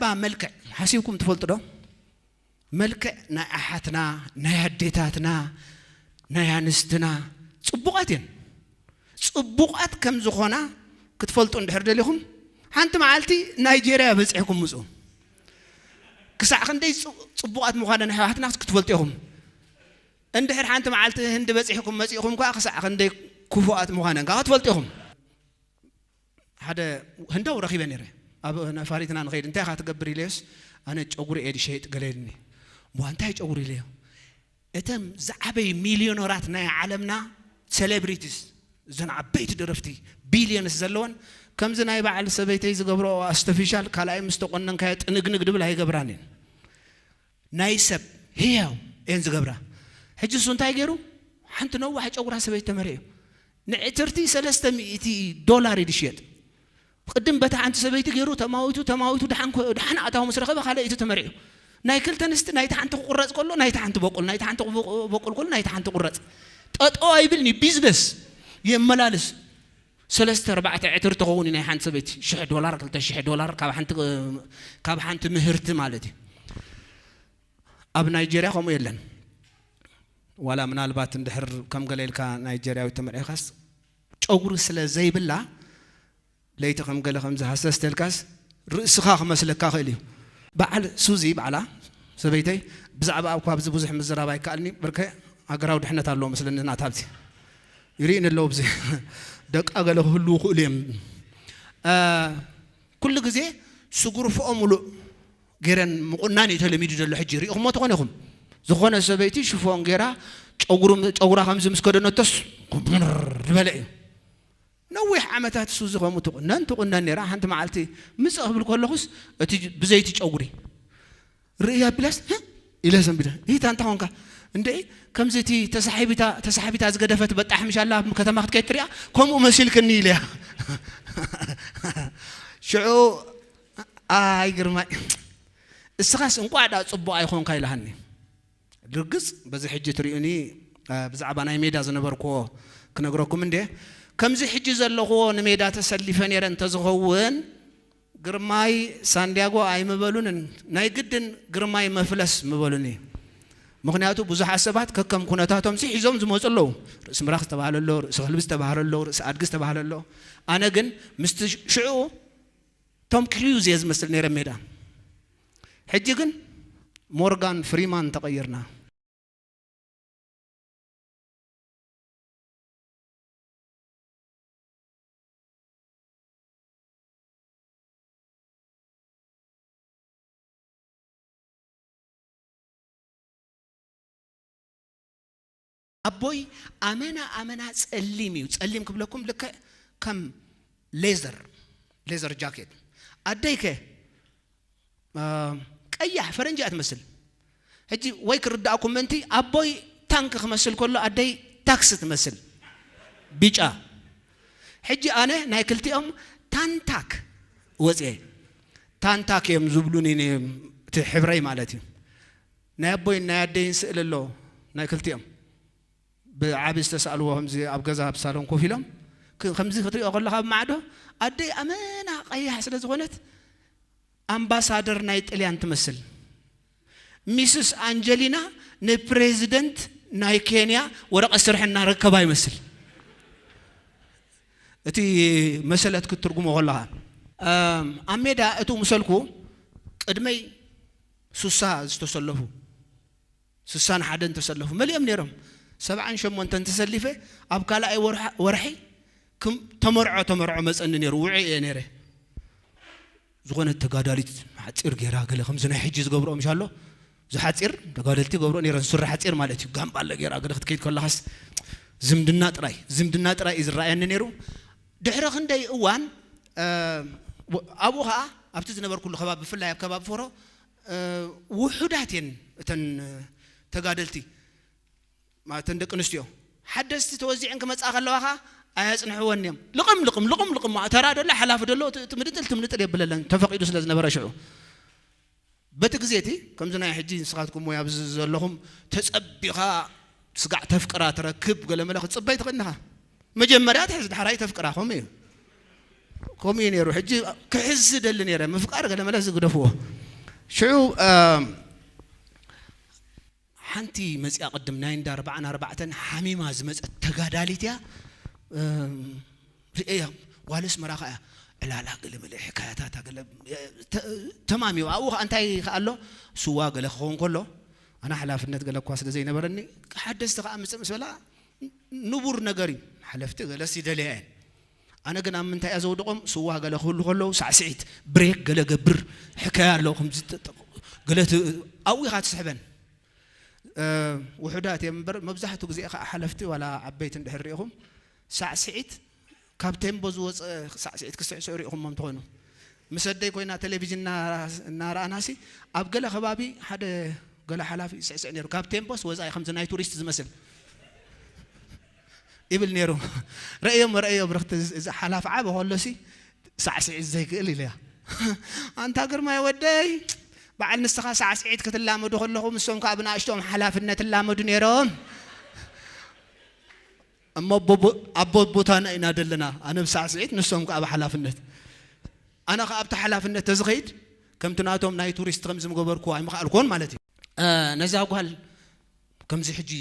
ባ መልክዕ ሓሲብኩም ትፈልጡ ዶ? መልክዕ ናይ ኣሓትና፣ ናይ ኣዴታትና፣ ናይ ኣንስትና ጽቡቓት እየን። ጽቡቓት ከም ዝኾና ክትፈልጡ እንድሕር ደሊኹም፣ ሓንቲ መዓልቲ ናይጄርያ በጺሕኩም ምጹ። ክሳዕ ክንደይ ጽ-፣ ጽቡቓት ምዃነን ኣሕዋትና ክትፈልጡ ኢኹም። እንድሕር ሓንቲ መዓልቲ ህንዲ በጺሕኩም መጺእኹም ከኣ፣ ክሳዕ ክንደይ ክፉኣት ምዃነን ከኣ ክትፈልጡ ኢኹም። ሓደ ህንዳዊ ረኺበ ነይረ። ኣብ ነፋሪትና ንኸይድ፣ "እንታይ ኢኻ ትገብር?" ኢለዮስ፣ "ኣነ ጨጉሪ እየ ዝሸይጥ" ገለ ኢልኒ። "እሞ እንታይ ጨጉሪ?" ኢለዮ። እተን ዝዓበዩ ሚልዮነራት ናይ ዓለምና ሴሌብሪቲስ፣ እዘን ዓበይቲ ደረፍቲ፣ ቢልዮንስ ዘለወን፣ ከምዚ ናይ በዓል ሰበይተይ ዝገብሮ ኣርቲፊሻል፣ ካልኣይ ምስ ተቆነንካዮ ጥንግንግ ድብል ኣይገብራን እየን። ናይ ሰብ ህያው እየን ዝገብራ። ሕጂ እሱ እንታይ ገይሩ? ሓንቲ ነዋሕ ጨጉራ ሰበይቲ ተመሪዑ። ንዕትርቲ ሰለስተ ሚእቲ ዶላር እዩ ዝሽየጥ። ቅድም በታ ሓንቲ ሰበይቲ ገይሩ ተማዊቱ፣ ተማዊቱ፣ ደሓን ኮ-፣ ደሓን ኣታዊ ምስ ረኸበ፣ ካልኣይቲ ተመሪዑ። ናይ ክልተ ኣንስቲ፣ ናይቲ ሓንቲ ክቁረጽ ከሎ ናይቲ ሓንቲ በቁል፣ ናይቲ ሓንቲ ክበቁ-፣ በቁል ከሎ ናይቲ ሓንቲ ቁረጽ። ጠጠው ኣይብልኒ፣ ቢዝነስ የመላልስ። ሰለስተ ኣርባዕተ ዕትር ትኸውን ናይ ሓንቲ ሰበይቲ፣ ሽሕ ዶላር፣ ክልተ ሽሕ ዶላር ካብ ሓንቲ፣ ካብ ሓንቲ ምህርቲ ማለት እዩ። ኣብ ናይጄርያ ከምኡ የለን። ዋላ ምናልባት እንድሕር ከም ገለ ኢልካ ናይጄርያዊት ተመርዒኻስ፣ ጨጉሪ ስለ ዘይብላ፣ ለይቲ ከም ገለ ከምዚ ሃሰስ ተልካስ፣ ርእስኻ ክመስለካ ክእል እዩ። በዓል ሱዚ፣ በዓላ ሰበይተይ፣ ብዛዕባ ኣብ ካብዚ ብዙሕ ምዝራብ ኣይከኣልኒ፣ በርከ ሃገራዊ ድሕነት ኣለዎ መስለኒ ናታ ኣብዚ። ይርእይኒ ኣለዉ ብዚ። ደቃ ገለ ክህልዉ ክእሉ እዮም። እ፣ ኩሉ ግዜ ስጉርፍኦ ሙሉእ ገይረን ምቑናን እዩ ተለሚዱ ዘሎ። ሕጂ ሪኢኹሞ ተኾነ ኢኹም። ዝኾነ ሰበይቲ ሽፎን ገይራ፣ ጨጉሩ፣ ጨጉራ ከምዚ ምስ ከደነቶስ፣ ኩምር ዝበለ እዩ። ነዊሕ ዓመታት ሱዚ ከምኡ ትቑነን፣ ትቑነን ነይራ። ሓንቲ መዓልቲ ምጽእ ክብል ከለኹስ፣ እቲ ጅ-፣ ብዘይቲ ጨጉሪ ርእያ ቢላስ፣ "ህእ?" ኢለ ዘንቢለ። "ይታ እንታይ ኾንካ?" "እንደ ከምዚ እቲ ተሳሒቢታ፣ ተሳሒቢታ ዝገደፈት በጣሕ ምሽ ኣላ ኣብ ከተማ ክትከይድ ትሪኣ፣ ከምኡ መሲልክኒ" ኢለያ። ሽዑ፣ "ኣይ ግርማይ፣ እስኻስ እንቋዕ ደኣ ጽቡቕ ኣይኾንካ" ኢላሃኒ። ርግጽ በዚ ሕጂ ትርእዩኒ፣ እ፣ ብዛዕባ ናይ ሜዳ ዝነበርክዎ ክነግረኩም እንዴ። ከምዚ ሕጂ ዘለኽዎ ንሜዳ ተሰሊፈ ነይረ እንተዝኸውን፣ ግርማይ ሳንዲያጎ ኣይምበሉንን፣ ናይ ግድን ግርማይ መፍለስ ምበሉኒ። ምኽንያቱ ብዙሓት ሰባት ከከም ኩነታቶም ሲ ሒዞም ዝመጹ ኣለዉ። ርእሲ ምራኽ ዝተባህለ ኣሎ፣ ርእሲ ከልቢ ዝተባህለ ኣሎ፣ ርእሲ ኣድጊ ዝተባህለ ኣሎ። ኣነ ግን ምስቲ ሽዑ ቶም ክሩዝ እየ ዝመስል ነይረ ሜዳ። ሕጂ ግን ሞርጋን ፍሪማን ተቐይርና። ኣቦይ ኣመና ኣመና ጸሊም እዩ። ጸሊም ክብለኩም ልክዕ ከም ሌዘር፣ ሌዘር ጃኬት። ኣደይከ፣ እ፣ ቀያሕ ፈረንጂ እያ ትመስል። ሕጂ ወይ ክርዳእኩም ምእንቲ ኣቦይ ታንክ ክመስል ከሎ ኣደይ ታክሲ ትመስል። ቢጫ። ሕጂ ኣነ ናይ ክልቲኦም ታንታክ ወጽኤ። ታንታክ እዮም ዝብሉኒ ን-፣ እቲ ሕብረይ ማለት እዩ። ናይ ኣቦይን ናይ ኣደይን ስእሊ ኣሎ ናይ ክልቲኦም። ብዓቢ ዝተሳእልዎ ከምዚ ኣብ ገዛ ኣብ ሳሎን ኮፍ ኢሎም ክ-፣ ከምዚ ክትሪኦ ከለኻ ኣብ ማዕዶ ኣደይ ኣመና ቀያሕ ስለ ዝኾነት ኣምባሳደር ናይ ጥልያን ትመስል። ሚስስ ኣንጀሊና ንፕሬዚደንት ናይ ኬንያ ወረቐት ስርሒ እናረከባ ይመስል። እቲ መሰለት ክትትርጉሞ ከለኻ፣ እም፣ ኣብ ሜዳ እቱ ምሰልኩ ቅድመይ ሱሳ ዝተሰለፉ፣ ስሳን ሓደን ተሰለፉ መሊኦም ነይሮም። ሰብዓን ሸሞንተን ተሰሊፈ ኣብ ካልኣይ ወርሓ-፣ ወርሒ ክም-፣ ተመርዖ፣ ተመርዖ መጸኒ ነይሩ፣ ውዑይ እየ ነይረ። ዝኾነት ተጋዳሊት ሓጺር ገይራ፣ ገለ ከምዚ ናይ ሕጂ ዝገብርኦ ምሽ ኣሎ፣ እዚ ሓጺር ተጋደልቲ ገብርኦ ነይረን፣ ሱሪ ሓጺር ማለት እዩ። ጋምባለ ገይራ ገለ ክትከይድ ከለኻስ ዝምድና ጥራይ፣ ዝምድና ጥራይ እዩ ዝረኣየኒ ነይሩ። ድሕሪ ክንደይ እዋን፣ እ፣ ወ-፣ ኣብኡ ኸኣ ኣብቲ ዝነበርኩሉ ከባቢ፣ ብፍላይ ኣብ ከባቢ ፎሮ፣ እ፣ ውሑዳት እየን እተን፣ እ፣ ተጋደልቲ፣ ማለት እተን ደቂ ኣንስትዮ። ሓደስቲ ተወዚዐን ክመጻ ከለዋ ኸኣ ኣያጽንሕወን እዮም። ልቕም፣ ልቕም፣ ልቕም፣ ልቕም፣ ተራ ደሎ፣ ሓላፊ ደሎ፣ እቲ፣ እቲ ምድጥል፣ እቲ ምድጥል የብለለን፣ ተፈቒዱ ስለ ዝነበረ ሽዑ። በቲ ግዜ እቲ፣ ከምዚ ናይ ሕጂ ንስኻትኩም ወይ ኣብዚ ዘለኹም ተጸቢኻ ስጋዕ ተፍቅራ ትረክብ ገለ መለ ክትጽበይ ትኽእል ኢኻ። መጀመርያ ትሕዝ፣ ዳሕራይ ተፍቅራ፣ ከምኡ እዩ። ከምኡ እዩ ነይሩ። ሕጂ ክሕዝ ዝደሊ ነይረ፣ ምፍቃር ገለ መለ ዝግደፍዎ። ሽዑ ሓንቲ መፅያ ቅድም ናይ እንዳ ኣርባዓን ኣርባዕተን ሓሚማ ዝመፀት ተጋዳሊት እያ። ርእያ ጓል ኣስመራ ከኣ ዕላላ ገለ መለ ሕካያታታ ገለ ተማሚዋ ኣብኡ ከኣ እንታይ ከኣ ኣሎ፣ ስዋ ገለ ክኸውን ከሎ ኣነ ሓላፍነት ገለ እኳ ስለ ዘይነበረኒ ሓደስቲ ከኣ ምፅእ ምስ በላ ንቡር ነገር እዩ። ሓለፍቲ ገለስ ይደልያ እየን። ኣነ ግን ኣብ ምንታይ እያ ዘውድቖም? ስዋ ገለ ክህሉ ከለዉ ሳዕስዒት፣ ብሬክ ገለ ገብር፣ ሕካያ ኣሎ፣ ከምዚ ተ- ተ- ገለ ት- ኣብኡ ኢኻ ትስሕበን። እ፣ ውሑዳት እዮም እምበር መብዛሕትኡ ግዜ ከዓ ሓለፍቲ ዋላ ዓበይቲ እንድሕር ሪኢኹም ሳዕስዒት ካብ ቴምቦ ዝወፀ ሳዕስዒት ክስዕስዑ ሪኢኹሞም ትኾኑ። ምስ ኣደይ ኮይና ቴሌቪዥን እና- እናረኣናሲ ኣብ ገለ ከባቢ ሓደ ገለ ሓላፊ ይስዕስዕ ነይሩ። ካብ ቴምቦስ ወፃኢ ከምዚ ናይ ቱሪስት ዝመስል ይብል ነይሩ። ረእዮም ረእዮም ርክቲ እዚ ሓላፍ ዓበ ከሎሲ ሳዕስዒት ዘይክእል ኢለያ። ኣንታ ግርማይ ወደይ በዓል ንስኻ ሳዕስዒት ክትላመዱ ከለኹም እሶም ከዓ ብንኣሽቶም ሓላፍነት እላመዱ ነይሮም። እሞ ኣቦ ኣቦ ቦታና ኢና ዘለና ኣነ ብሳዕስዒት ንሶም ከዓ ብሓላፍነት ኣነ ከዓ ኣብቲ ሓላፍነት ተዝኸይድ ከምቲ ናቶም ናይ ቱሪስት ከም ዝምገበርኩ ኣይምኽኣልኩዎን ማለት እዩ። ነዛ ጓል ከምዚ ሕጂ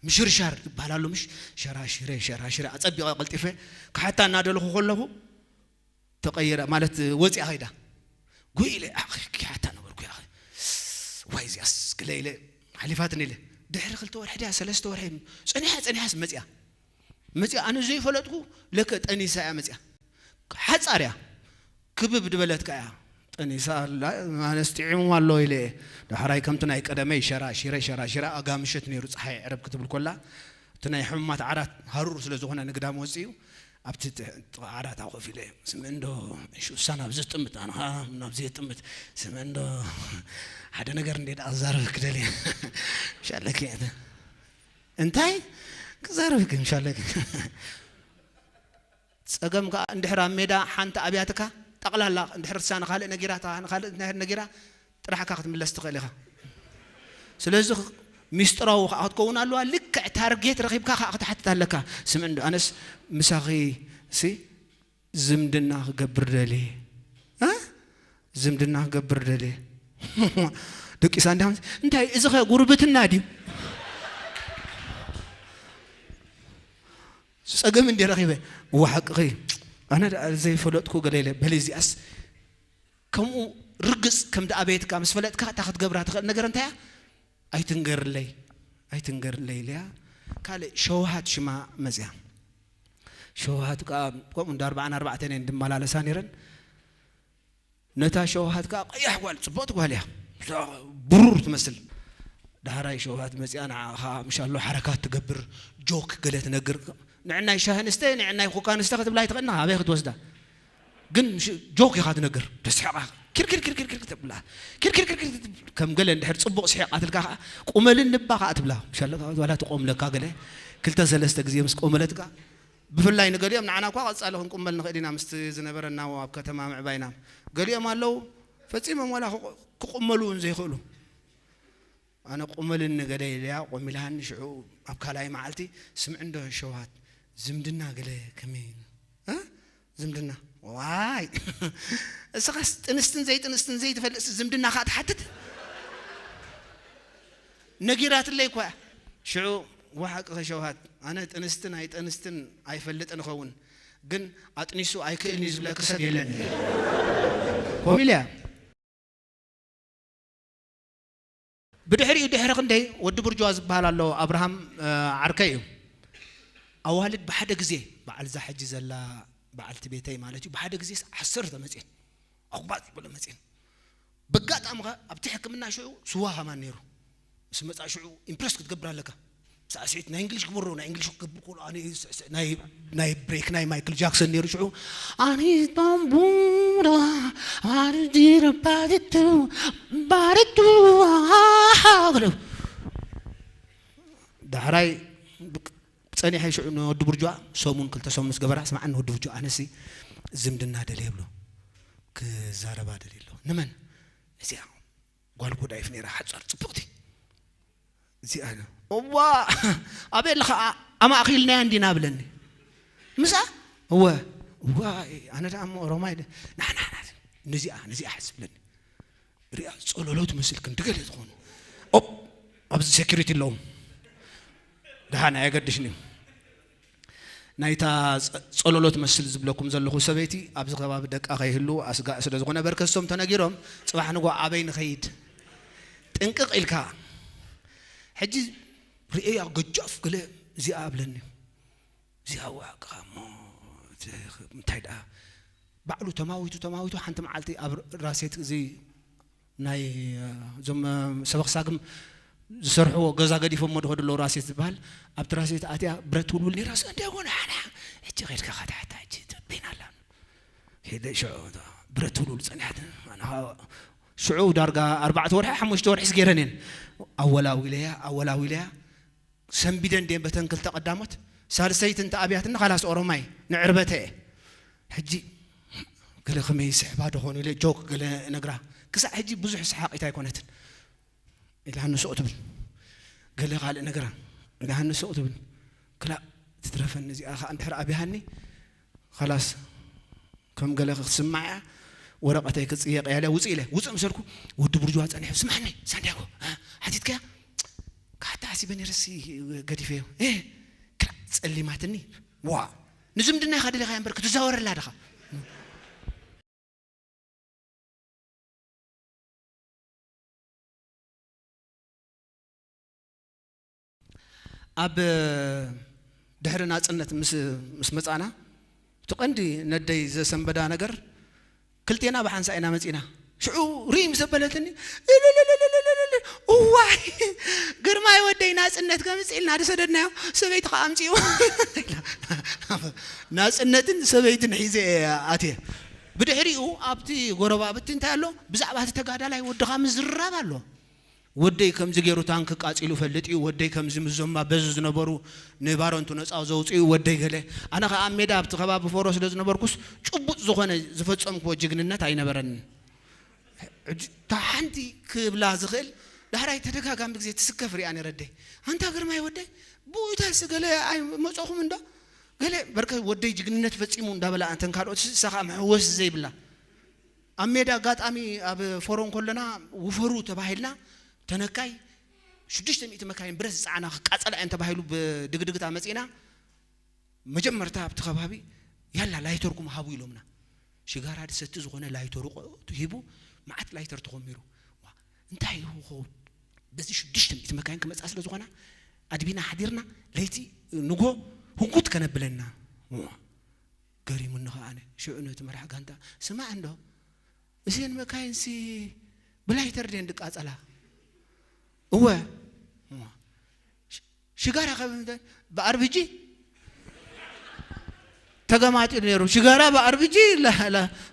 ምሽርሻር ዝበሃል ኣሎ ምሽ ሸራሽረ ሸራሽረ ኣፀቢቐ ቀልጢፈ ክሓታ እናደለኹ ከለኹ ተቐይራ ማለት ወፂኣ ኸይዳ ጉይ ኢለ ክሓታ ነበርኩ ያ ዋይ እዚኣስ ግለ ኢለ ሓሊፋትን ኢለ ድሕሪ ክልተ ወርሒ ድያ ሰለስተ ወርሒ ፀኒሓ ፀኒሓስ መፅያ መፅያ ኣነ ዘይፈለጥኩ ለከ ጠኒሳ እያ መፅያ ሓፃር እያ ክብብ ድበለት ከያ ጠኒሳ ኣላ ማለስ ጥዒሙ ኣሎ ኢለ ዳሕራይ ከምቲ ናይ ቀደመይ ሸራ ሽረ ሸራ ሽረ ኣጋ ምሸት ነይሩ ፀሓይ ዕረብ ክትብል ኮላ እቲ ናይ ሕሙማት ዓራት ሃሩር ስለ ዝኾነ ንግዳም ወፂኡ ኣብቲ ጥቓ ዓራት ኣኾፍ ኢለ ስምዕንዶ ሽሳ ናብዚ ጥምት ኣነ ከዓ ናብዚ ጥምት ስምዕንዶ ሓደ ነገር እንደ ደኣ ክዛረብ ክደል ሻለኪ እንታይ ክዛረብ ግን ሻለኪ ጸገም ከዓ እንድሕር ኣብ ሜዳ ሓንቲ ኣብያትካ ጠቕላላ እንድሕር እሳ ንኻልእ ነጊራታ ንኻልእ እንድሕር ነጊራ ጥራሕካ ክትምለስ ትኽእል ኢኻ ስለዚ ሚስጥራዊ ከዓ ክትከውን ኣለዋ ልክዕ ታርጌት ረኺብካ ከዓ ክትሓትት ኣለካ ስምዕ እንዶ ኣነስ ምሳኺ ሲ ዝምድና ክገብር ደልየ ዝምድና ክገብር ደልየ ደቂሳ እንዳ እንታይ እዚ ኸ ጉርብትና ድዩ ጸገም እንዲ ረኺበ እዋ ሓቅኺ ኣነ ደኣ ዘይፈለጥኩ ገለ ኢለ በሊ እዚኣስ ከምኡ ርግጽ ከም ደኣ ቤትካ ምስ ፈለጥካ እታ ክትገብራ ትኽእል ነገር እንታይ እያ ኣይትንገርለይ ኣይትንገርለይ ኢለያ ካልእ ሸውሃት ሽማ መጽያ ሸውሃት ከዓ ከምኡ እንዳ ኣርባዓን ኣርባዕተን እየን ድመላለሳ ነይረን ነታ ሸውሃት ከዓ ቀያሕ ጓል ፅቡቕቲ ጓል እያ ብሩር ትመስል ዳሕራይ ሸውሃት መፂኣ ንዓኻ ምሻሎ ሓረካት ትገብር ጆክ ገለ ትነግር ንዕናይ ሻሂ ንስተ ንዕናይ ኮካ ንስተ ክትብላ ኣይትኽእልና ኣበይ ክትወስዳ ግን ጆክ ኢኻ ትነግር ተስሕቓ ኪርኪርኪርኪርኪር ትብላ ኪርኪርኪርኪር ከም ገለ እንድሕር ፅቡቕ ስሒቓትልካ ከዓ ቁመልን ንባ ከዓ ትብላ ሻለካ ዋላ ትቆምለካ ገለ ክልተ ሰለስተ ግዜ ምስ ቆመለትካ ብፍላይ ንገሊኦም ንዓና እኳ ቀጻሊ ክንቁመል ንኽእል ኢና ምስቲ ዝነበረና ኣብ ከተማ ምዕባይና ገሊኦም ኣለዉ ፈጺሞም ዋላ ክቑመሉ እውን ዘይኽእሉ ኣነ ቁመልኒ ገለ ኢለያ ቆሚላሃኒ ሽዑ ኣብ ካልኣይ መዓልቲ ስምዕ እንዶ ሸውሃት ዝምድና ገለ ከመይ ዝምድና ዋይ እስኻስ ጥንስትን ዘይጥንስትን ዘይትፈልጥስ ዝምድና ከዓ ትሓትት ነጊራትለይ እኳ ሽዑ ወሓቂ ከሸውሃት ኣነ ጥንስትን ኣይጠንስትን ኣይፈልጥን እኸውን ግን ኣጥኒሱ ኣይክእልን እዩ ዝብለኪ ሰብ የለን ኮሚልያ ብድሕሪኡ ድሕሪ ክንደይ ወዲ ብርጅዋ ዝበሃል ኣሎ ኣብርሃም ዓርከይ እዩ ኣዋልድ ብሓደ ግዜ በዓል እዛ ሕጂ ዘላ በዓልቲ ቤተይ ማለት እዩ ብሓደ ግዜ ዓሰርተ መፅን ኣጉባጥ ዝበለ መፅን በጋጣሚ ኸ ኣብቲ ሕክምና ሽዑ ስዋ ሃማን ነይሩ ምስ መፃ ሽዑ ኢምፕረስ ክትገብር ኣለካ ሳዕስዒት ናይ እንግሊሽ ግበሮ ናይ እንግሊሽ ክገብር ከሎ ኣነ ናይ ናይ ብሬክ ናይ ማይክል ጃክሰን ነይሩ ሽዑ ኣነ ባምቡራ ኣርዲረ ባሪቱ ባሪቱ ክለው ዳሕራይ ጸኒሐ ሽዑ ንወዲ ብርጅዋ ሰሙን ክልተ ሰሙን ምስ ገበራ ስምዓኒ ወዲ ብርጅዋ ኣነሲ ዝምድና ደልየ ብሎ ክዛረባ ደልየ ኣለኹ ንመን እዚኣ ጓል ጎዳይፍ ነይራ ሓጻር ጽብቕቲ እዚኣ እዋ ኣበይ ኣለኻ ኣማእኺልናያ እንዲና ብለኒ ምሳ እወ ዋይ ኣነ ደኣ እሞ ኦሮማይ ደ ናናና ነዚኣ ነዚኣ ሕስብለኒ ሪኣ ጸሎሎ ትመስል ክንዲ ገለ ዝኾኑ ኦፕ ኣብዚ ሴኩሪቲ ኣለዎም ደሓን ኣየገድሽን እዩ ናይታ ጸ- ጸሎሎ ትመስል ዝብለኩም ዘለኹ ሰበይቲ ኣብዚ ከባቢ ደቃ ከይህሉ ኣስጋእ ስለ ዝኾነ በርከሶም ተነጊሮም ጽባሕ ንጎ ኣበይ ንኸይድ ጥንቅቕ ኢልካ ሕጂ ርእያ ገጃፍ ገለ እዚኣ ኣብለኒ እዚኣ ዋዕካ እሞ እንታይ ደኣ ባዕሉ ተማዊቱ ተማዊቱ ሓንቲ መዓልቲ ኣብ ራሴት እዚ ናይ እዞም ሰበኽሳግም ዝሰርሕዎ ገዛ ገዲፎሞ ድኸዱ ኣለዉ ራሴት ዝበሃል ኣብቲ ራሴት ኣትያ ብረት ውልውል ነይራ ስ እንዲያ ጎነ ሓና ሕጂ ኸድካ ካታሕታ ሕጂ ተበይና ኣላ ሄደ ሽዑ ብረት ውልውል ጸኒሓት ሽዑ ዳርጋ ኣርባዕተ ወርሒ ሓሙሽተ ወርሒ ስገይረን እየን ኣወላዊለያ ኣወላዊለያ ሰንቢደን ድየን በተን ክልተ ቀዳሞት ሳልሰይቲ እንተ ኣብያትኒ ካላስ ኦሮማይ ንዕርበተ እየ ሕጂ ገለ ከመይ ስሕባ ደኾኑ ኢለ ጆክ ገለ ነግራ ክሳዕ ሕጂ ብዙሕ ሰሓቂት ኣይኮነትን ኢላ ንስኦ ትብል ገለ ካልእ ነግራ ኢላ ንስኦ ትብል ክላእ ትትረፈኒ እዚኣ ከዓ እንድሕር ኣብያሃኒ ካላስ ከም ገለ ክስማዕ እያ ወረቐተይ ክፅየቕ እያ ኢለ ውፅእ ኢለ ውፅእ ምሰልኩ ወዲ ብርጅዋ ፀኒሑ ስማዕኒ ሳንዲያጎ ሓቲትከያ ካታ ሓሲበ ነይረሲ ገዲፈዮ ክላ ፀሊማትኒ ዋ ንዝምድና ኢኻ ደሊኻ እምበር ክትዛወረላ ድኻ ኣብ ድሕሪ ናፅነት ምስ ምስ መፃና እቲ ቀንዲ ነደይ ዘሰንበዳ ነገር ክልቴና ብሓንሳ ኢና መፂና ሽዑ ርኢ ምስ ኣበለትኒ እልልልልልልልል፣ እዋይ ግርማይ ወደይ ናፅነት ከምፅእ ኢልና ዝሰደድናዮ ሰበይቲ ከዓ ኣምፅኡ ናፅነትን ሰበይትን ሒዘ እየ ኣትየ ብድሕሪኡ ኣብቲ ጎረባብቲ እንታይ ኣሎ ብዛዕባ እቲ ተጋዳላይ ወድኻ ምዝራብ ኣሎ ወደይ ከምዚ ገይሩ ታንክ ቃፂሉ ፈልጥ እዩ ወደይ ከምዚ ምዞማ በዚ ዝነበሩ ንባረንቱ ነፃ ዘውፅኡ ወደይ ገለ ኣነ ከዓ ኣብ ሜዳ ኣብቲ ከባቢ ፎሮ ስለ ዝነበርኩስ ጭቡጥ ዝኾነ ዝፈፀምክዎ ጅግንነት ኣይነበረንን እታ ሓንቲ ክብላ ዝኽእል ዳሕራይ ተደጋጋሚ ግዜ ትስከፍ ሪኣ ነረደይ ኣንታ ግርማይ ወደይ ብኡታስ ገለ ኣይመፀኹም እንዶ ገለ በርከ ወደይ ጅግንነት ፈፂሙ እንዳበላ እንተን ካልኦት እሳ ከዓ መሕወስ ዘይብላ ኣብ ሜዳ ኣጋጣሚ ኣብ ፎሮን ከለና ውፈሩ ተባሂልና ተነካይ ሽዱሽተ ሚእቲ መካይን ብረት ዝፀዓና ክቃፀላ እየን ተባሂሉ ብድግድግታ መፂና መጀመርታ ኣብቲ ከባቢ ያላ ላይተርኩም ሃቡ ኢሎምና ሽጋራ ድሰቲ ዝኾነ ላይተሩ ሂቡ መዓት ላይተር ተኾሚሩ እንታይ ይኸውን በዚ ሽዱሽተ ሚእቲ መካይን ክመፃ ስለ ዝኾና ኣድቢና ሓዲርና ለይቲ ንጎ ህንኩት ከነብለና ገሪሙኒ ከዓነ ሽዑ ነቲ መራሕ ጋንታ ስማዕ እንዶ እዘን መካይንሲ ብላይተር ድየን ድቃጸላ እወ ሽጋራ ካብ ብኣርብጂ ተገማጢሉ ነይሩ ሽጋራ ብኣርብጂ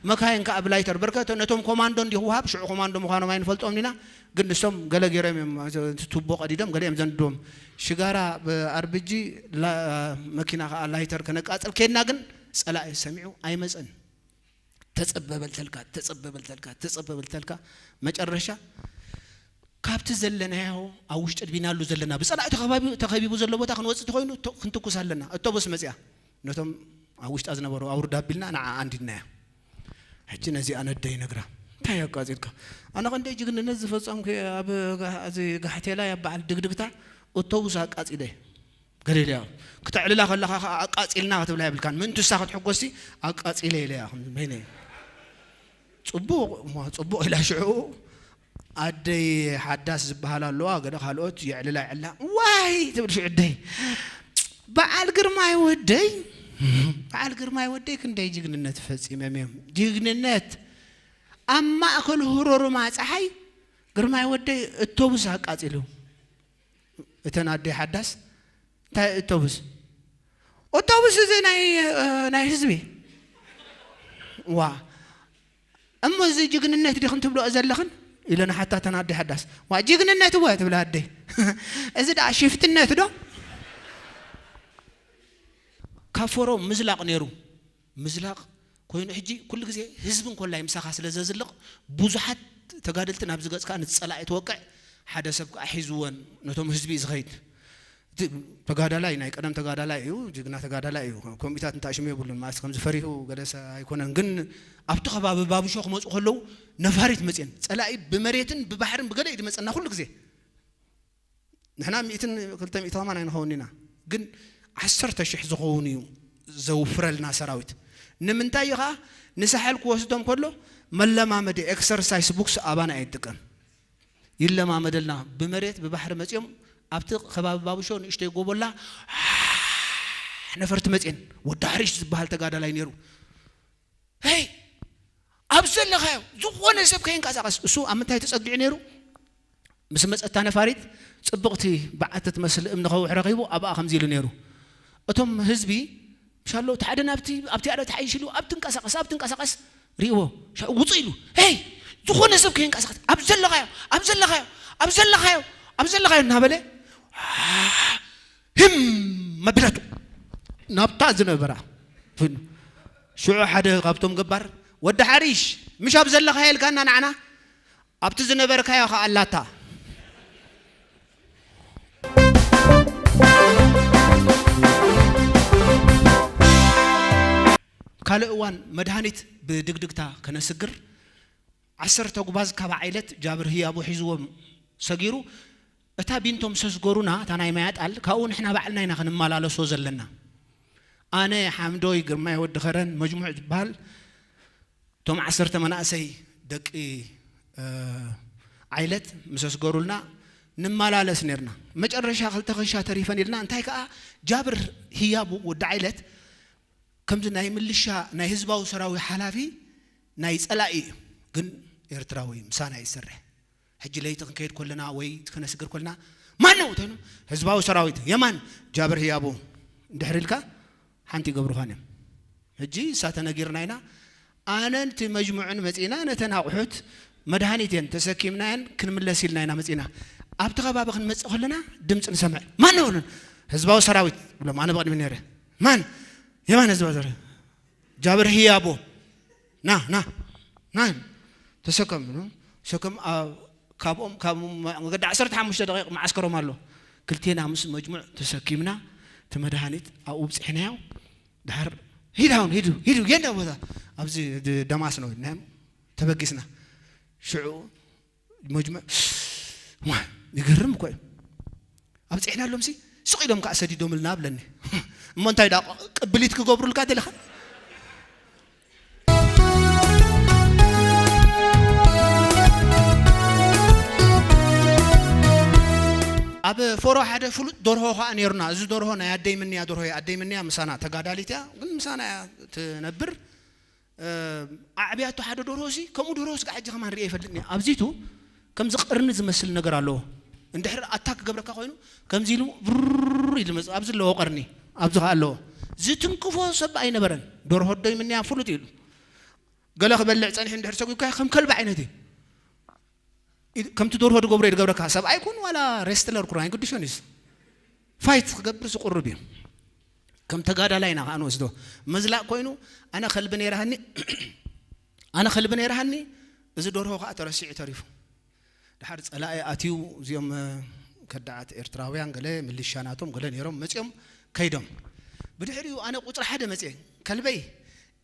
መካይን ከዓ ብላይተር በርከ ነቶም ኮማንዶ እንዲ ክወሃብ ሽዑ ኮማንዶ ምዃኖም ኣይንፈልጦም ኢና ግን ንሶም ገለ ገይሮም እዮም ቱቦ ቀዲዶም ገለ እዮም ዘንድዎም ሽጋራ ብኣርብጂ መኪና ከዓ ላይተር ከነቃፅል ከድና ግን ፀላኢ ሰሚዑ ኣይመፀን ተፀበበልተልካ ተፀበበልተልካ ተፀበበልተልካ መጨረሻ ካብቲ ዘለናዮ ኣብ ውሽጢ ድቢናሉ ዘለና ብፀላኢ ተኸቢቡ ዘሎ ቦታ ክንወፅእ ተኮይኑ ክንትኩስ ኣለና እቶቡስ መፅያ ነቶም ኣብ ውሽጣ ዝነበሩ ኣውርዳ ኣቢልና ንዓ ኣንዲድናያ ሕጂ ነዚኣ ነደይ ነግራ እንታይ ኣቃፂልካ ኣነ ክንደይ ጅግንነት ዝፈፀምኩ ኣብ ጋሕቴላይ ኣብ በዓል ድግድግታ እቶቡስ ኣቃፂለ ገሊልያ ክተዕልላ ከለኻ ከዓ ኣቃፂልና ክትብላ የብልካን ምእንቲ እሳ ክትሕጎስቲ ኣቃፂለ ኢለያ በይነይ ፅቡቕ እሞ ፅቡቕ ኢላ ሽዑ ኣደይ ሓዳስ ዝበሃል ኣለዋ ገለ ካልኦት የዕልላ የዕላ ዋይ ትብል ሽዑ ኣደይ በዓል ግርማይ ወደይ በዓል ግርማይ ወደይ ክንደይ ጅግንነት ፈፂመም እዮም ጅግንነት ኣብ ማእከል ህሮሩማ ፀሓይ ግርማይ ወደይ እቶቡስ ኣቃፂሉ እተን ኣደይ ሓዳስ እንታይ እቶቡስ እቶቡስ እዚ ናይ ናይ ህዝቢ ዋ እሞ እዚ ጅግንነት ዲኽን ትብልኦ ዘለኽን ኢለን ሓታ እተን ኣደይ ሓዳስ ዋ ጅግንነት እወ ትብላ ኣደይ እዚ ደኣ ሽፍትነት ዶ ካብ ፎሮ ምዝላቕ ነይሩ ምዝላቕ ኮይኑ ሕጂ ኩሉ ግዜ ህዝቢ እንኮላይ ምሳኻ ስለ ዘዝልቕ ብዙሓት ተጋደልቲ ናብዚ ገጽካ ንፀላኢ ትወቅዕ ሓደ ሰብ ከዓ ሒዝወን ነቶም ህዝቢ እዩ ዝኸይድ ተጋዳላይ፣ ናይ ቀደም ተጋዳላይ እዩ፣ ጅግና ተጋዳላይ እዩ። ከምኡታት እንታሽሙ የብሉን ማለት ከምዚ ፈሪሁ ገለሰ ኣይኮነን። ግን ኣብቲ ከባቢ ባብሾ ክመፁ ከለዉ ነፋሪት መፅየን፣ ፀላኢ ብመሬትን ብባሕርን ብገለ እዩ ዝመፀና ኩሉ ግዜ። ንሕና ሚእትን ክልተ ሚእቲ ከማን ኣይንኸውን ኢና፣ ግን ዓሰርተ ሽሕ ዝኸውን እዩ ዘውፍረልና ሰራዊት። ንምንታይ እዩ ከዓ ንሳሕል ክወስዶም ከሎ መለማመዲ ኤክሰርሳይስ ቡክስ ኣባና ኣይጥቀም ይለማመደልና። ብመሬት ብባሕሪ መፅኦም ኣብቲ ከባቢ ባብሾ ንእሽተይ ጎቦላ ነፈርቲ መፅየን። ወዲ ሓሪሽ ዝበሃል ተጋዳላይ ነይሩ። ሄይ፣ ኣብ ዘለኻዮ ዝኾነ ሰብ ከይንቀሳቐስ። እሱ ኣብ ምንታይ ተጸጊዑ ነይሩ? ምስ መጸታ ነፋሪት ጽብቕቲ በዓቲ ትመስል እምኒ ከውሒ ረኺቡ ኣብኣ ከምዚ ኢሉ ነይሩ። እቶም ህዝቢ ምሻሎ፣ እቲ ሓደ ናብቲ፣ ኣብቲ ሓደ ተሓይሽ ኢሉ ኣብ ትንቀሳቐስ፣ ኣብ ትንቀሳቐስ ሪእዎ። ሻ-፣ ውጹ ኢሉ፣ ሄይ፣ ዝኾነ ሰብ ከይንቀሳቐስ፣ ኣብ ዘለኻዮ፣ ኣብ ዘለኻዮ፣ ኣብ ዘለኻዮ፣ ኣብ ዘለኻዮ እናበለ ህም መቢላቱ ናብታ ዝነበራ ፍን-፣ ሽዑ ሓደ ካብቶም ገባር፣ "ወዲ ሓሪሽ፣ ምሽ ኣብ ዘለኻዮ ኢልካና ንዓና?" ኣብቲ ዝነበርካዮ ኸኣ ኣላታ። ካልእ እዋን መድሃኒት ብድግድግታ ከነስግር፣ ዓሰርተ ጉባዝ ካብ ዓይለት ጃብር ህያቡ ሒዝዎም ሰጊሩ፣ እታ ቢንቶ ምስ ኣስገሩና፣ እታ ናይ ማያጣል፣ ካብኡ ንሕና ባዕልና ኢና ክንመላለሶ ዘለና። ኣነ፣ ሓምዶይ፣ ግርማይ ወዲ ኸረን፣ መጅሙዕ ዝበሃል፣ እቶም ዓሰርተ መናእሰይ ደቂ፣ እ፣ ዓይለት ምስ ኣስገሩልና ንመላለስ ነርና። መጨረሻ ክልተ ክሻ ተሪፈን ኢልና፣ እንታይ ከኣ ጃብር ህያቡ ወዲ ዓይለት ከምዚ ናይ ምልሻ ናይ ህዝባዊ ሰራዊት ሓላፊ ናይ ጸላኢ እዩ፣ ግን ኤርትራዊ እዩ፣ ምሳና እዩ ዝሰርሕ። ሕጂ ለይቲ ክንከይድ ከለና ወይ ክነስግር ከለና፣ "ማን ነው?" እንተይኑ፣ "ህዝባዊ ሰራዊት። የማን?" "ጃብር ህያቡ." እንድሕር ኢልካ ሓንቲ ይገብሩኻን እዮም። ሕጂ እሳ ተነጊርና ኢና። ኣነን እቲ መጅሙዕን መጺና ነተን ኣቑሑት መድሃኒት እየን ተሰኪምናየን ክንምለስ ኢልና ኢና መጺና። ኣብቲ ከባቢ ክንመጽእ ከለና ድምጺ ንሰምዕ። "ማን ነው?" ኢሉን፣ "ህዝባዊ ሰራዊት" ብሎም፣ ኣነ ብቕድሚ ነይረ። "ማን? የማን ህዝባዊ ሰራዊት?" "ጃብር ህያቦ፣ ና፣ ና፣ ና፣ ተሰከም" ኢሉ፣ ሸከም ኣብ፣ ካብኦም፣ ካብ መገዲ ዓሰርተ ሓሙሽተ ደቂቕ መዓስከሮም ኣሎ። ክልቴና ምስ መጅሙዕ ተሰኪምና፣ እቲ መድሃኒት ኣብኡ ብጽሕናዮ። ድሓር፣ "ሂድ ኣሁን፣ ሂዱ፣ ሂዱ፣ ጌንዳ ቦታ፣ ኣብዚ ድ-፣ ደማስ ነው" ኢልናዮም፣ ተበጊስና። ሽዑ መጅሙዕ፣ "ዋ፣ ይገርም እኮ እዩ። ኣብ ጽሕናሎም ሲ፣ ስቕ ኢሎም ከኣ ሰዲዶምልና" ብለኒ። እሞ እንታይ ደኣ ቅብሊት ክገብሩልካ ደለኻ? ኣብ ፎሮ ሓደ ፍሉጥ ደርሆ ኸኣ ነይሩና። እዚ ደርሆ ናይ ኣደይ ምንያ ደርሆ እያ። ኣደይ ምንያ ምሳና ተጋዳሊት እያ፣ ግን ምሳና እያ ትነብር። እ፣ ኣዕብያቶ ሓደ ደርሆ ሲ፣ ከምኡ ደርሆ ስጋ ሕጂ ከማን ሪኤ ይፈልጥኒ። ኣብዚቱ ከምዚ ቀርኒ ዝመስል ነገር ኣለዎ። እንድሕር ኣታክ ክገብረካ ኮይኑ፣ ከምዚ ኢሉ ብርር ኢሉ መጽ-፣ ኣብዚ ኣለዎ ቀርኒ፣ ኣብዚ ኸኣ ኣለዎ። ዝትንክፎ ሰብ ኣይነበረን። ደርሆ ኣደይ ምንያ ፍሉጥ ኢሉ። ገለ ክበልዕ ጸኒሑ እንድሕር ሰጒግካዮ ከም ከልቢ ዓይነት እዩ። ኢ-፣ ከምቲ ደርሆ ዝገብሮ እዩ ዝገብረካ። ሰብኣይ ኩን ዋላ ሬስትለር ኩን ኣይግድሾን እዩስ። ፋይት ክገብር ዝቁርብ እዩ። ከም ተጋዳላይ ኢና ከኣ ንወስዶ። መዝላቕ ኮይኑ፣ ኣነ ከልቢ ነይራሃኒ፣ ኣነ ከልቢ ነይራሃኒ፣ እዚ ደርሆ ከኣ ተረሲዑ ተሪፉ። ድሓር ጸላኢ ኣትዩ፣ እዚኦም፣ እ፣ ከዳዓት ኤርትራውያን ገለ፣ ምልሻ ናቶም ገለ ነይሮም፣ መጺኦም ከይዶም። ብድሕሪኡ ኣነ ቁጽሪ ሓደ መጺኤ። ከልበይ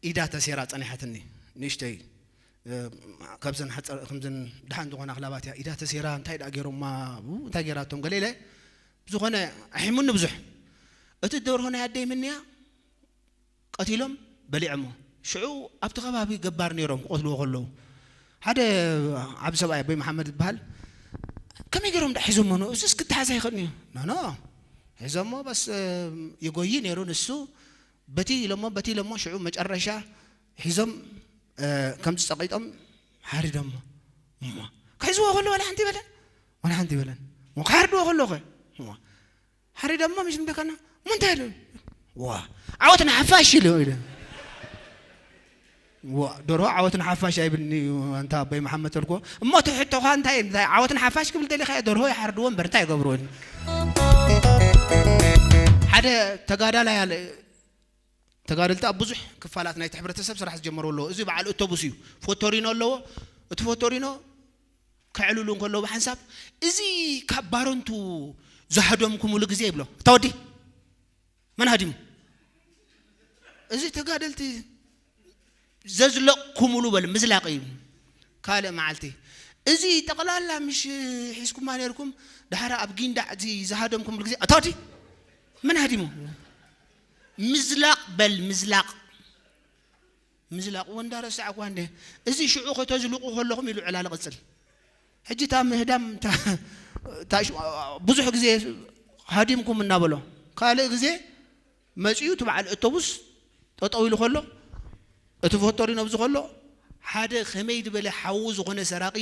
ኢዳ ተሴራ ጸኒሓትኒ፣ ንእሽተይ፣ እ፣ ካብዘን ሓጸር-፣ ከምዘን ደሓን ዝኾና ክላባት እያ። ኢዳ ተሴራ፣ እንታይ ደኣ ገይሮማ፣ ቡ-፣ እንታይ ገይራቶም ገለ ኢለ፣ ብዝኾነ ኣሒሙኒ ብዙሕ። እቲ ደርሆ ናይ ኣደይ ምንያ ቀቲሎም በሊዖሞ። ሽዑ ኣብቲ ከባቢ ገባር ነይሮም ክቐትልዎ ከለዉ፣ ሓደ ዓቢ ሰብኣይ ኣቦይ መሓመድ ዝበሃል፣ "ከመይ ገይሮም ደኣ ሒዞሞ ነው? እሱስ ክተሓዝ ኣይኽእልን እዩ።" "ኖ፣ ኖ፣ ሒዞሞ በስ፣ እ፣ ይጎዪ ነይሩ ንሱ። በቲ ኢሎሞ፣ በቲ ኢሎሞ፣ ሽዑ መጨረሻ ሒዞም፣ እ፣ ከምዚ ጸቒጦም ሓሪዶሞ። እሞ ክሕዝዎ ከሎ ዋላ ሓንቲ ይበለን፣ ዋላ ሓንቲ ይበለን። እሞ ክሓርድዎ ከሎ ኸ? እሞ ሓሪዶሞ ምሽ እንደገና፣ እሞ እንታይ ኢሉ? ዋ፣ ዓወት ንሓፋሽ ኢሉ፣ ኢሉ። ዋ፣ ደርሆ ዓወት ንሓፋሽ ኣይብልኒ እዩ፣ ኣንታ ኣቦይ መሓመድ ተልኮ። እሞ እቲ ሕቶኻ እንታይ፣ እንታይ ዓወት ንሓፋሽ ክብል ደሊኻ? ደርሆ ይሓርድዎ እምበር እንታይ ይገብርዎ? ሓደ ተጋዳላይ ኣለ፣ ተጋደልቲ ኣብ ብዙሕ ክፋላት ናይቲ ሕብረተሰብ ስራሕ ዝጀመሩ ኣለዎ። እዚ በዓል ኣውቶቡስ እዩ። ፎቶሪኖ ኣለዎ። እቲ ፎቶሪኖ ከዕልሉ እንከለዉ ብሓንሳብ፣ "እዚ ካብ ባረንቱ ዝሃደምኩምሉ ግዜ ይብሎ። እታ ወዲ መን ሃዲሙ? እዚ ተጋደልቲ ዘዝለቕኩምሉ በል፣ ምዝላቕ እዩ። ካልእ መዓልቲ እዚ ጠቕላላ ምሽ ሒዝኩማ ነርኩም፣ ድሓር ኣብ ጊንዳዕ እዚ ዝሃደምኩምሉ ግዜ፣ እታ ወዲ መን ሃዲሙ? ምዝላቕ በል፣ ምዝላቕ። ምዝላቕ ወንዳ ረሳዕኳ እንደ እዚ ሽዑ ከተዝልቑ ከለኹም ኢሉ ዕላል ቕጽል። ሕጂ እታ ምህዳም እታ- እታ ሽ- ብዙሕ ግዜ ሃዲምኩም እናበሎ፣ ካልእ ግዜ መጺኡ እቲ በዓል እቶቡስ ጠጠው ኢሉ ከሎ፣ እቲ ፎቶሪ ነብዚ ከሎ፣ ሓደ ከመይ ዝበለ ሓዉ ዝኾነ ሰራቒ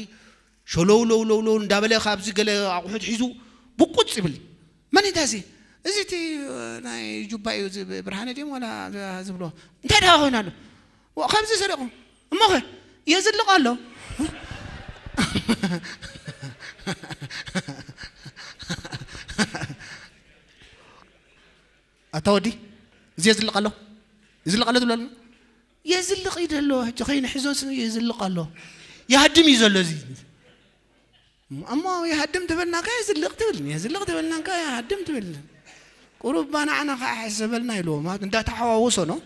ሸለው ለው ለው ለው እንዳበለ ካብዚ ገለ ኣቑሑት ሒዙ ብቁጽ ይብል። መን እዩ እዚ? እዚ እቲ ናይ ጁባ እዩ፣ እዚ ብርሃነ ድዮም ዋላ ዝብሎ? እንታይ ደኣ ኮይኑ ኣሎ? ዋ፣ ከምዚ ሰሪቑ እሞኸ የዝልቕ ኣሎ። ኣታ ወዲ፣ እዚ የዝልቕ ኣሎ፣ የዝልቕ ኣሎ ትብሎ ኣሎ። የዝልቕ እዩ ዘሎ። ሕጂ ኸይኑ ሒዞ ስ- የዝልቕ ኣሎ። ይሃድም እዩ ዘሎ እዚ። እሞ ይሃድም ትብልና ከ የዝልቕ ትብል፣ የዝልቕ ትብልና ከ ይሃድም ትብል። ቁሩብ ባናዕና ከዓ ሕሰበልና ኢልዎ ማለት እንዳተሓዋወሶ ነው።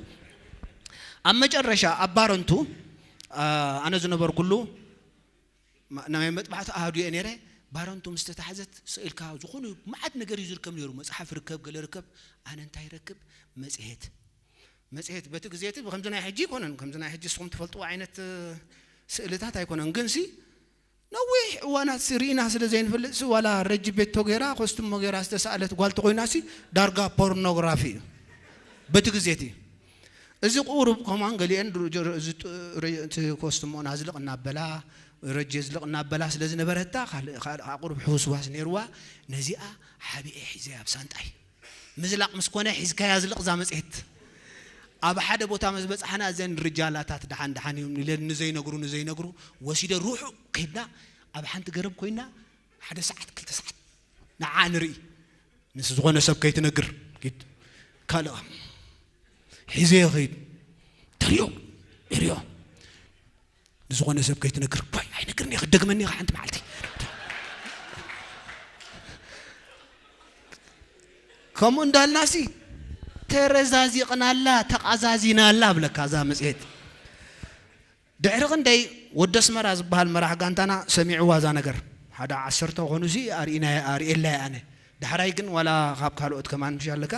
ኣብ መጨረሻ ኣብ ባረንቱ፣ አ፣ ኣነ ዝነበርኩሉ ማ- ናይ መጥባሕቲ ኣሃዱ እየ ነይረ። ባረንቱ ምስ ተታሕዘት ስኢልካ ዝኾኑ መዓት ነገር እዩ ዝርከብ ነይሩ። መጽሓፍ ርከብ፣ ገለ ርከብ። ኣነ እንታይ ይረክብ? መጽሔት። መጽሔት በቲ ግዜ እቲ ብከምዚ ናይ ሕጂ ኣይኮነን። ከምዚ ናይ ሕጂ ንስኹም ትፈልጥዎ ዓይነት፣ እ፣ ስእልታት ኣይኮነን። ግን ሲ ነዊሕ እዋናት ሲ ርኢና ስለ ዘይንፈልጥ ሲ ዋላ ረጂ ቤቶ ገይራ፣ ኮስትሞ ገይራ ዝተሳእለት ጓል ተኮይና ሲ ዳርጋ ፖርኖግራፊ እዩ። በቲ ግዜ እቲ እዚ ቁሩብ ከማን ገሊአን ር- ር- እዚ ጥ- ር- እቲ ኮስትሞን ኣዝልቕ እናበላ፣ ረጂ ኣዝልቕ እናበላ ስለ ዝነበረታ፣ ካልእ- ካልእ ከዓ ቁሩብ ሕውስዋስ ነይርዋ። ነዚኣ ሓቢኤ ሒዘ ኣብ ሳንጣይ ምዝላቕ ምስ ኮነ፣ ሒዝካያ ኣዝልቕ እዛ መጽሔት። ኣብ ሓደ ቦታ ምስ በጻሕና፣ እዘን ርጃላታት ደሓን ደሓን እዮም ኢለን ንዘይነግሩ ንዘይነግሩ ወሲደ ርሑቕ ከይድና፣ ኣብ ሓንቲ ገረብ ኮይና ሓደ ሰዓት ክልተ ሰዓት ንዓ ንርኢ። ንስ ዝኾነ ሰብ ከይትነግር ኪድ ካልኣ ሒዘ ይኸይድ። ተሪኦ ይሪኦ። ንዝኾነ ሰብ ከይትነግር። ኳይ ኣይነግርን እየ፣ ክደግመኒ ኢኻ ሓንቲ መዓልቲ። ከምኡ እንዳልናሲ ተረዛዚቕናላ፣ ተቓዛዚናላ ኣብለካ እዛ መጽሔት። ድሕሪ ክንደይ ወዲ ኣስመራ ዝበሃል መራሕ ጋንታና ሰሚዕዋ እዛ ነገር። ሓደ ዓሰርተ ኾኑሲ ኣርእናየ- ኣርእየላየ ኣነ። ዳሕራይ ግን ዋላ ካብ ካልኦት ከማን ምሽ ኣለካ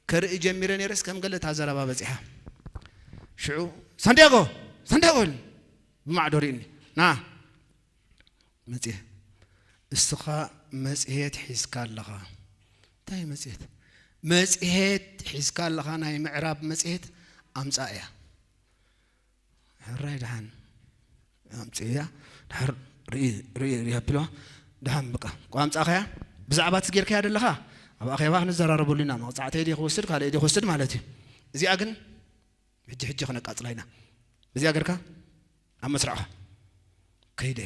ከርኢ ጀሚረ ነይረስ ከም ገለ እታ ዘረባ በጺሓ። ሽዑ ሳንቲያጎ፣ ሳንቲያጎ ኢሉ ብማዕዶ ርእኒ። ና መጽሔ። እስኻ መጽሔት ሒዝካ ኣለኻ። እንታይ መጽሔት? መጽሔት ሒዝካ ኣለኻ፣ ናይ ምዕራብ መጽሔት ኣምጻእ እያ። ሕራይ ደሓን ኣምጽእያ። ድሓር ርኢ ርኢ ርኢ ኣቢልዋ። ደሓን በቃ ቋምጻ ኸያ ብዛዕባ እቲ ጌርካያ ደለኻ ኣብ ኣኼባ ክንዘራረበሉ ኢና። መቕጻዕተይ ድየ ክወስድ ካልእ ድየ ክወስድ ማለት እዩ። እዚኣ ግን ሕጂ ሕጂ ክነቃጽላ ኢና። እዚኣ ጌርካ ኣብ መስርዕኻ ከይደ።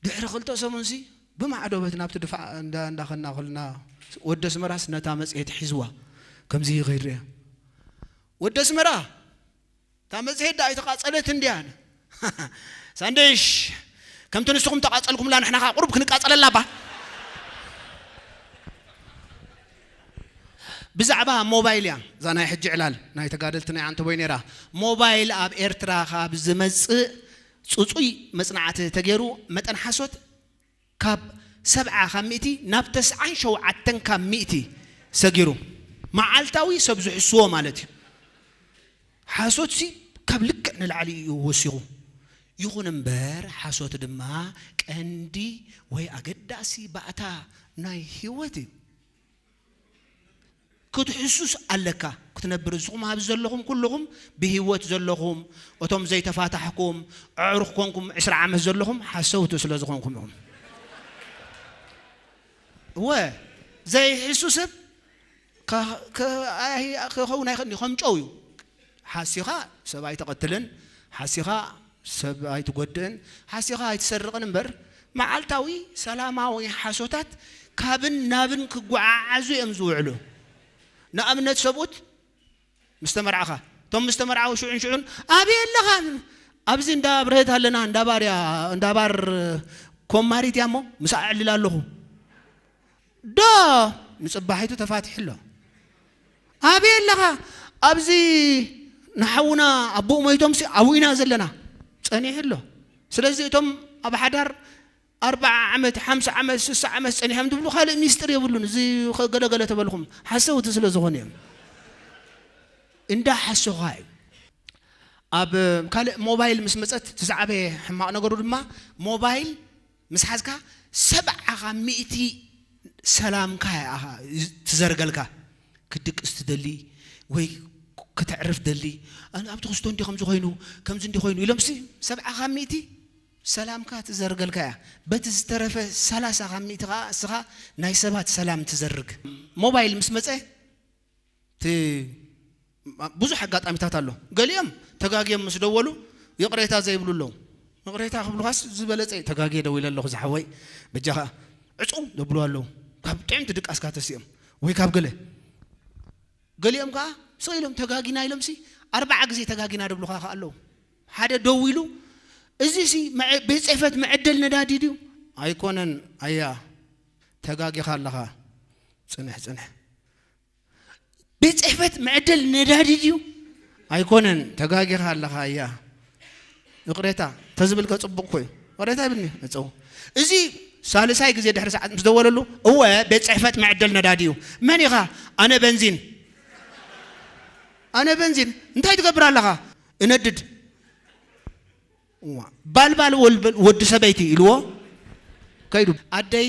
ድሕሪ ክልተ ሰሙንሲ ብማዕዶ በት ናብቲ ድፋዕ እንዳ እንዳኸና ከልና ወዲ ኣስመራስ ነታ መጽሔት ሒዝዋ ከምዚ ይኸይድ ርያ። ወዲ ኣስመራ እታ መጽሔት ደኣ ኣይተቓጸለትን ድያ? ሳንደሽ፣ ከምቲ ንስኹም ተቓጸልኩምላ ንሕና ከኣ ቁሩብ ክንቃጸለላ እባ። ብዛዕባ ሞባይል እያ እዛ ናይ ሕጂ ዕላል ናይ ተጋደልቲ ናይ ዓንተቦይ ነይራ። ሞባይል ኣብ ኤርትራ ካብ ዝመጽእ ጽጹይ መጽናዕቲ ተገይሩ መጠን ሓሶት ካብ ሰብዓ ካብ ሚእቲ ናብ ተስዓን ሸውዓተን ካብ ሚእቲ ሰጊሩ። መዓልታዊ ሰብ ዝሕስዎ ማለት እዩ። ሓሶትሲ ካብ ልክዕ ንላዕሊ እዩ ወሲኹ። ይኹን እምበር ሓሶት ድማ ቀንዲ ወይ ኣገዳሲ ባእታ ናይ ህይወት እዩ። ክትሕሱስ ኣለካ። ክትነብር ንስኹም ኣብዚ ዘለኹም ኩልኹም ብህይወት ዘለኹም፣ እቶም ዘይተፋታሕኩም፣ ኣዕሩኽ ኮንኩም ዕስራ ዓመት ዘለኹም ሓሰውቲ ስለ ዝኾንኩም ኢኹም። እወ፣ ዘይሕሱ ሰብ ከ- ከ- ኣይ- ክኸውን ኣይኽእልን እዩ። ከም ጨው እዩ። ሓሲኻ ሰብ ኣይትቐትልን፣ ሓሲኻ ሰብ ኣይትጎድእን፣ ሓሲኻ ኣይትሰርቕን እምበር፣ መዓልታዊ ሰላማዊ ሓሶታት ካብን ናብን ክጓዓዓዙ እዮም ዝውዕሉ። ንኣብነት ሰብኡት ምስ ተመርዓኻ፣ እቶም ምስ ተመርዓው ሽዑን ሽዑን ኣበይ ኣለኻ? ኣብዚ እንዳ ብርህት ኣለና፣ እንዳ ባር እያ፣ እንዳ ባር ኮማሪት እያ እሞ ምስኣ እዕልል ኣለኹ። ዶ ንጽባሒቱ ተፋቲሑ ኣሎ። ኣበይ ኣለኻ? ኣብዚ ንሓውና ኣቦኡ ሞይቶም ሲ ኣብኡ ኢና ዘለና። ጸኒሑ ኣሎ። ስለዚ እቶም ኣብ ሓዳር ኣርብዓ ዓመት፣ ሓምሳ ዓመት፣ ስሳ ዓመት ጸኒሖም ትብሉ ካልእ ሚስጥር የብሉን። እዚ ገለገለ ተበልኹም ሓሰውቲ ስለ ዝኾኑ እዮም። እንዳ ሓሶኻ እዩ። ኣብ ካልእ ሞባይል ምስ መጸት እቲ ዝዓበየ ሕማቕ ነገሩ ድማ ሞባይል ምስ ሓዝካ ሰብዓ ካብ ሚእቲ ሰላምካ እያ ትዘርገልካ። ክትድቅስ ትደሊ ወይ ከተዕርፍ ደሊ፣ "ኣነ ኣብቲ ክስቶ እንዲ ከምዚ ኮይኑ፣ ከምዚ እንዲ ኮይኑ" ኢሎምሲ ሰብዓ ካብ ሚእቲ ሰላምካ ትዘርገልካ እያ። በቲ ዝተረፈ ሰላሳ ካብ ሚእቲ ከዓ እስኻ ናይ ሰባት ሰላም ትዘርግ። ሞባይል ምስ መጸ እቲ ብዙሕ ኣጋጣሚታት ኣሎ። ገሊኦም ተጋግዮም ምስ ደወሉ ይቕሬታ ዘይብሉ ኣለዉ። ይቕሬታ ክብሉኻስ ዝበለጸ እዩ። "ተጋግየ ደዊለ ኣለኹ ዝሓወይ፣ በጃኻ ዕጹ" ዘብሉ ኣለዉ። ካብ ጥዕምቲ ድቃስካ ተሲኦም ወይ ካብ ገለ። ገሊኦም ከኣ ስቕ ኢሎም "ተጋጊና" ኢሎምሲ ኣርባዓ ግዜ "ተጋጊና" ደብሉኻ ከኣ ኣለዉ። ሓደ ደዊሉ፣ "እዚሲ መዐ-፣ ቤት ጽሕፈት መዐደል ነዳዲ ድዩ?" "ኣይኮነን ኣያ፣ ተጋጊኻ ኣለኻ። ጽንሕ፣ ጽንሕ። ቤት ጽሕፈት መዐደል ነዳዲ ድዩ?" "ኣይኮነን፣ ተጋጊኻ ኣለኻ ኣያ። ይቕሬታ" ተዝብል ከ ጽቡቕ እኮ እዩ። ይቕሬታ ይብልኒ፣ መጸው። እዚ ሳልሳይ ግዜ ድሕሪ ሰዓት ምስ ደወለሉ፣ "እወ፣ ቤት ጽሕፈት መዐደል ነዳዲ እዩ። መን ኢኻ?" "ኣነ በንዚን።" "ኣነ በንዚን? እንታይ ትገብር ኣለኻ?" "እነድድ።" "እዋ፣ ባልባል ወል-፣ ወዲ ሰበይቲ" ኢልዎ ከይዱ። ኣደይ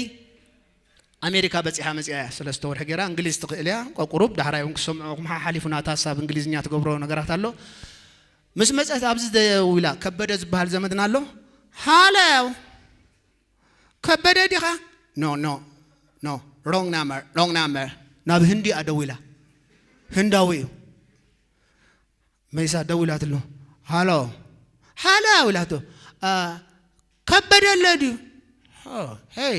ኣሜሪካ በጺሓ መጺኣ እያ። ሰለስተ ወርሒ ገይራ እንግሊዝ ትኽእል እያ። ቁሩብ ዳሕራይ እውን ክሰምዑኹም ሓሓሊፉ ናታ ሳብ እንግሊዝኛ ትገብሮ ነገራት ኣሎ። ምስ መጸት ኣብዚ ደው ኢላ ከበደ ዝበሃል ዘመድና ኣሎ። "ሃሎ፣ ከበደ ዲኻ?" "ኖ፣ ኖ፣ ኖ፣ ሮንግ ናምበር፣ ሮንግ ናምበር።" ናብ ህንዲ እያ ደው ኢላ። ህንዳዊ እዩ። መይሳ ደው ኢላትሉ። "ሃሎ፣ ሃሎ" ኢላቶ። "አ፣ ከበደ ኣሎ ድዩ?" "ኦ፣ ሄይ፣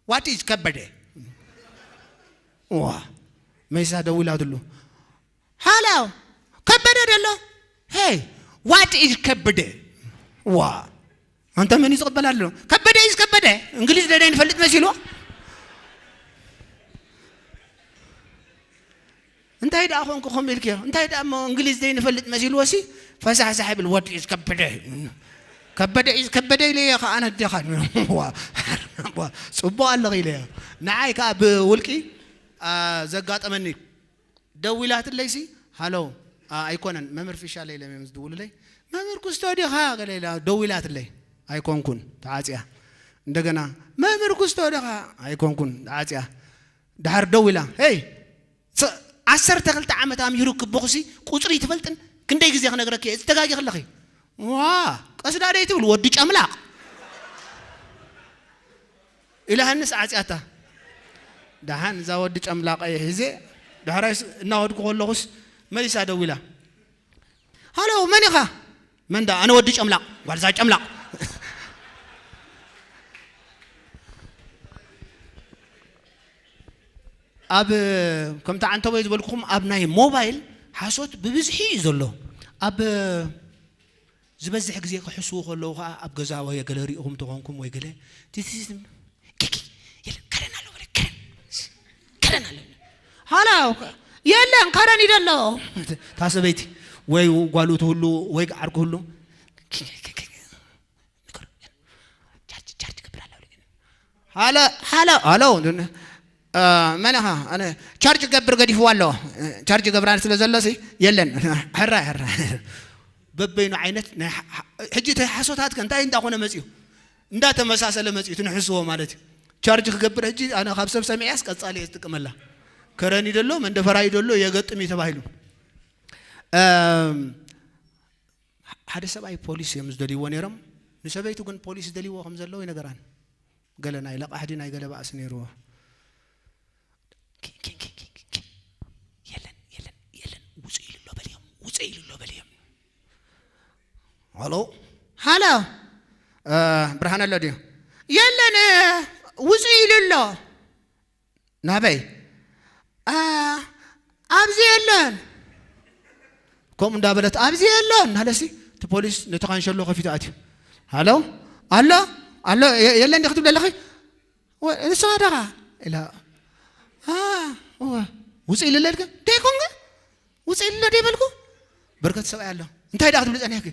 ዋት ኢዝ ከበደ?" ዋ፣ መይሳ ደው ኢላትሉ። "ሃሎ፣ ከበደ ደሎ?" "ሄይ፣ ዋት ኢዝ ከበደ?" ዋ፣ ኣንተ መን እዩ ዝቕበል ኣሎ? "ከበደ ኢዝ ከበደ?" እንግሊዝ ደደ ንፈልጥ መሲልዎ። እንታይ ደኣ ኾንኩ ከምኡ ኢልክዮ? እንታይ ደኣ እሞ እንግሊዝ ዘይንፈልጥ መሲልዎ ሲ ፈሳሕሳሕ ይብል። "ዋት ኢዝ ከበደ?" "ከበደ ኢዝ ከበደ" ኢለዮ ከኣ ነዴኻ። ዋ፣ ጽቡቕ ኣለኺ ኢለዮ። ንዓይ ከኣ ብውልቂ፣ ኣ፣ ዘጋጠመኒ። ደዊላትለይሲ፣ "ሃሎ፣ ኣ፣ ኣይኮነን፣ መምህር ፊሻለ" ኢሎም እዮም ዝድውሉለይ። "መምህር ኩስቶ ዲኻ?" ገለ ኢላ ደዊላትለይ። "ኣይኮንኩን፣ ተዓጽያ።" እንደገና፣ "መምህር ኩስቶ ዲኻ?" "ኣይኮንኩን፣ ተዓጽያ።" ደሓር ደው ኢላ፣ "ሄይ፣ ስ-፣ ዓሰርተ ክልተ ዓመት ኣምሂሩኪ ብኹሲ ቁጽሪ ትፈልጥን? ክንደይ ግዜ ክነግረኪ እየ፣ እዚ ተጋጊኺ ኣለኺ?" "ዋ፣ ቀስ ደኣ ደይ ትብል ወዲ ጨምላቕ?" ኢላሃንስ ዓጽያታ። ደሓን እዛ ወዲ ጨምላቐ እየ ሒዘ፣ ዳሕራይስ እናኸድኩ ከለኹስ መሊሳ ደዊላ፣ "ሃሎ፣ መን ኢኻ?" "መን ደኣ? ኣነ ወዲ ጨምላቕ፣ ጓል እዛ ጨምላቕ።" ኣብ፣ ከምቲ ዓንተቦይ ዝበልኩኹም፣ ኣብ ናይ ሞባይል ሓሶት ብብዝሒ እዩ ዘሎ። ኣብ ዝበዝሕ ግዜ ክሕስዉ ከለዉ ኸዓ፣ ኣብ ገዛ ወይ ገለ ሪእኹም ተኾንኩም ወይ ገለ፣ ቲ-፣ ቲ-፣ ቲ-፣ ኪኪ፣ የለን፣ ከረን ኣሎ በለ፣ ከረን፣ ከረን ኣሎ። ሃሎ፣ የለን፣ ከረን እዩ ዘሎ። እታ ሰበይቲ ወይ ጓሉ ትህሉ ወይ ገዓር ክህሉ፣ ኪ-፣ ኪ-፣ ኪ-፣ ንገሮ፣ ቻርጅ፣ ቻርጅ ገብር ኣላ በለ። ሃሎ፣ ሃሎ፣ ሃሎ፣ እ፣ መን ኢኻ? ኣነ ቻርጅ ገብር ገዲፍዋ ኣሎ። እ፣ ቻርጅ ገብራ ስለ ዘሎ ሲ፣ የለን። ሕራይ፣ ሕራይ። በበይኑ ዓይነት ናይ ሓ-፣ ሓ-፣ ሕጂ እቲ ሓሶታት ከ እንታይ እንዳኾነ መጺኡ? እንዳተመሳሰለ መጺኡ፣ እቲ ንሕስዎ ማለት እዩ። ቻርጅ ክገብር ሕጂ ኣነ ካብ ሰብ ሰሚዐያስ ቀጻሊ እየ ዝጥቀመላ። ከረን እዩ ደሎ፣ መንደፈራ እዩ ደሎ፣ የገጥም እዩ ተባሂሉ። እም፣ ሓደ ሰብኣይ ፖሊስ እዮም ዝደልይዎ ነይሮም። ንሰበይቱ ግን ፖሊስ ዝደልይዎ ከም ዘለዎ ይነገራን። ገለ ናይ ለቓሕ ድዩ ናይ ገለ ባእሲ ነይርዎ። ኪን፣ ኪን፣ ኪን፣ ኪን፣ ኪን፣ ኪን። የለን፣ የለን፣ የለን። ውጹ ኢሉ ኣሎ በልዮም፣ ውጹ ኢሉ ኣሎ በልዮም። ሃሎ? ሃሎ? እ፣ ብርሃን ኣሎ ድዩ? የለን፣ ውጹ ኢሉ ኣሎ። ናበይ? እ፣ ኣብዚ የለን። ከምኡ እንዳበለት፣ "ኣብዚ የለን" እናለሲ፣ እቲ ፖሊስ ነቲ ካንሸሎ ከፊቱ ኣትዩ። "ሃሎ? ኣሎ? ኣሎ? የ-፣ የለን ዲኺ ትብሊ ኣለኺ?" "ወ-፣ ንስኻ ዲኻ?" ኢላ፣ ኣ፣ እወ፣ ውፅእ ኢሉ ኣሎ ኢልካ? ደይኮንከ? ውፅእ ኢሉ ኣሎ ደይበልኩ? በርከት ሰብኣይ ኣሎ። እንታይ ደኣ ክትብሊ ጸኒሕኪ?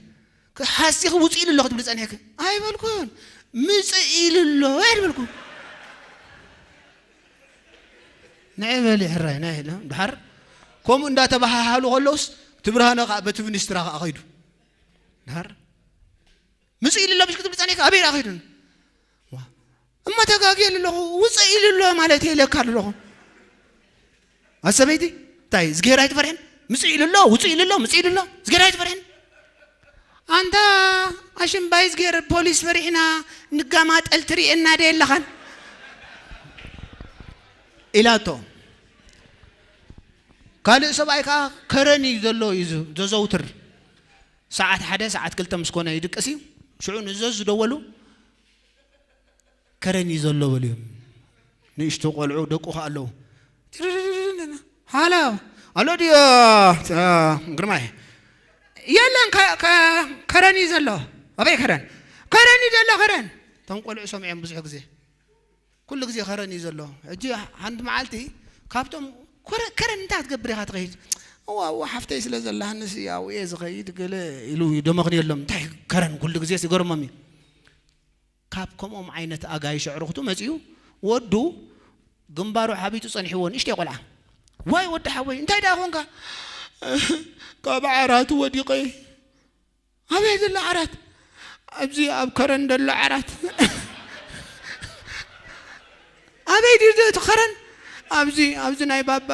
ሓሲኺ ውፅእ ኢሉ ኣሎ ክትብሊ ጸኒሕኪ? ኣይበልኩን። ምፅእ ኢሉ ኣሎ እየ ዝበልኩ። ንዒ በሊ ሕራይ፣ ናይ ኢሉ። ድሓር ከምኡ እንዳተባሃሃሉ ከለውስ፣ እቲ ብርሃነ ከዓ በቲ ፊኒስትራ ከዓ ከይዱ። ድሓር ምፅእ ኢሉ ኣሎ ብሽ ክትብል ጸኒሕካ ኣበይ ደኣ ከይዱ? ዋ፣ እሞ ተጋግየ ኣለኹ፣ ውፅእ ኢሉ ኣሎ ማለት እየ ኢለካ ኣለኹ። ኣሰበይቲ፣ እንታይ፣ እዝግሄር ኣይትፈርሕን? ምፅእ ኢሉ ኣሎ፣ ውፅእ ኢሉ ኣሎ፣ ምፅእ ኢሉ ኣሎ፣ እዝግሄር ኣይትፈርሕን? ኣንታ ኣሽምባይ እዝግሄር፣ ፖሊስ ፈሪሕና ንጋማጠል ትርእየና ዶ የለኻን? ኢላቶ። ካልእ ሰብኣይ ከኣ ከረን እዩ ዘሎ እዩ ዝ-፣ ዘዘውትር። ሰዓት ሓደ፣ ሰዓት ክልተ ምስ ኮነ ይድቅስ እዩ። ሽዑ ንዘዝ ዝደወሉ፣ "ከረን እዩ ዘሎ" በልዮም። ንእሽቶ ቆልዑ ደቁ ከኣ ኣለዉ። ሃሎ፣ ኣሎ ድዮ፣ እ፣ ግርማይ? የለን፣ ከ-፣ ከ-፣ ከረን እዩ ዘሎ። ኣበይ ከረን? ከረን እዩ ዘሎ፣ ከረን። እቶም ቆልዑ ሰሚዖም ብዙሕ ግዜ። ኩሉ ግዜ ከረን እዩ ዘሎ። ሕጂ ሓንቲ መዓልቲ ካብቶም፣ "ኮረ-፣ ከረን እንታይ ክትገብር ኢኻ ትኸይድ?" "እዋ፣ እዋ፣ ሓፍተይ ስለ ዘላ፣ ንስ ያው እየ ዝኸይድ" ገለ ኢሉ ይደመኽንየሎም። እንታይ ከረን ኩሉ ግዜ ይገርሞም እዩ። ካብ ከምኦም ዓይነት ኣጋይሽ ኣዕሩኽቱ መጺኡ፣ ወዱ ግንባሩ ሓቢጡ ጸኒሕዎ፣ ንእሽተይ ቆልዓ። "ዋይ ወዲ ሓወይ፣ እንታይ ደኣ ኾንካ?" "ካብ ዓራቱ ወዲቐ" "ኣበይ ዘሎ ዓራት?" "ኣብዚ ኣብ ከረን ዘሎ ዓራት።" "ኣበይ ድዩ እቲ ከረን?" "ኣብዚ፣ ኣብዚ ናይ ባባ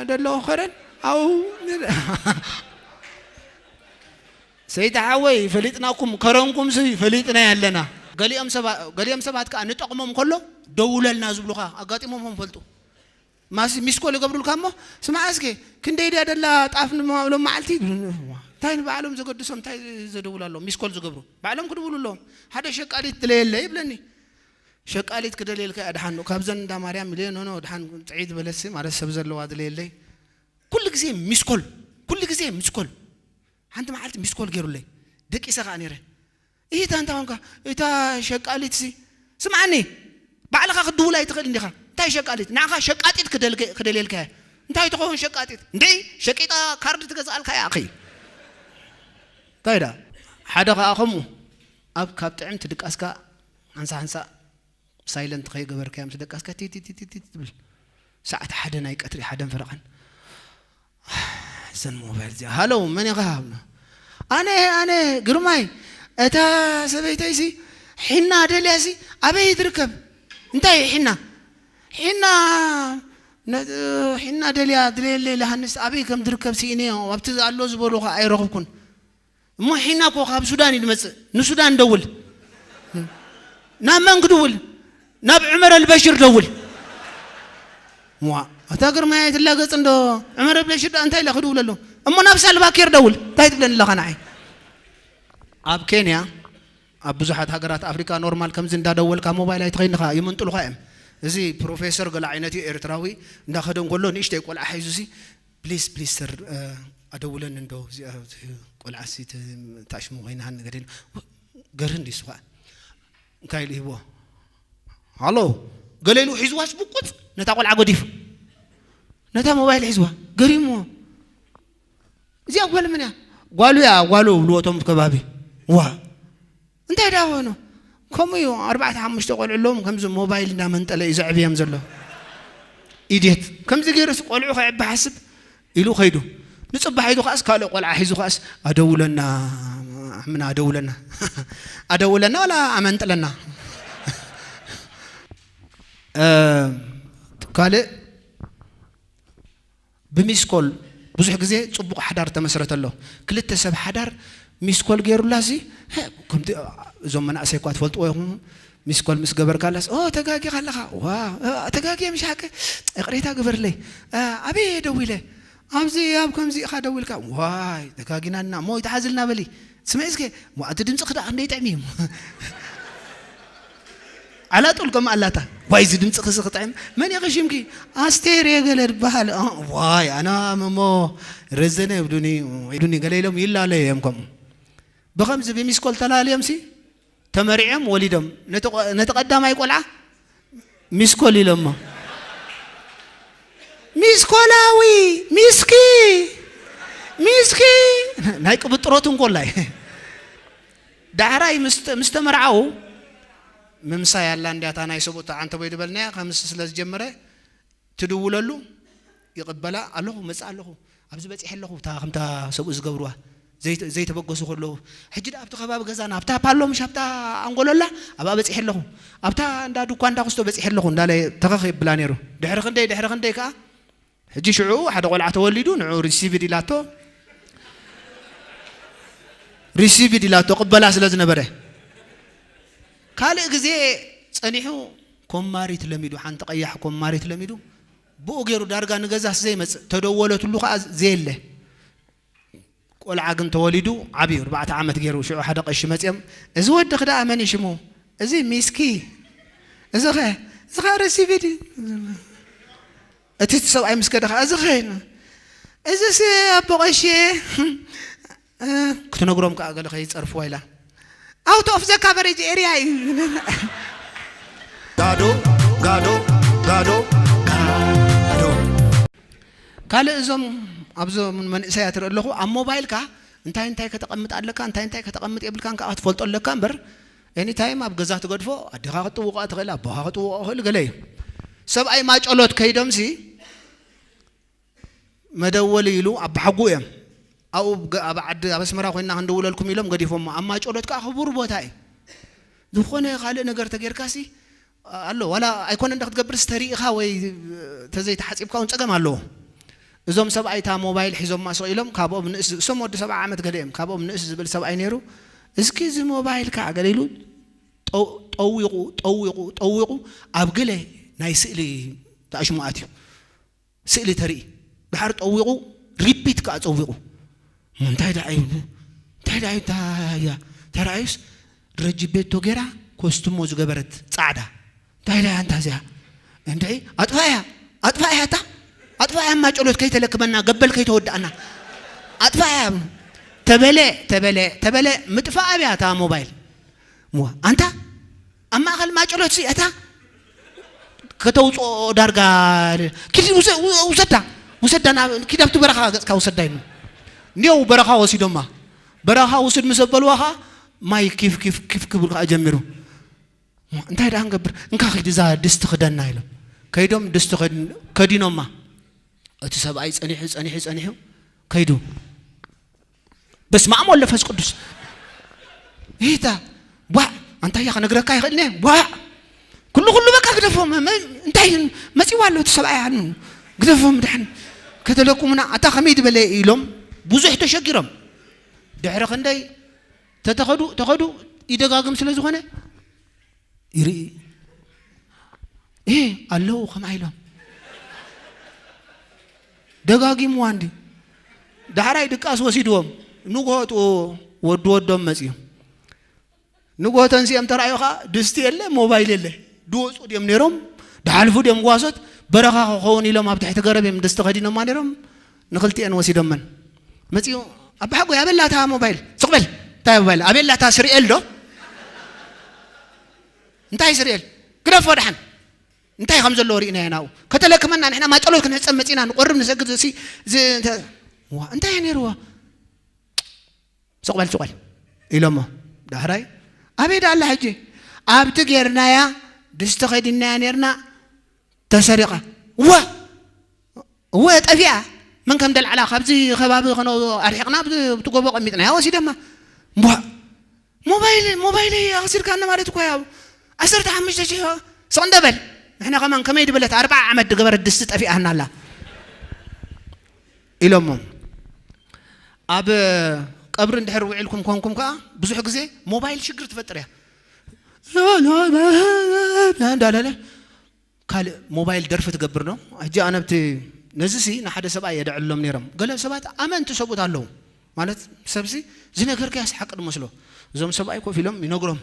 ዘሎ ከረን፣ ኣብኡ ንር-" ሰይጣ ሓወይ፣ ፈሊጥናኩም፣ ከረንኩም ሲ ፈሊጥና ኣለና። ገሊኦም ሰባ-፣ ገሊኦም ሰባት ከኣ ንጠቕሞም ከሎ ደውለልና ዝብሉኻ ኣጋጢሞም ፈልጡ። ማሲ ሚስኮል ይገብሩልካ እሞ፣ "ስማዕ እስኪ፣ ክንደይ ድያ ደላ ጣፍ ንማ-፣ ሎም መዓልቲ?" ይብሉ። እንታይ ንባዕሎም ዘገድሶም፣ እንታይ ዘደውሉ ኣለዎም? ሚስኮል ዝገብሩ። ባዕሎም ክድውሉ ኣለዎም። ሓደ ሸቃሊት ድለየለይ ይብለኒ። ሸቃሊት ክደልየልካ እያ፣ ደሓን ነው። ካብዘን እንዳ ማርያም ኢለ፣ "ኖ፣ ኖ፣ ደሓን ጥዕይ ዝበለሲ፣ ማለት ሰብ ዘለዋ ድለየለይ።" ኩሉ ግዜ ሚስኮል፣ ኩሉ ግዜ ሚስኮል። ሓንቲ መዓልቲ ሚስኮል ገይሩለይ። ደቂሰ ከኣ ነይረ። "እታ እንታይ ኾንካ? እታ ሸቃሊትሲ?" "ስምዓኒ፣ ባዕልኻ ክትድውል ኣይትኽእል እንዲኻ? እንታይ ሸቃሊት? ንዓኻ ሸቃጢት ክደልከ-፣ ክደልየልካ እየ። እንታይ ትኸውን ሸቃጢት? እንዴ፣ ሸቂጣ ካርድ ትገዝኣልካ እያ፣ ኣኺ። እንታይ ደኣ?" ሓደ ኸኣ ከምኡ፣ ኣብ ካብ ጥዕምቲ ድቃስካ፣ ሓንሳ ሓንሳ ሳይለንት ከይገበርካዮ ምስ ደቃስካ፣ ቲ፣ ቲ፣ ቲ፣ ቲ፣ ቲ ትብል። ሰዓት ሓደ ናይ ቀትሪ፣ ሓደን ፈረቓን። እዘን ሞባይል እዚኣ፣ "ሃሎ፣ መን ኢኻ?" "ኣነ፣ ኣነ፣ ግርማይ፣ እታ ሰበይተይሲ ሒና ደልያሲ ኣበይ ትርከብ?" "እንታይ ሒና?" "ሒና፣ ነ-፣ ሒና ደልያ፣ ድለየለይ ኢላሃንስ ኣበይ ከም ትርከብ ስኢነዮ፣ ኣብቲ ኣሎ ዝበሉ ኸኣ ኣይረኽብኩን።" "እሞ ሒና እኮ ካብ ሱዳን እዩ ዝመጽእ። ንሱዳን ደውል። ናብ መን ክድውል? ናብ ዑመር ኣልበሽር ደውል።" ዋ፣ ኣታ ግርማይ ኣይትላገጽ እንዶ። ዑመር ኣልበሽር ደኣ እንታይ ኢላ ክድውለሉ? "እሞ ናብ ሳልቫኪር ደውል። እንታይ ትብለኒ ኣለኻ ንዓይ?" ኣብ ኬንያ፣ ኣብ ብዙሓት ሃገራት ኣፍሪካ ኖርማል ከምዚ እንዳደወልካ ሞባይል ኣይትኸይንኻ፣ ይምንጥሉኻ እዮም። እዚ ፕሮፌሰር ገለ ዓይነት እዩ፣ ኤርትራዊ፣ እንዳኸደ እንከሎ ንእሽተይ ቆልዓ ሒዙ ሲ፣ "ፕሊስ፣ ፕሊስ፣ ሰር፣ እ፣ ኣደውለን እንዶ፣ እዚኣ፣ እዚ ቆልዓ ሲ፣ ተ-፣ ታሽሙ ኮይና፣ ሃኒ ገደል፣ ገርህ እንዲ ስኻ?" እንታይ ኢሉ ሂብዎ? "ሃሎ፣ ገለ" ኢሉ ሒዝዋስ ብቁጽ ነታ ቆልዓ ገዲፉ፣ ነታ ሞባይል ሒዝዋ፣ ገሪምዎ። "እዚኣ ጓል መን እያ?" "ጓሉ እያ፣ ጓሉ" ብልዎ እቶም ከባቢ። ዋ፣ እንታይ ደኣ ኾኑ? ከምኡ እዩ፣ ኣርባዕተ ሓሙሽተ ቆልዑ ኣለዎም፣ ከምዚ ሞባይል እንዳመንጠለ እዩ ዘዕብዮም ዘሎ። ኢድየት። ከምዚ ገይሩስ ቆልዑ ከዕቢ ሓስብ ኢሉ ኸይዱ። ንጽባሕ ኢሉ ኸኣስ ካልእ ቆልዓ ሒዙ ኸኣስ፣ "ኣደውለና፣ ኣምና ኣደውለና።" "ኣደውለና ዋላ ኣመንጥለና?" እ፣ ካልእ ብሚስኮል ብዙሕ ግዜ ጽቡቕ ሓዳር ተመስረተ ኣሎ። ክልተ ሰብ ሓዳር ሚስኮል ገይሩላሲ፣ "ሀ፣ ከምቲ እዞም መናእሰይ እኳ ትፈልጥዎ ኢኹም፣ ሚስኮል ምስ ገበርካላስ፣ ኦ፣ ተጋጊኻ ኣለኻ፣ ዋ፣ እ፣ ተጋግየ ምሽ ሓቂ፣ ይቕሬታ ግበርለይ፣ እ፣ ኣበይ እየ ደዊለ? ኣብዚ ኣብ ከምዚ ኢኻ ደዊልካ፣ ዋይ፣ ተጋጊና እና፣ እሞ ይተሓዝልና በሊ፣ ስምዒ እስከ፣ ዋ፣ እቲ ድምፅኺ ደኣ ክንደይ ጥዕም እዩ?" ዓላጡል ከም ኣላታ። "ዋይ፣ እዚ ድምፅኺ ሲ ክጥዕም። መን ኢኺ ሽምኪ?" "ኣስቴር እየ ገለ ድበሃል።" "እ፣ ዋይ፣ ኣነ እሞ ረዘነ ይብሉኒ፣ ይብሉኒ ገለ" ኢሎም ይላለዩ እዮም ከምኡ። ብኸምዚ ብሚስኮል ተላልዮም ሲ ተመሪዖም ወሊዶም። ነቲ ቆ-፣ ነቲ ቀዳማይ ቆልዓ ሚስኮል ኢሎሞ። ሚስኮላዊ፣ ሚስኪ፣ ሚስኪ። ናይ ቅብጥሮት እንኮላይ። ዳሕራይ ምስ፣ ምስ ተመርዓው፣ ምምሳይ ኣላ እንድያ እታ ናይ ሰብኡት ዓንተቦይ ዝበልናያ፣ ከምስ ስለ ዝጀመረ፣ ትድውለሉ፣ ይቕበላ። ኣለኹ፣ መጽእ ኣለኹ፣ ኣብዚ በጺሐ ኣለኹ፣ እታ ከምታ ሰብኡ ዝገብርዋ፣ ዘይተ-፣ ዘይተበገሱ ከለዉ። ሕጂ ደኣ ኣብቲ ከባቢ ገዛና፣ ኣብታ ፓሎ፣ ምሽ ኣብታ ኣንጎሎላ፣ ኣብኣ በጺሐ ኣለኹ፣ ኣብታ እንዳ ድኳ፣ እንዳ ኩስቶ በጺሐ ኣለኹ እንዳለ ተኸኽ ይብላ ነይሩ። ድሕሪ ክንደይ፣ ድሕሪ ክንደይ ከኣ፣ ሕጂ ሽዑ ሓደ ቆልዓ ተወሊዱ፣ ንዑ ሪሲቭድ ኢላቶ፣ ሪሲቭድ ኢላቶ፣ ቅበላ ስለ ዝነበረ። ካልእ ግዜ ጸኒሑ ኮማሪት ለሚዱ፣ ሓንቲ ቀያሕ ኮማሪት ለሚዱ፣ ብኡ ገይሩ ዳርጋ ንገዛስ ዘይመጽእ፣ ተደወለትሉ ከኣ ዘየለ። ቆልዓ ግን ተወሊዱ፣ ዓብዩ፣ ኣርባዕተ ዓመት ገይሩ፣ ሽዑ ሓደ ቀሺ መጽዮም፣ "እዚ ወድኺ ደኣ መን እዩ ሽሙ?" "እዚ ሚስኪ፣ እዚ ኸ፣ እዚ ኸ ረሲቪድ እዩ?" እቲ ሰብኣይ ምስ ከደ ኸኣ፣ "እዚ ኸ?" "እዚስ ኣቦ ቀሺ፣ እ፣ ክትነግሮም ከኣ ገለ ከይጸርፍዋ ኢላ፣ out of the coverage area እዩ." ጋዶ፣ ጋዶ፣ ጋዶ፣ ጋዶ። ካልእ እዞም፣ ኣብዞም መንእሰያት ርኢ ኣለኹ፣ ኣብ ሞባይልካ እንታይ እንታይ ከተቐምጥ ኣለካ፣ እንታይ እንታይ ከተቐምጥ የብልካን ከኣ ክትፈልጦ ኣለካ እምበር፣ ኤኒታይም ኣብ ገዛ ትገድፎ፣ ኣዴኻ ክትጥውቓ ትኽእል፣ ኣቦኻ ክትጥውቖ ይኽእል፣ ገለ እዩ። ሰብኣይ ማጨሎት ከይዶምሲ፣ መደወሊ ኢሉ ኣብ ሓጉ እዮም። ኣብኡ ብ-፣ ኣብ ዓዲ፣ ኣብ ኣስመራ ኮይንና ክንድውለልኩም ኢሎም ገዲፎሞ። ኣብ ማጨሎት ከኣ ክቡር ቦታ እዩ። ዝኾነ ካልእ ነገር ተጌርካሲ ኣሎ፣ ዋላ ኣይኮነን ዶ ክትገብርስ፣ ተሪኢኻ ወይ ተዘይተሓጺብካ እውን ጸገም ኣለዎ። እዞም ሰብኣይ እታ ሞባይል ሒዞማ ስቕ ኢሎም፣ ካብኦም ንእስ፣ እሶም ወዲ ሰብዓ ዓመት ገለ እዮም፣ ካብኦም ንእስ ዝብል ሰብኣይ ነይሩ። "እስኪ እዚ ሞባይል ከዓ" ገለ ኢሉ ጠው-፣ ጠዊቑ፣ ጠዊቑ፣ ጠዊቑ፣ ኣብ ገለ ናይ ስእሊ ተኣሽሙ ኣትዩ። ስእሊ ተርኢ። ድሓር ጠዊቑ፣ ሪፒት ከኣ ጸዊቑ። እንታይ ደኣ እዩ? እንታይ ደኣ እዩ? እታ እያ ተራእዩስ፣ ረጂ ቤቶ ጌራ ኮስትሞ ዝገበረት ጻዕዳ። እንታይ ደኣ እንታ እዚኣ? እንድዒ፣ ኣጥፋእያ፣ ኣጥፋእያ እታ፣ ኣጥፋእያ እማ ጨሎት ከይተለክመና፣ ገበል ከይተወድኣና። ኣጥፋእያ። ተበለ፣ ተበለ፣ ተበለ፣ ምጥፋእ ኣብያ እታ ሞባይል። ሞ፣ ኣንታ፣ ኣብ ማእከል ማጨሎት ሲ፣ እታ ከተውፅኦ ዳርጋ፣ ኪድ ውሰ-፣ ው-፣ ውሰዳ፣ ውሰዳ፣ ናብ፣ ኪድ ኣብቲ በረኻ ገፅካ ውሰዳ ኢሉ። እንዲያው በረኻ ወሲዶማ። በረኻ ውስድ ምስ ኣበልዋ ኸዓ ማይ ኪፍ፣ ኪፍ፣ ኪፍ ክብል ከኣ ጀሚሩ። ሞ፣ እንታይ ደኣ ንገብር? እንካ ኪድ እዛ ድስቲ ክደና ኢሎም። ከይዶም ድስቲ ከድ-፣ ከዲኖማ። እቲ ሰብኣይ ጸኒሑ፣ ጸኒሑ፣ ጸኒሑ ከይዱ። በስመ ኣብ ወወልድ ወመንፈስ ቅዱስ። ይታ፣ ዋዕ፣ ኣንታ እያ ክነግረካ ይኽእል እየ። ዋዕ፣ ኩሉ፣ ኩሉ በቃ ግደፎም። መ-፣ መ-፣ እንታይ መጺዋ ኣሎ እቲ ሰብኣይ ኣሉ። ግደፎም ድሓን። ከተለኩምና፣ ኣታ ከመይ ዝበለ ኢሎም ብዙሕ ተሸጊሮም። ድሕሪ ክንደይ ተተኸዱ፣ ተኸዱ፣ ይደጋግም ስለ ዝኾነ፣ ይርኢ። እ፣ ኣለዉ ከምኣ ኢሎም። ደጋጊምዋ እንዲ። ዳሕራይ ድቃስ ወሲድዎም። ንግሆ ጥዎ ወዲ ወዶም መጺኦም። ንግሆ ተንሲኦም ተራእዮ ኸዓ ድስቲ የለ፣ ሞባይል የለ። ድወፁ ድዮም ነይሮም፣ ድሓልፉ ድዮም ጓሶት፣ በረኻ ክኸውን ኢሎም ኣብ ትሕቲ ገረብ እዮም ድስቲ ከዲኖማ ነይሮም። ንኽልቲኤን ወሲዶመን። መጺኡ፣ "ኣባሓጎይ፣ ኣበላታ ሞባይል?" "ስቕ በል፣ እንታይ ሞባይል? ኣበላታ ስሪኤል ዶ?" "እንታይ ስሪኤል? ግደፎ ደሓን። እንታይ ከም ዘለዎ ርኢናዮ ናብኡ። ከተለክመና ንሕና ማጨሎት ክንሕጸብ መጺና፣ ንቆርብ ንሰግድ፣ ሲ-፣ ዝ-፣ እንተ-" ዋ፣ እንታይ እየ ነይርዎ? "ስቕ በል፣ ስቕ በል" ኢሎሞ። ዳሕራይ፣ "ኣበይ ደኣ ኣላ ሕጂ?" "ኣብቲ ጌርናያ፣ ድስቲ ከዲናያ ኔርና፣ ተሰሪቓ." "ዋ! እወ፣ ጠፊኣ። መን ከም ደልዓላ ካብዚ ከባቢ ከነ ኣርሒቕና፣ ብቲ፣ ብቲ ጎቦ ቀሚጥናያ፣ ወሲደማ." "እምቧእ! ሞባይል፣ ሞባይለይ ኣኽሲርካኒ ማለት እኮ እያ። ዓሰርተ ሓሙሽተ ሽሕ፣ ስቕ እንደ በል። ንሕና ከማን ከመይ ድበለት ኣርብዓ ዓመት ድገበረት ድስቲ ጠፊኣና ኣላ" ኢሎሞ። ኣብ ቀብሪ እንድሕር ውዒልኩም ኮንኩም ከኣ፣ ብዙሕ ግዜ ሞባይል ሽግር ትፈጥር እያ። እንዳለለ ካልእ ሞባይል ደርፊ ትገብር ዶ? ሕጂ ኣነ ብቲ፣ ነዚ ሲ ንሓደ ሰብኣይ የደዕሎም ነይሮም። ገለ ሰባት ኣመንቲ ሰብኡት ኣለዉ። ማለት ሰብሲ ዝነገርካያስ ሓቂ ድመስሎ። እዞም ሰብኣይ ኮፍ ኢሎም ይነግሮም።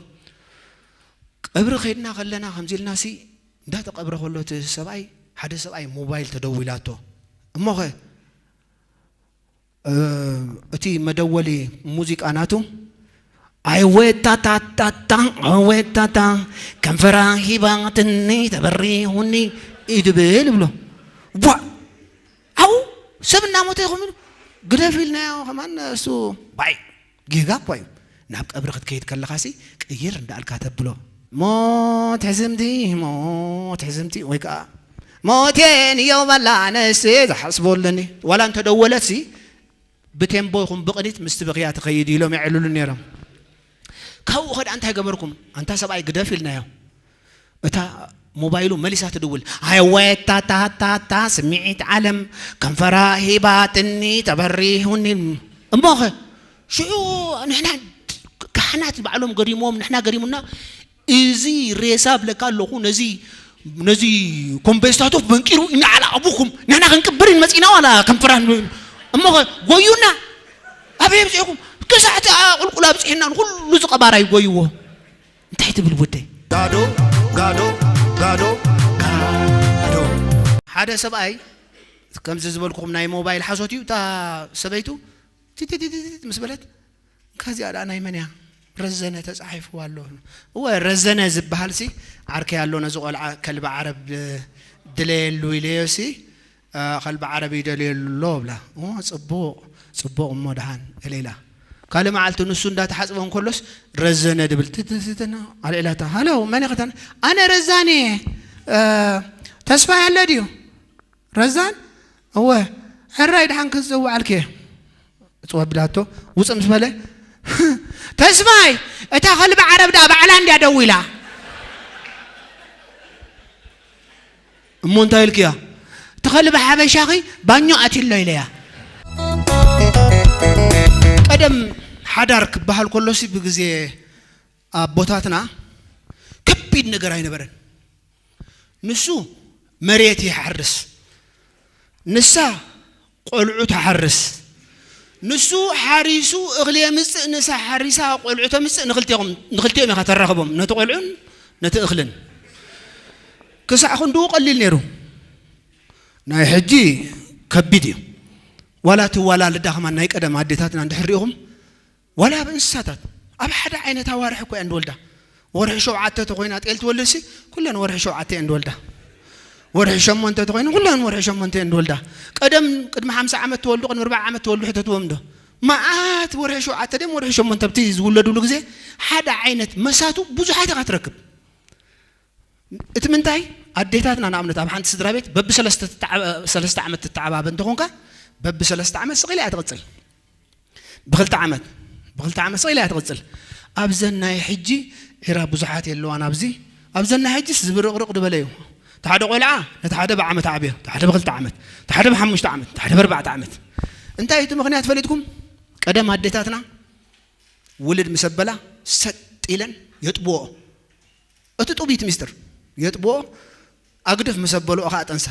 ቀብሪ ከይድና ከለና ከምዚ ኢልና ሲ እንዳተቀብረ ከሎ እቲ ሰብኣይ፣ ሓደ ሰብኣይ ሞባይል ተደዊላቶ። እሞኸ፣ እ፣ እቲ መደወሊ ሙዚቃ ናቱ፣ "ኣይወታታታታ፣ ኣይወታታ፣ ከንፈራ ሂባትኒ፣ ተበሪሁኒ" እዩ ድብል ይብሎ። ቧ! ሰብ እናሞተ ይኹም ኢሉ ግደፍ ኢልናዮ። ከማን እሱ ባይ ጌጋ እኳ እዩ። ናብ ቀብሪ ክትከይድ ከለኻሲ ቅይር እንዳልካ ተብሎ። ሞት ሕዝምቲ፣ ሞት ሕዝምቲ፣ ወይ ከዓ ሞቴን እየው በላ ነስ ዝሓስቦ ኣለኒ። ዋላ እንተደወለትሲ ብቴምቦ ይኹን ብቕኒት ምስቲ ብኽያ ትኸይድ ኢሎም የዕልሉ ነይሮም። ካብኡ ኸድኣ እንታይ ገበርኩም? ኣንታ ሰብኣይ ግደፍ ኢልናዮ። እታ ሞባይሉ መሊሳ ትድውል። ኣየወ ታታታታ ስምዒት ዓለም ከንፈራ ሂባትኒ ተበሪሁኒ። እሞኸ ሽዑ ንሕና ካህናት ባዕሎም ገሪሞም ንሕና ገሪሙና። እዚ ሬሳ ብለካ ኣለኹ ነዚ ነዚ ኮምቤስታቶፍ መንቂሩ ኢና ዓላ ኣቡኩም ንሕና ክንቅብር መፂና ዋላ ከንፈራ እሞኸ ጎዩና። ኣበይ ኣብፂኹም ክሳዕቲ ቁልቁል ኣብፂሕና ንኩሉ ዝቐባራ ይጎይዎ። እንታይ ትብል ወደይ? ጋዶ ጋዶ ጋዶ ጋዶ። ሓደ ሰብኣይ ከምዚ ዝበልኩኹም ናይ ሞባይል ሓሶት እዩ። እታ ሰበይቱ ቲቲቲቲቲ ምስ በለት፣ ከዚኣ ደኣ ናይ መን እያ? ረዘነ ተጻሒፍዋ ኣሎ። እወ፣ ረዘነ ዝበሃል ሲ ዓርከይ ኣሎ፣ ነዚ ቆልዓ ከልቢ ዓረብ ድለየሉ ኢለዮ ሲ፣ እ፣ ከልቢ ዓረብ ይደልየሉ ኣሎ ብላ። ኦ፣ ጽቡቕ፣ ጽቡቕ እሞ ደሓን እለ ኢላ። ካልእ መዓልቲ ንሱ እንዳተሓጽበ እንከሎስ ረዘነ ድብል ትትትትን ኣልዒላታ። ሃሎ፣ መን ኢኺ ተን-? ኣነ ረዛን እየ። እ፣ ተስፋይ ኣሎ ድዩ? ረዛን? እወ። ሕራይ ደሓን ክዝውዓልኪ እየ። እጽዋ ቢላቶ ውጽእ ምስ በለ፣ "ተስፋይ፣ እታ ከልቢ ዓረብ ደኣ ባዕላ እንድያ ደዊላ። እሞ እንታይ ኢልክያ?" "እቲ ከልቢ ሓበሻኺ ባኞ ኣትሎ ኢለያ." ቀደም ሓዳር ክበሃል ከሎሲ ብግዜ ኣቦታትና ከቢድ ነገር ኣይነበረን። ንሱ መሬት ይሓርስ፣ ንሳ ቆልዑ ትሓርስ። ንሱ ሓሪሱ እኽሊ የምጽእ፣ ንሳ ሓሪሳ ቆልዑ ተምጽእ። ንኽልቲኦም፣ ንኽልቲኦም ኢኻ ተራኽቦም፣ ነቲ ቆልዑን ነቲ እኽልን። ክሳዕ ክንድኡ ቀሊል ነይሩ። ናይ ሕጂ ከቢድ እዩ። ዋላ እቲ ዋላ ልዳ ከማን ናይ ቀደም ኣዴታትና እንድሕር ሪኢኹም፣ ዋላ ኣብ እንስሳታት ኣብ ሓደ ዓይነት ኣዋርሕ እኮ እየን ዝወልዳ። ወርሒ ሸውዓተ ተኾይና ጤል ትወልድሲ፣ ኩለን ወርሒ ሸውዓተ እየን ዝወልዳ። ወርሒ ሸሞንተ ተኾይኑ ኩለን ወርሒ ሸሞንተ እየን ዝወልዳ። ቀደም ቅድሚ ሓምሳ ዓመት ተወልዱ፣ ቅድሚ ኣርባዓ ዓመት ተወልዱ ሕተትዎም ዶ? መዓት ወርሒ ሸውዓተ ድዮም ወርሒ ሸሞንተ ኣብቲ ዝውለዱሉ ግዜ ሓደ ዓይነት መሳቱ ብዙሓት ኢኻ ትረክብ። እቲ ምንታይ? ኣዴታትና ንኣብነት ኣብ ሓንቲ ስድራ ቤት በቢ ሰለስተ ትተዓባ-፣ ሰለስተ ዓመት ትተዓባበ እንተኾንካ፣ በቢ ሰለስተ ዓመት ስቕ ኢላ እያ ትቕጽል። ብኽልተ ዓመት፣ ብኽልተ ዓመት ስቕ ኢላ እያ ትቕጽል። ኣብዘን ናይ ሕጂ ዒራ ብዙሓት የለዋን ኣብዚ። ኣብዘን ናይ ሕጂስ ዝብርቕርቕ ዝበለ እዩ። እቲ ሓደ ቆልዓ ነቲ ሓደ ብዓመት ዓብዮ፣ እቲ ሓደ ብኽልተ ዓመት፣ እቲ ሓደ ብሓሙሽተ ዓመት፣ እቲ ሓደ ብኣርባዕተ ዓመት። እንታይ እዩ እቲ ምኽንያት ፈሊጥኩም? ቀደም ኣዴታትና ውልድ ምስ ኣበላ ሰጥ ኢለን የጥብኦ። እቲ ጡብ እዩ እቲ ሚስጥር። የጥብኦ፣ ኣግድፍ ምስ ኣበልኦ ኸዓ ጠንሳ።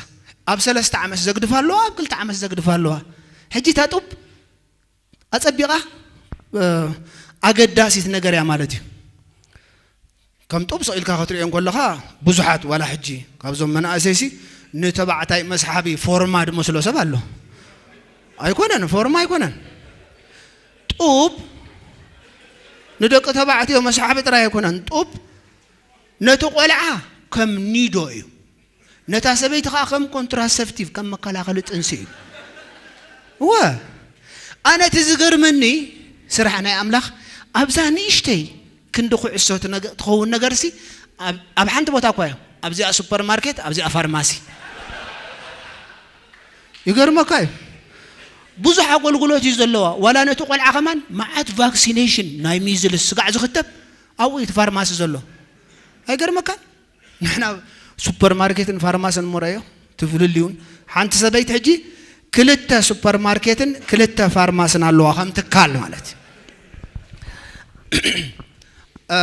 ኣብ ሰለስተ ዓመት ዘግድፋ ኣለዋ፣ ኣብ ክልተ ዓመት ዘግድፋ ኣለዋ። ሕጂ እታ ጡብ ኣጸቢቓ፣ እ፣ ኣገዳሲት ነገር እያ ማለት እዩ። ከም ጡብ ስቕ ኢልካ ክትሪኦ እንከለኻ ብዙሓት፣ ዋላ ሕጂ ካብዞም መናእሰይሲ ንተባዕታይ መስሓቢ ፎርማ ዝመስሎ ሰብ ኣሎ። ኣይኮነን፣ ፎርማ ኣይኮነን። ጡብ ንደቂ ተባዕትዮ መስሓቢ ጥራይ ኣይኮነን። ጡብ ነቲ ቆልዓ ከም ኒዶ እዩ። ነታ ሰበይቲ ኸዓ ከም ኮንትራሰፕቲቭ፣ ከም መከላኸሊ ጥንሲ እዩ። እወ፣ ኣነ እቲ ዝገርመኒ ስራሕ ናይ ኣምላኽ፣ ኣብዛ ንእሽተይ ክንዲ ኩዕሶ ትነገ-፣ ትኸውን ነገርሲ፣ ኣብ፣ ኣብ ሓንቲ ቦታ እኳ እዩ። ኣብዚኣ ሱፐርማርኬት፣ ኣብዚኣ ፋርማሲ። ይገርመካ እዩ። ብዙሕ ኣገልግሎት እዩ ዘለዋ። ዋላ ነቲ ቆልዓ ከማን መዓት ቫክሲኔሽን ናይ ሚዝልስ ስጋዕ ዝኽተብ ኣብኡ እዩ እቲ ፋርማሲ ዘሎ። ኣይገርመካን? ንሕና ሱፐርማርኬትን ፋርማስን እሞ ረኣዮ፣ እቲ ፍልልዩን። ሓንቲ ሰበይቲ ሕጂ ክልተ ሱፐርማርኬትን ክልተ ፋርማስን ኣለዋ፣ ከም ትካል ማለት እዩ። እ፣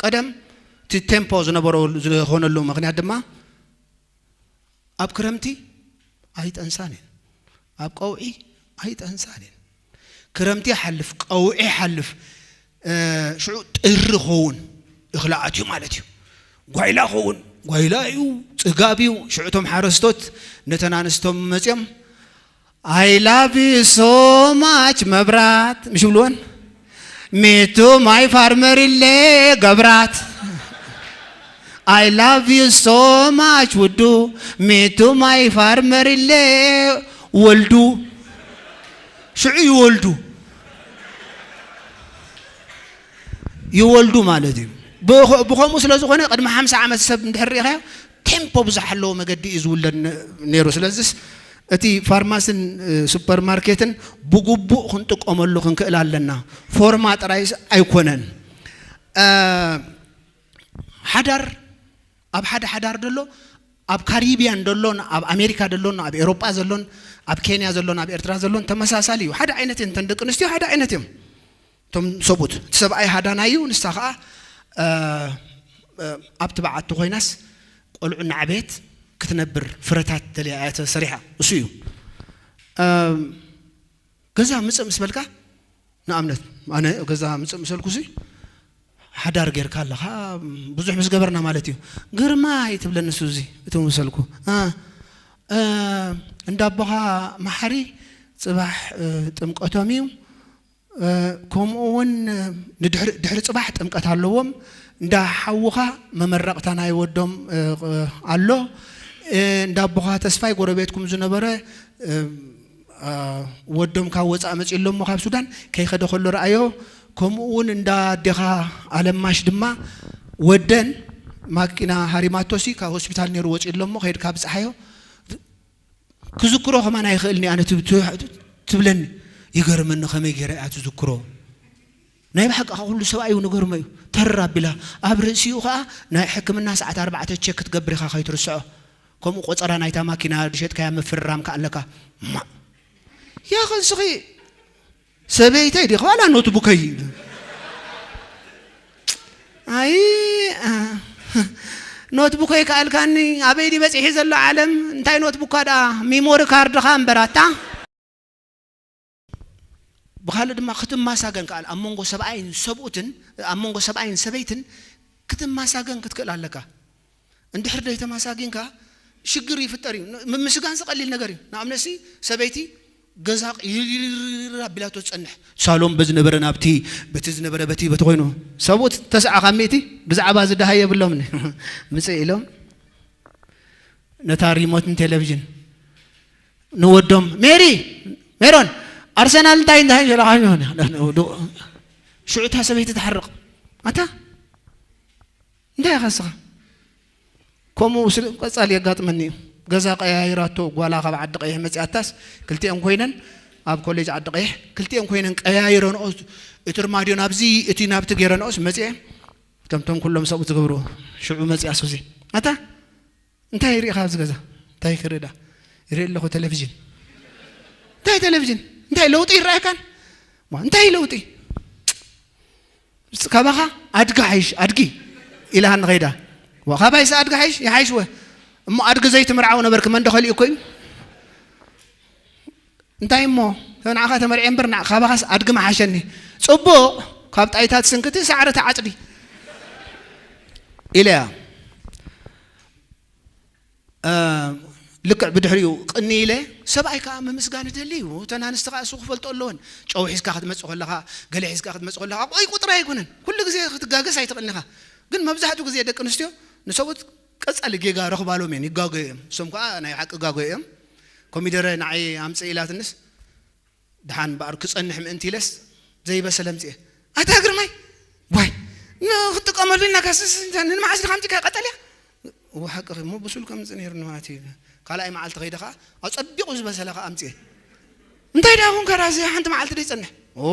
ቀደም እቲ ቴምፖ ዝነበሮ ዝኾነሉ ምኽንያት ድማ ኣብ ክረምቲ ኣይጠንሳን እየን፣ ኣብ ቀውዒ ኣይጠንሳን እየን። ክረምቲ ይሓልፍ፣ ቀውዒ ይሓልፍ፣ እ፣ ሽዑ ጥሪ ኸውን እኽሊ ኣትዩ ማለት እዩ። ጓይላ ኸውን፣ ጓይላ እዩ፣ ጽጋብ እዩ። ሽዑ እቶም ሓረስቶት ነተን ኣንስቶም መጺኦም፣ "I love you so much መብራት" ምሽ ብልወን፣ "Me too my farmer ኢለ ገብራት፣ I love you so much ውዱ፣ me too my farmer ኢለ ወልዱ ሽዑ ይወልዱ ይወልዱ ማለት እዩ። ብኸ- ብኸምኡ ስለ ዝኾነ ቅድሚ ሓምሳ ዓመት ሰብ እንድሕር ርኢኻዮ ቴምፖ ብዙሕ ኣለዎ መገዲ እዩ ዝውለድ ነ- ነይሩ። ስለዚስ እቲ ፋርማስን እ፣ ሱፐርማርኬትን ብግቡእ ክንጥቀመሉ ክንክእል ኣለና። ፎርማ ጥራይስ ኣይኮነን። እ፣ ሓዳር ኣብ ሓደ ሓዳር ደሎ ኣብ ካሪቢያን ደሎን ኣብ ኣሜሪካ ደሎን ኣብ ኤሮጳ ዘሎን ኣብ ኬንያ ዘሎን ኣብ ኤርትራ ዘሎን ተመሳሳሊ እዩ። ሓደ ዓይነት እየን እተን ደቂ ኣንስትዮ ሓደ ዓይነት እዮም። እቶም ሰብኡት እቲ ሰብኣይ ሃዳናይ እዩ፣ ንሳ ከዓ እ፣ እ፣ ኣብቲ በዓቲ ኮይናስ ቆልዑ እናዕበየት ክትነብር ፍረታት ደልያ እያ ተሰሪሓ። እሱ እዩ እ፣ ገዛ ምፅእ ምስ በልካ ንኣብነት ኣነ ገዛ ምፅእ ምሰልኩ ሲ ሓዳር ጌርካ ኣለኻ ብዙሕ ምስ ገበርና ማለት እዩ። ግርማይ ትብለኒ ሱዚ እቲ ምሰልኩ እ፣ እ፣ እንዳ ኣቦኻ መሓሪ ፅባሕ እ፣ ጥምቀቶም እዩ። እ፣ ከምኡ እውን ንድሕሪ ድሕሪ ፅባሕ ጥምቀት ኣለዎም። እንዳ ሓውኻ መመረቕታ ናይ ወዶም እ፣ ኣሎ። እ፣ እንዳ ኣቦኻ ተስፋይ ጎረቤትኩም ዝነበረ እ፣ እ፣ ወዶም ካብ ወፃእ መፂኡ ኣሎ እሞ ካብ ሱዳን ከይኸደ ከሎ ረኣዮ። ከምኡ እውን እንዳ ኣዴኻ ኣለማሽ ድማ ወደን ማኪና ሃሪማቶሲ ካብ ሆስፒታል ነይሩ ወፂኡ ኣሎ እሞ ከይድካ ብፅሓዮ። ክዝክሮ ከማን ኣይኽእልን እየ ኣነ ትብ- ትብ- ትብለኒ። ይገርመኒ ከመይ ገይረ እያ ትዝክሮ። ናይ ብሓቂ ከዓ ኩሉ ሰብኣይ እዩ ንገርሞ እዩ። ተር ኣቢላ ኣብ ርእሲኡ ከዓ ናይ ሕክምና ሰዓት ኣርባዕተ ቸክ ክትገብር ኢኻ ከይትርስዖ። ከምኡ ቆፀራ ናይታ ማኪና ድሸጥካያ ምፍርራም ከዓ ኣለካ። ማ ያ ኸንስኺ ሰበይተይ ዲኻ ዋላ ኖትቡከይ ኣይ ኖትቡከይ ከኣልካኒ ኣበይ ዲ በፂሒ ዘሎ ዓለም እንታይ ኖትቡካ ደኣ ሚሞሪ ካርድኻ እምበራታ ብካልእ ድማ ክትማሳገን ከኣል ኣብ መንጎ ሰብኣይን ሰብኡትን ኣብ መንጎ ሰብኣይን ሰበይትን ክትማሳገን ክትክእል ኣለካ። እንድሕር ደይተማሳጊንካ ሽግር ይፍጠር እዩ። ምምስጋን ዝቐሊል ነገር እዩ። ንኣብነሲ ሰበይቲ ገዛ ይርርር ኣቢላቶ ትጸንሕ። ሳሎን በዚ ነበረ ናብቲ በቲ ዝነበረ በቲ በቲ ኮይኑ ሰብኡት ተስዓ ካብ ሚእቲ ብዛዕባ ዝደሃይ የብሎምን ምጽእ ኢሎም ነታ ሪሞትን ቴሌቪዥን ንወዶም ሜሪ ሜሮን ኣርሰናል እንታይ እንታይ ሸላኻ ሽዑ እታ ሰበይቲ ትሓርቕ ኣታ እንታይ ኢኻ ንስኻ ከምኡ ስለ ቀጻሊ የጋጥመኒ እዩ። ገዛ ቀያይራቶ ጓላ ካብ ዓዲ ቀይሕ መጺኣታስ ክልቲኦም ኮይነን ኣብ ኮሌጅ ዓዲ ቀይሕ ክልቲኦም ኮይነን ቀያይረንኦ እቲ ርማድዮ ናብዚ እቲ ናብቲ ገይረንኦስ መጺኤ ከምቶም ኩሎም ሰብኡት ዝገብርዎ ሽዑ መጺኣ ሱዚ ኣታ እንታይ ሪኢኻ ኣብዚ ገዛ እንታይ ክርኢ ዳ ይርኢ ኣለኹ ቴሌቪዥን እንታይ ቴሌቪዥን እንታይ ለውጢ ይረኣየካን እንታይ ለውጢ ካባኻ ኣድጊ ሓይሽ ኣድጊ ኢላሃ ንኸይዳ ካባይስ ኣድጊ ሓይሽ ይሓይሽ ወ እሞ ኣድጊ ዘይትምርዓው ነበርክ መን ዶ ከሊኡ እኮ እዩ እንታይ እሞ ንዓኻ ተመርዐ እምበር ካባኻስ ኣድጊ መሓሸኒ ፅቡቕ ካብ ጣይታት ስንክቲ ሳዕሪ ተዓፅዲ ኢለያ ልክዕ ብድሕሪኡ ቅኒ ኢለ ሰብኣይ ከዓ ምምስጋን ይደሊ እዩ እተን ኣንስቲ ከዓ እሱ ክፈልጦ ኣለወን ጨው ሒዝካ ክትመፅእ ከለካ ገለ ሒዝካ ክትመፅእ ከለካ ቆይ ቁጥሪ ኣይኮነን ኩሉ ግዜ ክትጋገስ ኣይትኽእልንኻ ግን መብዛሕትኡ ግዜ ደቂ ኣንስትዮ ንሰብኡት ቀፃሊ ጌጋ ረኽባሎም እየን ይጋገዩ እዮም እሶም ከዓ ናይ ሓቂ ጋገዩ እዮም ኮሚደረ ንዓይ ኣምፅእ ኢላትንስ ደሓን እምበኣር ክጸንሕ ምእንቲ ኢለስ ዘይበሰለ ኣምጺኤ። ኣታ ግርማይ ዋይ ንክትጥቀመሉ ኢልና ካስስ ንመዓስ ዲኻ ኣምጺእካ ቀጠልያ? እወ ሓቅኺ እሞ ብሱል ከምጽእ ነይሩ ንማለት እዩ። ካልኣይ መዓልቲ ከይደ ኸዓ ኣብ ጸቢቑ ዝበሰለ ኸዓ ኣምጺኤ። እንታይ ደኣ ኮንካ ራዚ ሓንቲ መዓልቲ ደይጸንሕ? ኦ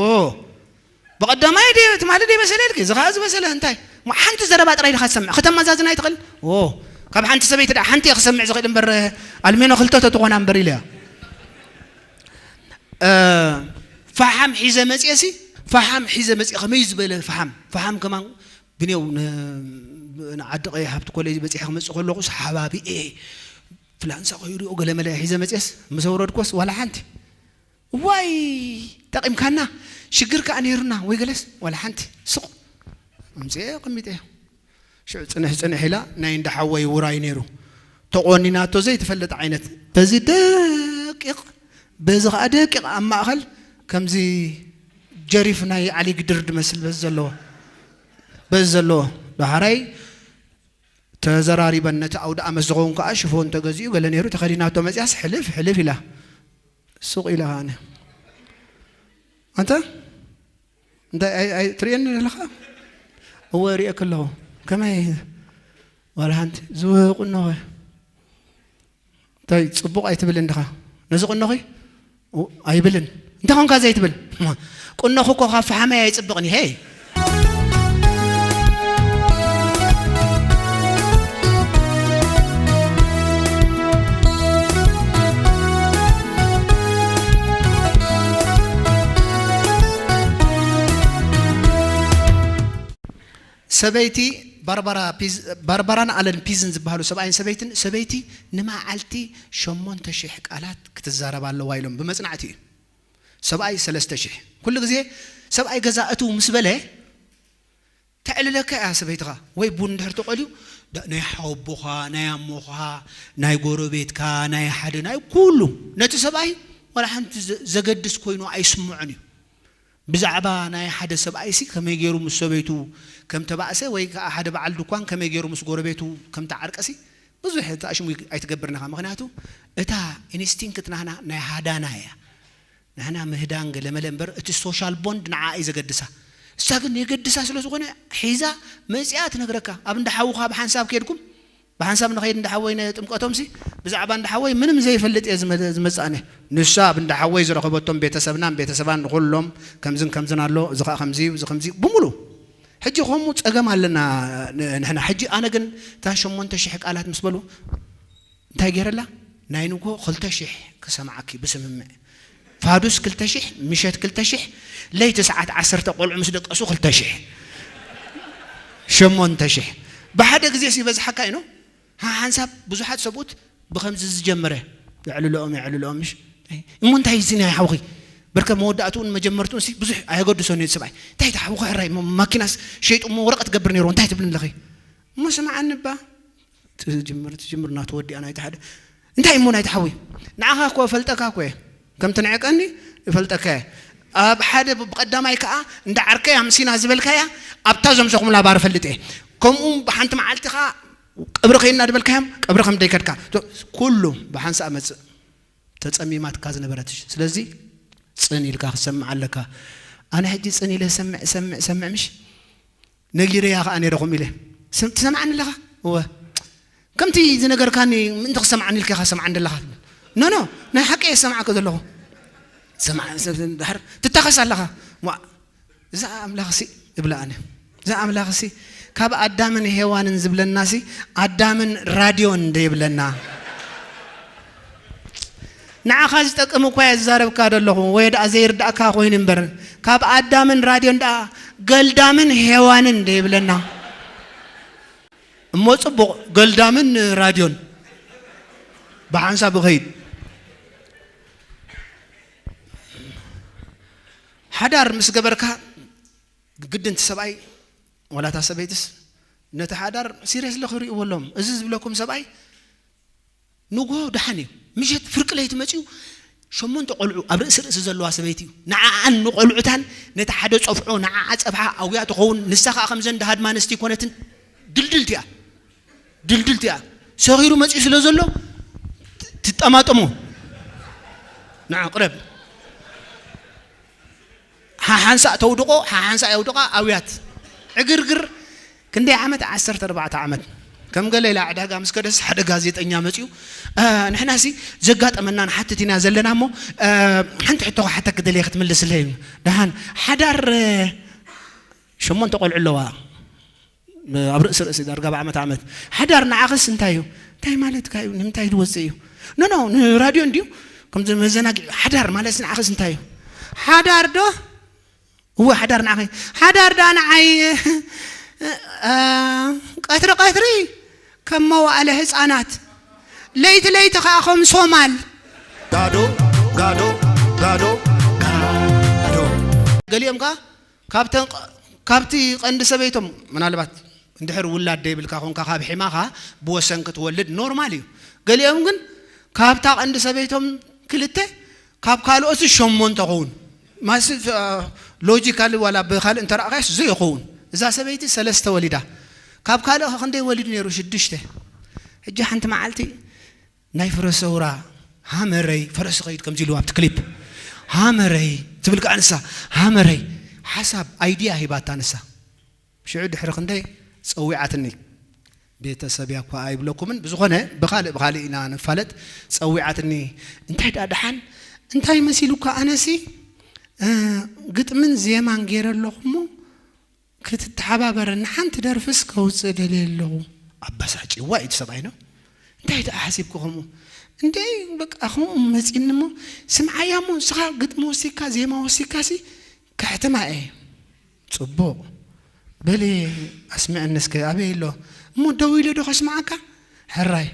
ብቐዳማይ ድየ ትማሊ ደይበሰለ ኢልኪ እዚ ኸዓ ዝበሰለ እንታይ? ሓንቲ ዘረባ ጥራይ ዲኻ ትሰምዕ? ከተመዛዝና ኣይትኽእል? ኦ ካብ ሓንቲ ሰበይቲ ደኣ ሓንቲ እየ ክሰምዕ ዝኽእል እምበር ኣልሜኖ ክልተ ተትኾና እምበር ኢለያ። ፈሓም ሒዘ መፅኤ ሲ ፈሓም ሒዘ መፅኤ ከመይ ዝበለ ፈሓም ፈሓም ከማን ብኔው ንዓዲ ቀይሕ ኣብቲ ኮሌጅ በፂሐ ክመፅእ ከለኹስ ሓባቢኤ ፍላንሳ ከይሪኦ ገለመለ ሒዘ መፅኤስ ምስ ኣውረድኮስ ዋላ ሓንቲ ዋይ ጠቒምካና ሽግር ከዓ ነይሩና ወይ ገለስ ዋላ ሓንቲ ስቕ ኣምፅኤ ኣቐሚጠ ሽዑ ፅንሕ ፅንሕ ኢላ ናይ እንዳ ሓወይ ውራይ ነይሩ ተቖኒናቶ ዘይትፈልጥ ዓይነት በዚ ደቂቕ በዚ ከዓ ደቂቕ ኣብ ማእኸል ከምዚ ጀሪፍ ናይ ዓሊ ግድር ድመስል በዚ ዘለዎ በዚ ዘለዎ ዳሕራይ ተዘራሪበን ነቲ ኣውደ ኣመት ዝኸውን ከዓ ሽፎን ተገዚኡ ገለ ነይሩ ተኸዲናቶ መፅያስ ሕልፍ ሕልፍ ኢላ ሱቕ ኢለ ከዓኒ፣ "ኣንታ እንታይ ኣይ- ኣይ- ትርእየኒ ኣለኻ?" "እወ፣ እርእየኪ ኣለኹ። ከመይ? ዋላ ሓንቲ። ዝውህ ቁኖኸ? እንታይ ጽቡቕ ኣይትብልን ዲኻ? ነዚ ቁኖኺ?" "ኡ፣ ኣይብልን። እንታይ ኾንካ ዘይትብል?" "ማ፣ ቁኖኺ እኮ ካብ ፈሓመይ ኣይጽብቕን እዩ። ሄይ!" ሰበይቲ ባርባራ ፒዝ-፣ ባርባራን ኣለን ፒዝን ዝበሃሉ ሰብኣይን ሰበይትን፣ ሰበይቲ ንመዓልቲ ሸሞንተ ሽሕ ቃላት ክትዛረብ ኣለዋ ኢሎም ብመጽናዕቲ እዩ። ሰብኣይ ሰለስተ ሽሕ። ኩሉ ግዜ ሰብኣይ ገዛ እትው ምስ በለ ተዕልለካ እያ ሰበይትኻ። ወይ ቡን እንድሕር ተቆልዩ፣ ዳ-፣ ናይ ሓወቦኻ፣ ናይ ኣሞኻ፣ ናይ ጎረቤትካ፣ ናይ ሓደ፣ ናይ ኩሉ፣ ነቲ ሰብኣይ ዋላ ሓንቲ ዘ-፣ ዘገድስ ኮይኑ ኣይስምዖን እዩ። ብዛዕባ ናይ ሓደ ሰብኣይሲ ከመይ ገይሩ ምስ ሰበይቱ ከም ተባእሰ ወይ ከኣ ሓደ በዓል ድኳን ከመይ ገይሩ ምስ ጎረቤቱ ከም ተዓርቀሲ ብዙሕ ተኣሽሙ ኣይትገብርን ኢኻ። ምኽንያቱ እታ ኢንስቲንክት ናህና ናይ ሃዳና እያ። ንሕና ምህዳን ገለ መለ እምበር እቲ ሶሻል ቦንድ ንዓ እዩ ዘገድሳ። እሳ ግን የገድሳ ስለ ዝኾነ ሒዛ መጺኣ ትነግረካ። ኣብ እንዳ ሓውኻ ብሓንሳብ ከይድኩም ብሓንሳብ ንኸይድ እንዳ ሓወይ ነጥምቀቶምሲ ብዛዕባ እንዳ ሓወይ ምንም ዘይፈልጥ እየ ዝመ-፣ ዝመጽእ ኣነ። ንሳ ኣብ እንዳ ሓወይ ዝረኸበቶም ቤተሰብናን ቤተሰባን ንኹሎም ከምዝን ከምዝን ኣሎ፣ እዚ ኸኣ ከምዚ እዩ፣ እዚ ከምዚ እዩ፣ ብምሉ። ሕጂ ከምኡ ጸገም ኣለና ን-፣ ንሕና። ሕጂ ኣነ ግን እታ ሸሞንተ ሽሕ ቃላት ምስ በሉ እንታይ ገይረላ? ናይ ንግሆ ክልተ ሽሕ ክሰምዓኪ ብስምምዕ። ፋዱስ ክልተ ሽሕ፣ ምሸት ክልተ ሽሕ፣ ለይቲ ሰዓት ዓሰርተ ቆልዑ ምስ ደቀሱ ክልተ ሽሕ። ሸሞንተ ሽሕ። ብሓደ ግዜ ሲ ይበዝሓካ እዩ፣ ኖ? ሓ-፣ ሓንሳብ ብዙሓት ሰብኡት ብኸምዚ ዝጀመረ የዕልለኦም፣ የዕልለኦም፣ ምሽ? እሞ እንታይ እዚ ናይ ሓውኺ? ብርከ መወዳእትኡን መጀመርትኡን ሲ ብዙሕ ኣየገድሶን እዩ ሰብኣይ። እንታይ እቲ ሓውኺ ሕራይ፣ ሞ-፣ ማኪናስ ሸይጡ እሞ ወረቐት ገብር ነይሩ፣ እንታይ ትብልን ኣለኺ? እሞ ስምዓኒ እባ። ትጅምር፣ ትጅምር፣ ናቱ ወዲኣ ናይቲ ሓደ። እንታይ እሞ ናይቲ ሓዊ? ንዓኻ እኮ እፈልጠካ እኮ እየ። ከም ትንዕቀኒ እፈልጠካ እየ። ኣብ ሓደ ብ-፣ ብቐዳማይ ከኣ እንዳ ዓርከይ ኣምሲና ዝበልካያ ኣብታ ዘምሰኹምላ ባር እፈልጥ እየ። ከምኡ ብሓንቲ መዓልቲ ከኣ ቀብሪ ከይድና ዝበልካዮም ቀብሪ ከም ደይከድካ። ቶ-፣ ኩሉ ብሓንሳእ መጽእ። ተጸሚማትካ ዝነበረት። ስለዚ ጽን ኢልካ ክትሰምዕ ኣለካ። ኣነ ሕጂ ጽን ኢለ ሰምዕ፣ ሰምዕ፣ ሰምዕ ምሽ? ነጊረያ ኸኣ ነይረ ከምኡ ኢለ። ስም-፣ ትሰምዓኒ ኣለኻ? እወ። ከምቲ ዝነገርካኒ ምእንቲ ክሰምዓኒ ኢልካ ኢኻ ሰምዓኒ ዘለኻ። ኖ፣ ኖ፣ ናይ ሓቂ እየ ዝሰምዓካ ዘለኹ። ሰምዓ-፣ ስ-፣ ስ-፣ ድሓር ትታኸስ ኣለኻ። ዋ፣ እዛ ኣምላኽሲ እብላ ኣነ። እዛ ኣምላኽሲ ካብ ኣዳምን ሄዋንን ዝብለናሲ ኣዳምን ራድዮን እንደ ይብለና። ንዓኻ ዝጠቅም እኳ እየ ዝዛረብካ ዘለኹ፣ ወይ ደኣ ዘይርዳእካ ኮይኑ እምበር፣ ካብ ኣዳምን ራድዮን ደኣ ገልዳምን ሄዋንን እንደ ይብለና። እሞ ጽቡቕ፣ ገልዳምን ራድዮን ብሓንሳብ ይኸይድ። ሓዳር ምስ ገበርካ ግድን እቲ ሰብኣይ ዋላ እታ ሰበይትስ ነቲ ሓዳር ሲሪየስሊ ክርእይዎ ኣለዎም። እዚ ዝብለኩም ሰብኣይ ንግሆ ደሓን እዩ፣ ምሸት ፍርቂ ለይቲ መጺኡ ሸሞንተ ቆልዑ ኣብ ርእሲ ርእሲ ዘለዋ ሰበይቲ እዩ። ንዓኣን ንቆልዑታን ነቲ ሓደ ጸፍዖ ንዓኣ ጸብሓ ኣውያ ትኸውን፣ ንሳ ኸኣ ከምዘን ደሃድማ ኣንስቲ ኣይኮነትን፣ ድልድልቲ እያ። ድልድልቲ እያ። ሰኺሩ መጺኡ ስለ ዘሎ ት-፣ ትጠማጠሞ። ንዓ ቅረብ። ሓሓንሳእ ተውድቆ፣ ሓሓንሳእ የውድቃ፣ ኣውያት። ዕግርግር። ክንደይ ዓመት? ዓሰርተ ኣርባዕተ ዓመት። ከም ገለ ኢላ ዕዳጋ ምስ ከደስ ሓደ ጋዜጠኛ መጺኡ፣ "እ፣ ንሕናሲ ዘጋጠመና ንሓትት ኢና ዘለና እሞ፣ እ፣ ሓንቲ ሕቶ ክሓተኪ ደልየ ክትምልስለይ እዩ። ደሓን፣ ሓዳር፣ እ፣ ሸሞንተ ቆልዑ ኣለዋ። ኣብ ርእሲ ርእሲ ዳርጋ ብዓመት ዓመት። ሓዳር ንዓኽስ እንታይ እዩ?" "እንታይ ማለትካ እዩ? ንምንታይ ዝወፅእ እዩ?" "ኖ፣ ኖ፣ ንራድዮ እንድዩ። ከምዚ መዘናግዒ። ሓዳር ማለትስ ንዓኽስ እንታይ እዩ?" "ሓዳር ዶ?" "እወ፣ ሓዳር ንዓኸ?" "ሓዳር ዳ ንዓይ፣ እ፣ ቀትሪ ቀትሪ ከም መዋእለ ህፃናት፣ ለይቲ ለይቲ ከዓ ከም ሶማል። ጋዶ፣ ጋዶ፣ ጋዶ፣ ጋዶ።" ገሊኦም ከዓ ካብተን ቐ-፣ ካብቲ ቀንዲ ሰበይቶም፣ ምናልባት እንድሕር ውላድ ደይብልካ ኾንካ፣ ካብ ሒማኻ ብወሰን ክትወልድ ኖርማል እዩ። ገሊኦም ግን ካብታ ቀንዲ ሰበይቶም ክልተ፣ ካብ ካልኦት ሸሞንተ ኸውን። ማስ-፣ አ፣ ሎጂካሊ ዋላ ብኻልእ እንተረኣኻዮስ ዘይኸውን። እዛ ሰበይቲ ሰለስተ ወሊዳ። ካብ ካልእ ኸ ክንደይ ወሊዱ ነይሩ? ሽዱሽተ። ሕጂ ሓንቲ መዓልቲ ናይ ፍረ ሰውራ ሃመረይ ፈረስ ኸይድ ከምዚ ኢሉ ኣብቲ ክሊፕ ሃመረይ ትብል ከዓ ንሳ ሃመረይ ሓሳብ ኣይድያ ሂባታ ንሳ። ሽዑ ድሕሪ ክንደይ ጸዊዓትኒ። ቤተሰብ እያ እኳ ኣይብለኩምን፣ ብዝኾነ ብኻልእ ብኻልእ ኢና ንፋለጥ። ጸዊዓትኒ። እንታይ ደኣ ደሓን እንታይ መሲሉካ? ኣነሲ ግጥምን ዜማን ገይረ ኣለኹ እሞ ክትተሓባበረኒ ሓንቲ ደርፍስ ከውፅእ ደልየ ኣለኹ። ኣባሳጭዋ እዩ እቲ ሰብኣይ ነው። እንታይ ደኣ ሓሲብኩ ከምኡ? እንደ በቃ ከምኡ መፂኒ እሞ ስምዓያ እሞ ንስኻ ግጥሚ ወሲካ ዜማ ወሲካ ሲ ከሕትማ እየ። ፅቡቕ በሊ ኣስምዐኒ እስከ ኣበይ ኣሎ እሞ ደው ኢለ ዶ ከስምዓካ? ሕራይ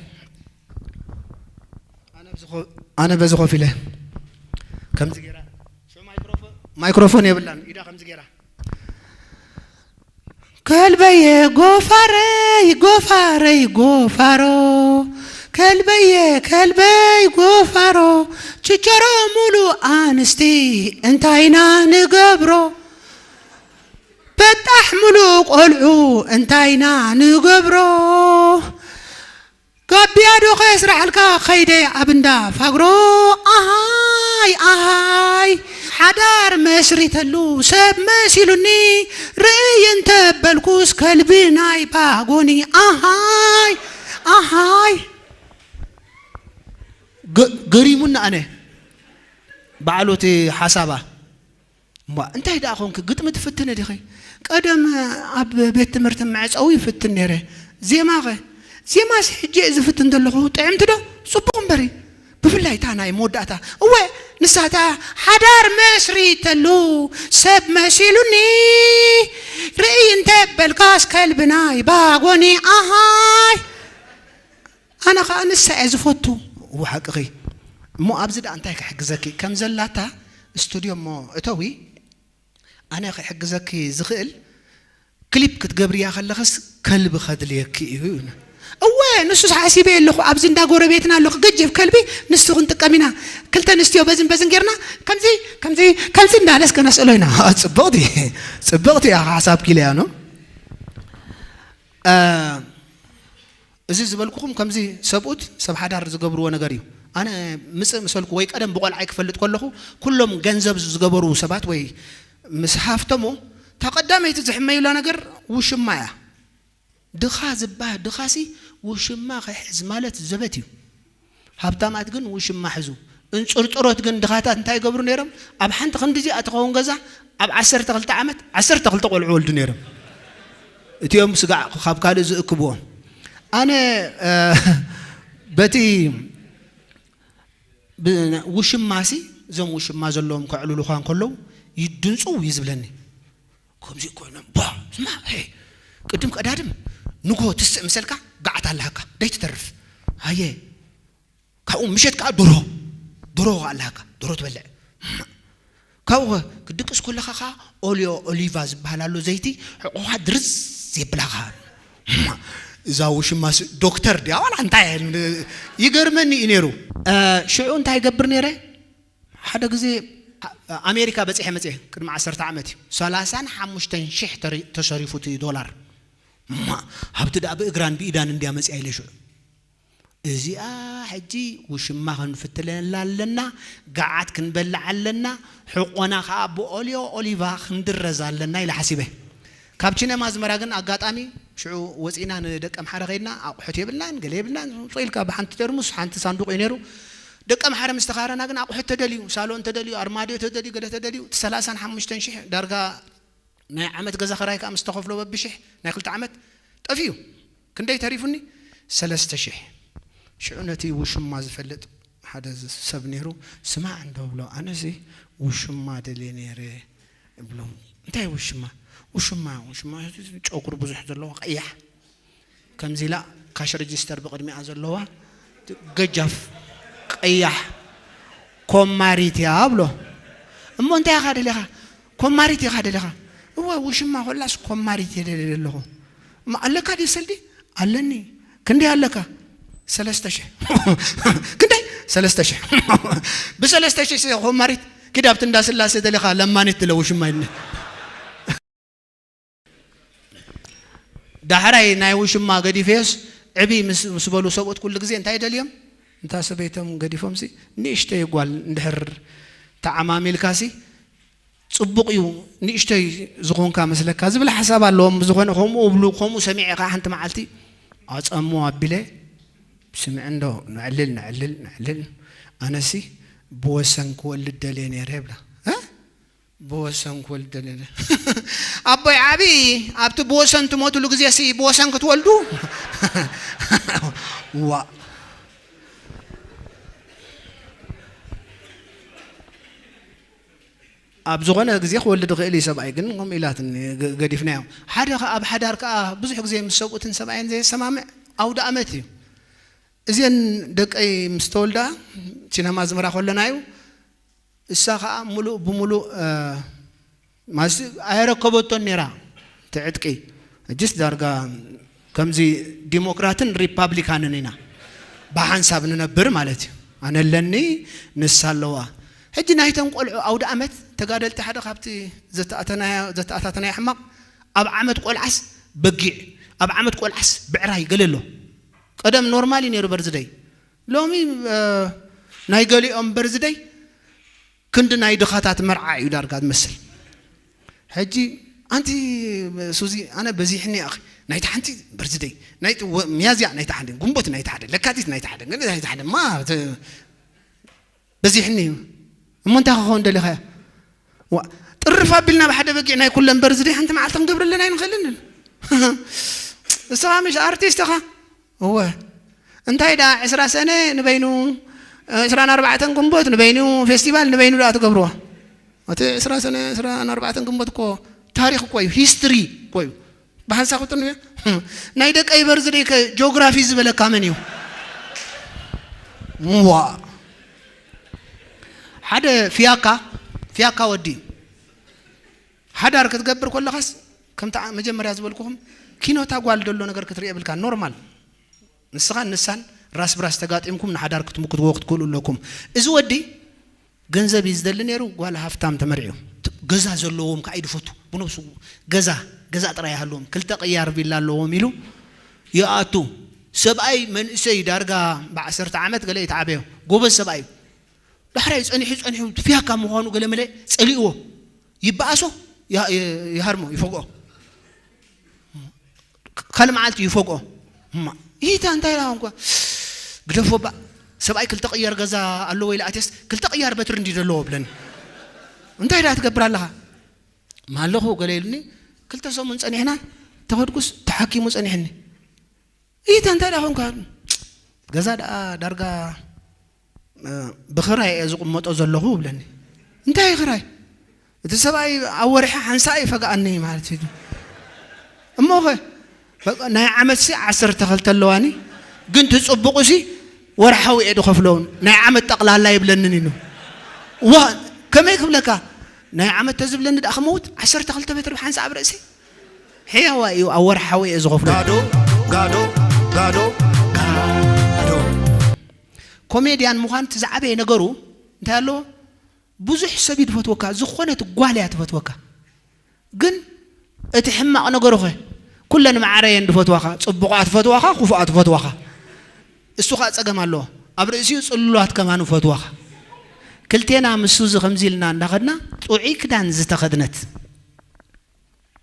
ኣነ በዚ ኮፍ ኢለ ከምዚ ገይራ ማይክሮፎን የብላን ኢዳ ከምዚ ገይራ ከልበየ ጎፋረይ ጎፋረይ ጎፋሮ ከልበየ ከልበይ ጎፋሮ ችቸሮ ሙሉ ኣንስቲ እንታይና ንገብሮ በጣሕ ሙሉ ቆልዑ እንታይና ንገብሮ ጋቢያ ዶ ከየስራዓልካ ኸይደ ኣብ እንዳ ፋግሮ ኣሃይ ኣሃይ ሓዳር መስሪተሉ ሰብ መሲሉኒ ርእይ እንተበልኩስ ከልቢ ናይ ባጎኒ ኣሃይ ኣሃይ ገሪሙና ኣነ በዓሉ እቲ ሓሳባ እሞ እንታይ ደኣ ኾንክ ግጥሚ ትፍትኒ ዲኺ? ቀደም ኣብ ቤት ትምህርቲ መዕጸዊ ይፍትን ነይረ። ዜማኸ? ዜማስ ሕጂ እየ ዝፍትን ዘለኹ። ጥዕምቲ ዶ? ጽቡቕ እምበሪ። ብፍላይ እታ ናይ መወዳእታ። እወ፣ ንሳ እታ ሓዳር መስሪተሉ ሰብ መሲሉኒ ርእይ እንተ በልካስ ከልቢ ናይ ባጎኒ ኣሃይ ኣነ ኸዓ ንሳ እየ ዝፈቱ። እወ ሓቅኺ። እሞ ኣብዚ ደኣ እንታይ ክሕግዘኪ ከም ዘላታ ስቱድዮ እሞ እተዊ ኣነ ክሕግዘኪ ዝኽእል ክሊፕ ክትገብርያ ከለኽስ ከልቢ ከድልየኪ እዩ። እወ ንሱስ ሓሲበ ኣለኹ ኣብዚ እንዳ ጎረቤትና ኣለኹ ገጀፍ ከልቢ ንሱ ክንጥቀም ኢና ክልተ ኣንስትዮ በዝን በዝን ጌርና ከምዚ ከምዚ ከምዚ እንዳለስ ከነስእሎ ኢና። ጽብቕቲ ጽብቕቲ እያ ሓሳብኪ ኢለያ ነው። እዚ ዝበልኩኹም ከምዚ ሰብኡት ሰብ ሓዳር ዝገብርዎ ነገር እዩ። ኣነ ምጽእ ምሰልኩ ወይ ቀደም ብቆልዓይ ክፈልጥ ከለኹ ኩሎም ገንዘብ ዝገበሩ ሰባት ወይ ምስ ሃፍተሙ እታ ቀዳመይቲ ዝሕመዩላ ነገር ውሽማ እያ። ድኻ ዝበሃል ድኻሲ ውሽማ ክሕዝ ማለት ዘበት እዩ። ሃብታማት ግን ውሽማ ሕዙ። እንፅርፅሮት ግን ድኻታት እንታይ ይገብሩ ነይሮም? ኣብ ሓንቲ ክንዲ እዚኣ ትኸውን ገዛ ኣብ ዓሰርተ ክልተ ዓመት ዓሰርተ ክልተ ቆልዑ ወልዱ ነይሮም። እቲኦም ስጋዕ ካብ ካልእ ዝእክብዎም። ኣነ በቲ ውሽማሲ እዞም ውሽማ ዘለዎም ከዕልሉኻ እንከለዉ ይድንፁ እዩ ዝብለኒ። ከምዚ ኮይኖም ቧ ስማ ቅድም ቀዳድም ንጎ ትስእ ምሰልካ ጋዓት ኣለሃካ ደይትተርፍ ሃየ ካብኡ ምሸት ከዓ ድሮ ድሮ ኣለሃካ ድሮ ትበልዕ ካብኡ ክድቅስ ከለካ ከዓ ኦልዮ ኦሊቫ ዝበሃል ኣሎ ዘይቲ ሕቆኻ ድርዝ የብላኻ እዛ ውሽማስ ዶክተር ድያ ዋላ እንታይ ይገርመኒ እዩ ነይሩ ሽዑ እንታይ ይገብር ነይረ ሓደ ግዜ ኣሜሪካ በፂሐ መፅአ ቅድሚ ዓሰርተ ዓመት እዩ ሰላሳን ሓሙሽተን ሽሕ ተሰሪፉ እቲ ዶላር ሃብቲ ደኣ ብእግራን ብኢዳን እንድያ መፅያ ኢለ ሽዑ እዚኣ ሕጂ ውሽማ ክንፍትለላ ኣለና፣ ገዓት ክንበልዕ ኣለና፣ ሕቆና ከዓ ብኦልዮ ኦሊቫ ክንድረዝ ኣለና ኢለ ሓሲበ። ካብ ቺነማ ኣዝመራ ግን ኣጋጣሚ ሽዑ ወፂና ንደቀምሓረ ከይድና ኣቑሑት የብልናን ገለ የብልናን ውፅእ ኢልካ ብሓንቲ ቴርሙስ ሓንቲ ሳንዱቕ እዩ ነይሩ። ደቀምሓረ ምስ ተኻረና ግን ኣቑሑት ተደልዩ፣ ሳሎን ተደልዩ፣ ኣርማድዮ ተደልዩ፣ ገለ ተደልዩ እቲ ሰላሳን ሓሙሽተን ሽሕ ዳርጋ ናይ ዓመት ገዛ ኸራይ ከዓ ምስ ተኸፍሎ በብሽሕ ናይ ክልተ ዓመት ጠፊኡ ክንደይ ተሪፉኒ ሰለስተ ሽሕ ሽዑ ነቲ ውሽማ ዝፈልጥ ሓደ ሰብ ነይሩ ስማዕ እንዶ ብሎ ኣነሲ ውሽማ ደልየ ነይረ ብሎ እንታይ ውሽማ ውሽማ ውሽማ ጨጉሪ ብዙሕ ዘለዎ ቀያሕ ከምዚ ኢላ ካሽ ረጅስተር ብቕድሚኣ ዘለዋ ገጃፍ ቀያሕ ኮማሪት እያ ብሎ እሞ እንታይ ኢኻ ደሊኻ ኮማሪት ኢኻ ደሊኻ እወ ውሽማ ኮላስ ኮማሪት እየ ደልየ ዘለኹ እሞ ኣለካ ድዩ ሰልዲ ኣለኒ ክንደይ ኣለካ ሰለስተ ሽሕ ክንደይ ሰለስተ ሽሕ ብሰለስተ ሽሕ ኮማሪት ኪድ ኣብቲ እንዳስላሴ ደሊኻ ለማኒት ትለ ውሽማ ይድነ ዳሕራይ ናይ ውሽማ ገዲፈዮስ ዕብይ ምስ በሉ ሰብኡት ኩሉ ግዜ እንታይ ደልዮም እንታ ሰበይቶም ገዲፎምሲ ንእሽተይ ጓል እንድሕር ተዓማሚልካሲ ጽቡቕ እዩ፣ ንእሽተይ ዝኾንካ መስለካ ዝብል ሓሳብ ኣለዎም። ብዝኾነ ከምኡ እብሉ፣ ከምኡ ሰሚዐ ከዓ ሓንቲ መዓልቲ ኣጸሞ ኣቢለ ስምዕ እንዶ ነዕልል ነዕልል ነዕልል ኣነሲ ብወሰን ክወልድ ደልየ ነይረ ይብላ። እ? ብወሰን ክወልድ ደልየ ነይረ። ኣቦይ ዓቢ ኣብቲ ብወሰን ትሞትሉ ግዜ ሲ ብወሰን ክትወልዱ? ዋ። ኣብ ዝኾነ ግዜ ክወልድ ይኽእል እዩ ሰብኣይ፣ ግን ከምኡ ኢላትኒ ገ-፣ ገዲፍናዮም። ሓደ ኸ-፣ ኣብ ሓዳር ከኣ ብዙሕ ግዜ ምስ ሰብኡትን ሰብኣይን ዘየሰማምዕ ኣውደ ኣመት እዩ። እዚአን ደቀይ ምስ ተወልዳ ሲነማ ኣዝመራ ከለና እዩ። እሳ ኸኣ ምሉእ ብምሉእ፣ እ፣ ማለት ኣየረከበቶን ነይራ እቲ ዕጥቂ። ሕጅስ ዳርጋ ከምዚ ዲሞክራትን ሪፓብሊካንን ኢና ብሓንሳብ ንነብር ማለት እዩ። ኣነ ኣለኒ፣ ንሳ ኣለዋ። ሕጂ ናይተን ቆልዑ ኣውደ ኣመት ተጋደልቲ ሓደ ካብቲ ዘተኣተናዮ-፣ ዘተኣታተናዮ ሕማቕ ኣብ ዓመት ቆልዓስ በጊዕ፣ ኣብ ዓመት ቆልዓስ ብዕራይ ገለ ኣሎ። ቀደም ኖርማል እዩ ነይሩ በርዝደይ። ሎሚ፣ እ፣ ናይ ገሊኦም በርዝደይ ክንዲ ናይ ድኻታት መርዓ እዩ ዳርጋ ዝመስል። ሕጂ ኣንቲ ሱዚ፣ ኣነ በዚሕኒ ኣኺ፣ ናይቲ ሓንቲ በርዝደይ፣ ናይቲ ወ-፣ ሚያዝያ ናይቲ ሓደ፣ ግንቦት ናይቲ ሓደ፣ ለካቲት ናይቲ ሓደ፣ ግን ናይቲ ሓደ ማ ተ-፣ በዚሕኒ እዩ። እሞ እንታይ ክኸውን ደሊኻዮ? ዋ፣ ጥርፍ ኣቢልና ብሓደ በጊዕ ናይ ኩለን በርዝደይ ሓንቲ መዓልቲ ክንገብረለን ኣይንኽእልን? እስኻ ምሽ ኣርቲስት ኢኻ? እወ። እንታይ ደኣ ዕስራ ሰነ ንበይኑ፣ ዕስራን ኣርባዕተን ግንቦት ንበይኑ፣ ፌስቲቫል ንበይኑ ደኣ ትገብርዎ? እቲ ዕስራ ሰነ፣ ዕስራን ኣርባዕተን ግንቦት እኮ ታሪኽ እኮ እዩ፣ ሂስትሪ እኮ እዩ። ብሓንሳብ ክትጥምት፣ ናይ ደቀይ በርዝደይ ከ ጂኦግራፊ ዝበለካ መን እዩ? ዋ። ሓደ ፍያካ፣ ፍያካ ወዲ። ሓዳር ክትገብር ከለኻስ፣ ከምቲ ዓ-፣ መጀመርያ ዝበልኩኹም፣ ኪኖታ ጓል ደሎ ነገር ክትርኢ የብልካ፣ ኖርማል። ንስኻን ንሳን ራስ ብራስ ተጋጢምኩም ንሓዳር ክትምክትዎ ክትክእሉ ኣለኩም። እዚ ወዲ ገንዘብ እዩ ዝደሊ ነይሩ፣ ጓል ሃፍታም ተመርዕዮም። ት-፣ ገዛ ዘለዎም ከዓ እዩ ዝፈቱ። ብነብሱ ገዛ፣ ገዛ ጥራይ ይሃልዎም። ክልተ ቅያር ቪላ ኣለዎም ኢሉ ይኣቱ። ሰብኣይ መንእሰይ ዳርጋ ብዓሰርተ ዓመት ገለ እዩ ተዓበዮ። ጎበዝ ሰብኣይ እዩ። ዳሕራይ ጸኒሑ ጸኒሑ ፍያካ ምዃኑ ገለ መለ ጸሊእዎ። ይበኣሶ፣ ያ-፣ የ-፣ ይሃርሞ፣ ይፈግኦ። ካልእ መዓልቲ ይፈግኦ። እማ፣ ኢታ እንታይ ኢላ ኾንኳ? ግደፎ ባ፣ ሰብኣይ ክልተ ቅያር ገዛ ኣለዎ ኢለ ኣትየስ፣ ክልተ ቅያር በትሪ እንዲ ዘለዎ ብለኒ። እንታይ ደኣ ትገብር ኣለኻ? ማለኹ ገለ ኢሉኒ፣ ክልተ ሰሙን ጸኒሕና፣ ተኸድኩስ ተሓኪሙ ጸኒሕኒ። ኢታ እንታይ ደኣ ኾንካ? ገዛ ደኣ ዳርጋ፣ እ፣ ብኽራይ እየ ዝቕመጦ ዘለኹ ብለኒ። እንታይ ክራይ? እቲ ሰብኣይ ኣብ ወርሒ ሓንሳእ ይፈግኣኒ ማለት እዩ። እሞኸ? በቃ ናይ ዓመትሲ ዓሰርተ ክልተ ኣለዋኒ፣ ግን እቲ ጽቡቕሲ ወርሓዊ እየ ዝኸፍሎ፣ ናይ ዓመት ጠቕላላ ይብለንን ኢሉ። ዋ፣ ከመይ ክብለካ? ናይ ዓመት ተዝብለኒ ደኣ ክመውት፣ ዓሰርተ ክልተ ሜትር ብሓንሳእ ኣብ ርእሲ? ሕያዋ እዩ፣ ኣብ ወርሓዊ እየ ዝኸፍሎ። ጋዶ፣ ጋዶ፣ ጋዶ፣ ጋዶ። ኮሜድያን ምዃን እቲ ዝዓበየ ነገሩ እንታይ ኣለዎ? ብዙሕ ሰብ እዩ ዝፈትወካ፣ ዝኾነት ጓል እያ ትፈትወካ። ግን እቲ ሕማቕ ነገሩ ኸ? ኩለን ማዕረ እየን ዝፈትዋኻ፣ ጽቡቓት ፈትዋኻ፣ ክፉኣት ፈትዋኻ። እሱ ኸኣ ጸገም ኣለዎ። ኣብ ርእሲኡ ጽሉላት ከማን ፈትዋኻ። ክልቴና ምስ ሱዚ ከምዚ ኢልና እንዳኸድና ጥዑይ ክዳን ዝተኸድነት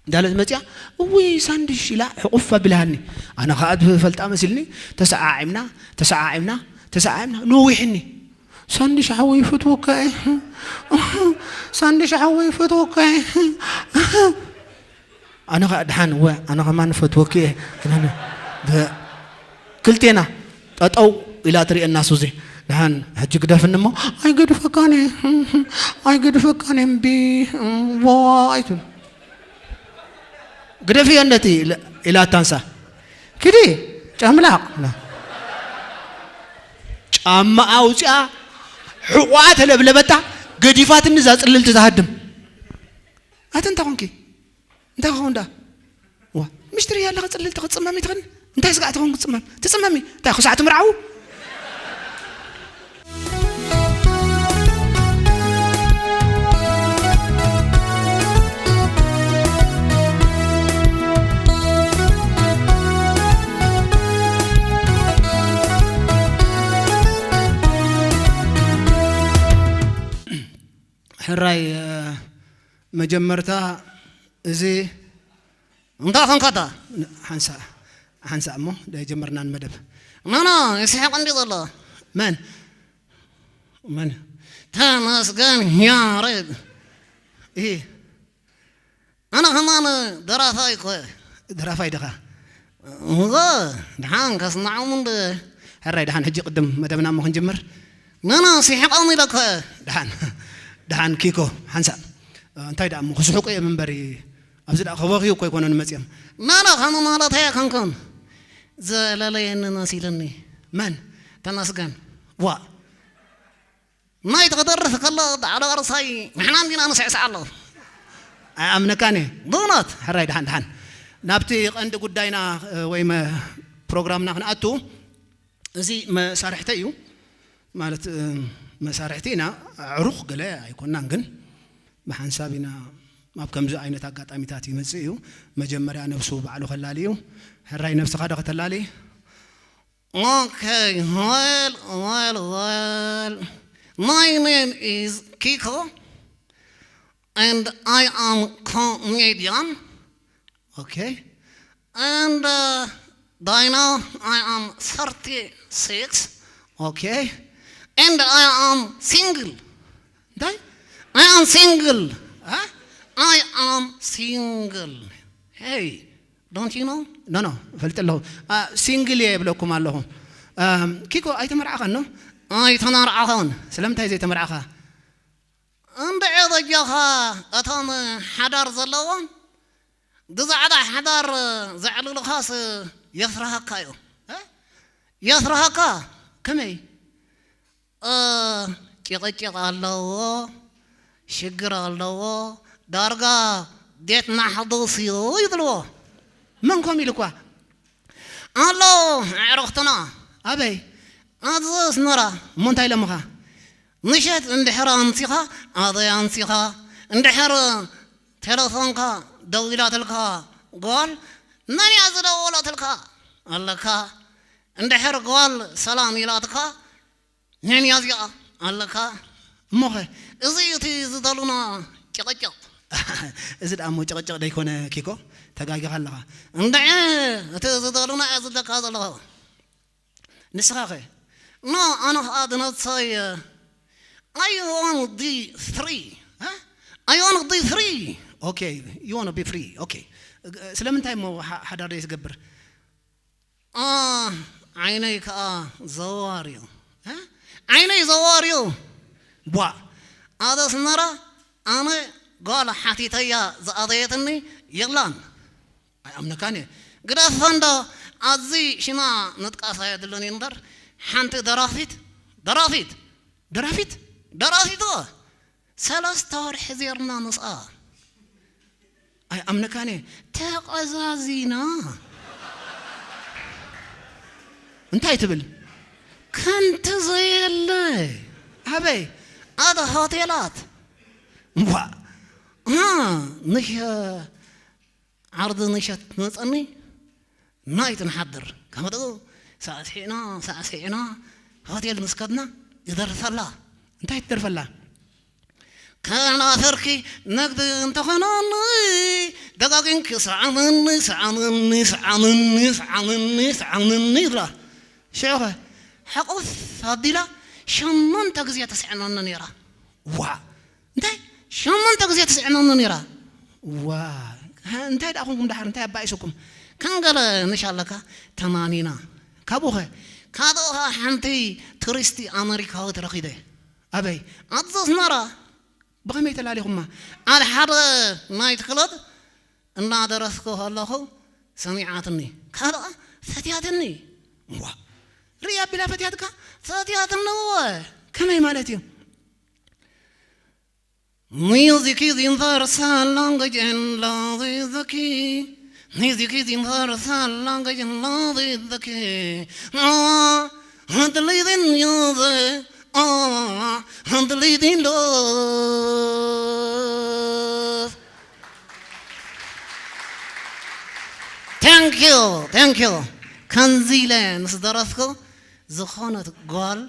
እንዳለት መጽያ፣ "እውይ ሳንድሽ" ኢላ ሕቑፍ ኣቢላሃኒ። ኣነ ኸኣ ዝፈልጣ መሲልኒ፣ ተሰዓዒምና፣ ተሰዓዒምና፣ ተሰዓዒምና፣ ነዊሕኒ። "ሳንድሽ ሓወይ ይፈትወካ እየ። ሳንድሽ ሓወይ ይፈትወካ እየ።" ኣነ ኸኣ፣ "ደሓን እወ፣ ኣነ ኸማን ፈትወኪ እየ።" ኣነ፣ ብ-፣ ክልቴና ጠጠው ኢላ ትርእየና ሱዚ። "ደሓን፣ ሕጂ ግደፍኒ እሞ።" "ኣይገድፈካን እየ፣ ኣይገድፈካን እየ፣ እምቢ፣ ዋ" ኣይትብል። "ግደፍዮ ነቲ" ኢለ-፣ ኢላታ ንሳ። "ኪዲ ጨምላቕ" ኢላ። ጫማ ኣውፅኣ፣ ሕቑኣ ተለብለበታ፣ ገዲፋትኒ እዛ ፅልልቲ ትሃድም። ኣቲ እንታይ ኾንኪ? እንታይ ክኸውን ደኣ? ዋ፣ ምሽትሪ እያ ኣለኻ፣ ጽልልቲ ክትጽመሚ ትኽእሊ? እንታይ ስጋዕ ትኸውን ክትጽመም? ትጽመሚ። እንታይ ክሳዕ ትምርዓዉ? ሕራይ መጀመርታ እዚ እንታይ ኾንካታ ሓንሳእ ሓንሳእ እሞ ዳይጀመርናን መደብ ናና ይስሕቕ እንዲ ዘሎ መን መን ተመስገን ያሬድ እ ኣነ ከማን ደራፋይ እኮ ደራፋይ ድኻ እወ ድሓን ከስማዖም እንደ ሕራይ ድሓን ሕጂ ቅድም መደብና እሞ ክንጅምር ናና ሲሕቆም ኢለ እኮ ድሓን ድሓን ኪኮ ሓንሳእ እንታይ ደኣ እሞ ክስሕቁ እዮም እምበሪ ኣብዚ ደኣ ከበኽዩ እኮ ኣይኮነን መፅኦም ናና ከም ማለት ኣይኮንኩን ዘለለየኒ መሲልኒ መን ተመስገን ዋ ናይ ትኽደርፍ ከሎ ዳዕሎ ቃልሳይ ንሕና እንዲና ንስዕስዕ ኣሎ ኣይኣምነካን እየ ብእውነት ሕራይ ድሓን ድሓን ናብቲ ቀንዲ ጉዳይና ወይ ፕሮግራምና ክንኣቱ እዚ መሳርሕተ እዩ ማለት መሳርሕቲ ኢና ዕሩኽ ገለ ኣይኮናን ግን ብሓንሳብ ኢና ኣብ ከምዚ ዓይነት ኣጋጣሚታት ይመፅእ እዩ መጀመርያ ነብሱ ባዕሉ ከላሊ እዩ ሕራይ ነብስኻ ዶ ከተላሊ Okay, well, well, well. My name is Kiko, and I am comedian. Okay, and uh, by now I am thirty-six. Okay, and I am single. Dai? I am single. Huh? I am single. Hey, don't you know? No, no. ፈልጥ ኣለኹ። ሲንግል እየ ይብለኩም ኣለኹ። ኪኮ ኣይተመርዓኻን ነው? ኣይተመርዓኻን። ስለምንታይ ዘይተመርዓኻ? እንድዒ በጃኻ እቶም ሓዳር ዘለዎም ብዛዕባ ሓዳር ዘዕልሉኻስ የፍርሃካ እዮም። የፍርሃካ? ከመይ? ጭቕጭቕ ኣለዎ፣ ሽግር ኣለዎ፣ ዳርጋ ቤት ማሕቡስ እዩ ይብልዎ። መን ኮም ኢልኳ? ኣሎ ኣዕሩኽትና። ኣበይ? ኣብዚ ኣስመራ። እሞ እንታይ ኢሎምኻ? ምሸት እንድሕር ኣምሲኻ፣ ኣበይ ኣምሲኻ? እንድሕር ቴሌፎንካ ደዊላትልካ ጓል፣ መን እያ ዝደወለትልካ? ኣለካ። እንድሕር ጓል ሰላም ኢላትካ፣ ነንያ እዚኣ ኣለካ እሞኸ እዚ እዩ እቲ ዝደሉና ጭቕጭቕ እዚ ደኣ እሞ ጭቕጭቕ ደይኮነ ኪኮ ተጋጊኻ ኣለኻ እንድዐ እቲ ዝደሉና እያ ዝብለካ ዘለኹ ንስኻኸ ኖ ኣነ ኸኣ ድነሰይ I want to be free I want to be free okay you want to be free okay ስለምንታይ እሞ ሓዳር ደይ ትገብር ዓይነይ ከዓ ዘዋር እዩ ዓይነይ ዘዋር እዩ ቧ ኣብ ኣስመራ ኣነ ጓል ሓቲተያ ዝኣበየትኒ የላን ኣይኣምነካን እየ ግደፈ እንዶ ኣዚ ሽማ ምጥቃስ ኣየድልን እዩ እምበር ሓንቲ ደራፊት ደራፊት ደራፊት ደራፊት ሰለስተ ወርሒ ዜርና ምስኣ ኣይኣምነካን እየ ተቐዛዚና እንታይ ትብል ከንቲ ዘየለ ኣበይ ኣብ ሆቴላት ዋ ንሸ ዓርዲ ንሸት መፀኒ ናይቲ ንሓድር ከምኡ ሳዕሲዕና ሳዕሲዕና ሆቴል ምስ ከድና ይደርፈላ እንታይ ትደርፈላ ከናፍርኪ ነግዲ እንተኾነኒ ደጋጊምኪ ሰዓምኒ ሰዓምኒ ሰዓምኒ ሰዓምኒ ሰዓምኒ ይብላ ሽዑኸ ሕቑፍ ኣቢላ ሸሞንተ ግዜ ተስዕመኒ ነይራ ዋ እንታይ ሸሞንተ ግዜ ተስዕመኒ ነይራ ዋ እንታይ ደኣ ኮንኩም ደሓር እንታይ ኣባኢሰኩም ከም ገለ ንሻ ኣለካ ተማኒና ካብኡኸ ካብኡኸ ሓንቲ ቱሪስቲ ኣመሪካዊት ረኺበ ኣበይ ኣብዚ ኣስመራ ብኸመይ ተላሊኹማ ኣብ ሓደ ናይት ክለብ እናደረስኩ ከለኹ ሰሚዓትኒ ካልኣ ፈትያትኒ ዋ ርኢ ኣቢላ ፈትያትካ ፈትያትኒ እወ ከመይ ማለት እዩ Music is universal language and love is the key. Music is universal language and love is the key. Ah, and the living music, ah, and the living love. Thank you, thank you. ከምዚ ኢለ ምስ ደረፍኩ ዝኾነት ጓል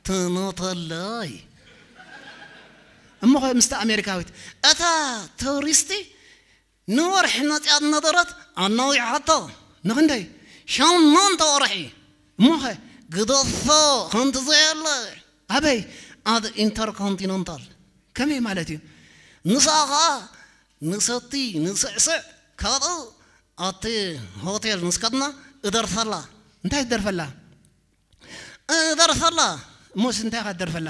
ትሞተለይ እሞ ኸ ምስቲ ኣሜሪካዊት እታ ቱሪስቲ ንወርሒ መፅያ ዝነበረት ኣናዊሓቶ። ንኽንደይ? ሸሞንተ ወርሒ። እሞ ኸ ግደፎ ከምቲ ዘየለ። ኣበይ? ኣብ ኢንተርኮንቲነንታል። ከመይ ማለት እዩ? ንሳ ኸዓ ንሰቲ ንስዕስዕ ካብኡ ኣብቲ ሆቴል ምስ ከድና እደርፈላ። እንታይ ትደርፈላ? እደርፈላ። እሞስ እንታይ ኢኻ ትደርፈላ?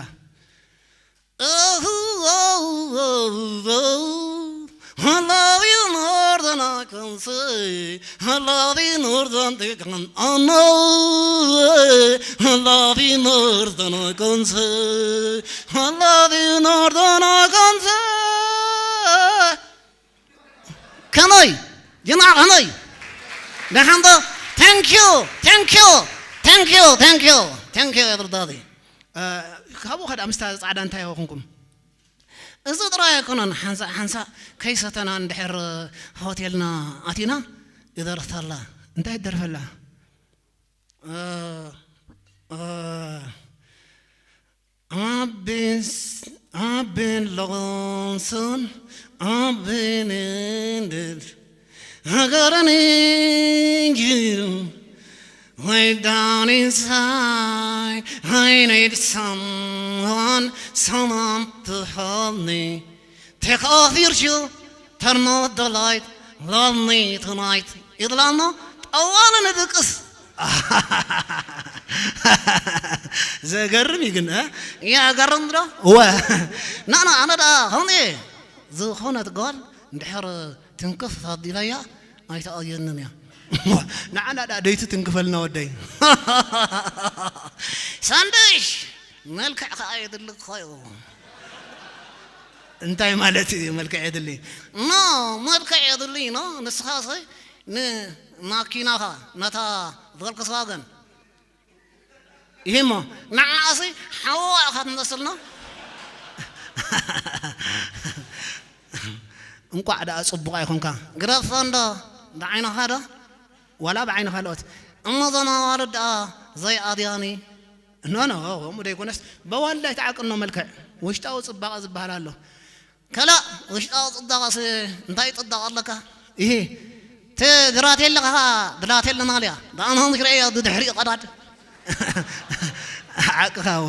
I love you more than I can say. I love you more than they can. I know. I love you more than I can say. I love you more than I can say. ከመይ ጅማዕ ከመይ ደሓንዶ? Thank you, thank you, thank you, thank you, thank you everybody. ካብኡ ኸዳ ምስታ ፃዕዳ እንታይ ኾንኩም? እዚ ጥራይ ኣይኮነን። ሓንሳእ ሓንሳእ ከይሰተና እንድሕር ሆቴልና ኣቲና ይደርፈላ። እንታይ ትደርፈላ? I've been, I've been lonesome, I've been ended. I got an angel way down inside. I need someone, someone to help me. Take off your shoe, turn off the light, love me tonight. ይብላና ጠዋለ ንድቅስ። ዘገርም እዩ ግን። የገርም ዶ? ወ ናና ኣነ ደኣ ከምኡ እየ። ዝኾነት ጓል እንድሕር ትንክፍ ኣቢለያ ኣይተቐየንን እያ። ንዓና ደኣ ደይቲ ትንክፈልና ወደይ። ሳንድሽ መልክዕ ከኣ የድሊ ክኾዩ። እንታይ ማለት እዩ መልክዕ የድሊ? ኖ፣ መልክዕ የድሊ ኖ። ንስኻሰ ንማኪናኻ ነታ ቮልክስዋገን ይህሞ ንዓኣሲ ሓዋ ኢኻ ትመስል ኖ። እንቋዕ ደኣ ጽቡቕ ኣይኮንካ። ግደፎ እንዶ ብዓይንኻ ዶ ዋላ ብዓይኒ ካልኦት። እሞ እዞን ኣዋልድ ደኣ ዘይኣድያኒ። ኖ ኖ፣ ከምኡ ደይኮነስ በዋልድ ኣይትዓቅኖ። መልክዕ ውሽጣዊ ጽባቐ ዝበሃል ኣሎ። ከላእ ውሽጣዊ ጽባቐስ እንታይ ጽባቐ ኣለካ? ይሄ እቲ ብራቴለ ኸዓ ብላቴለ ማልያ ደኣ ንሆም ክርእያ ብድሕሪኡ ቀዳድ። ሓቅኻ እዋ።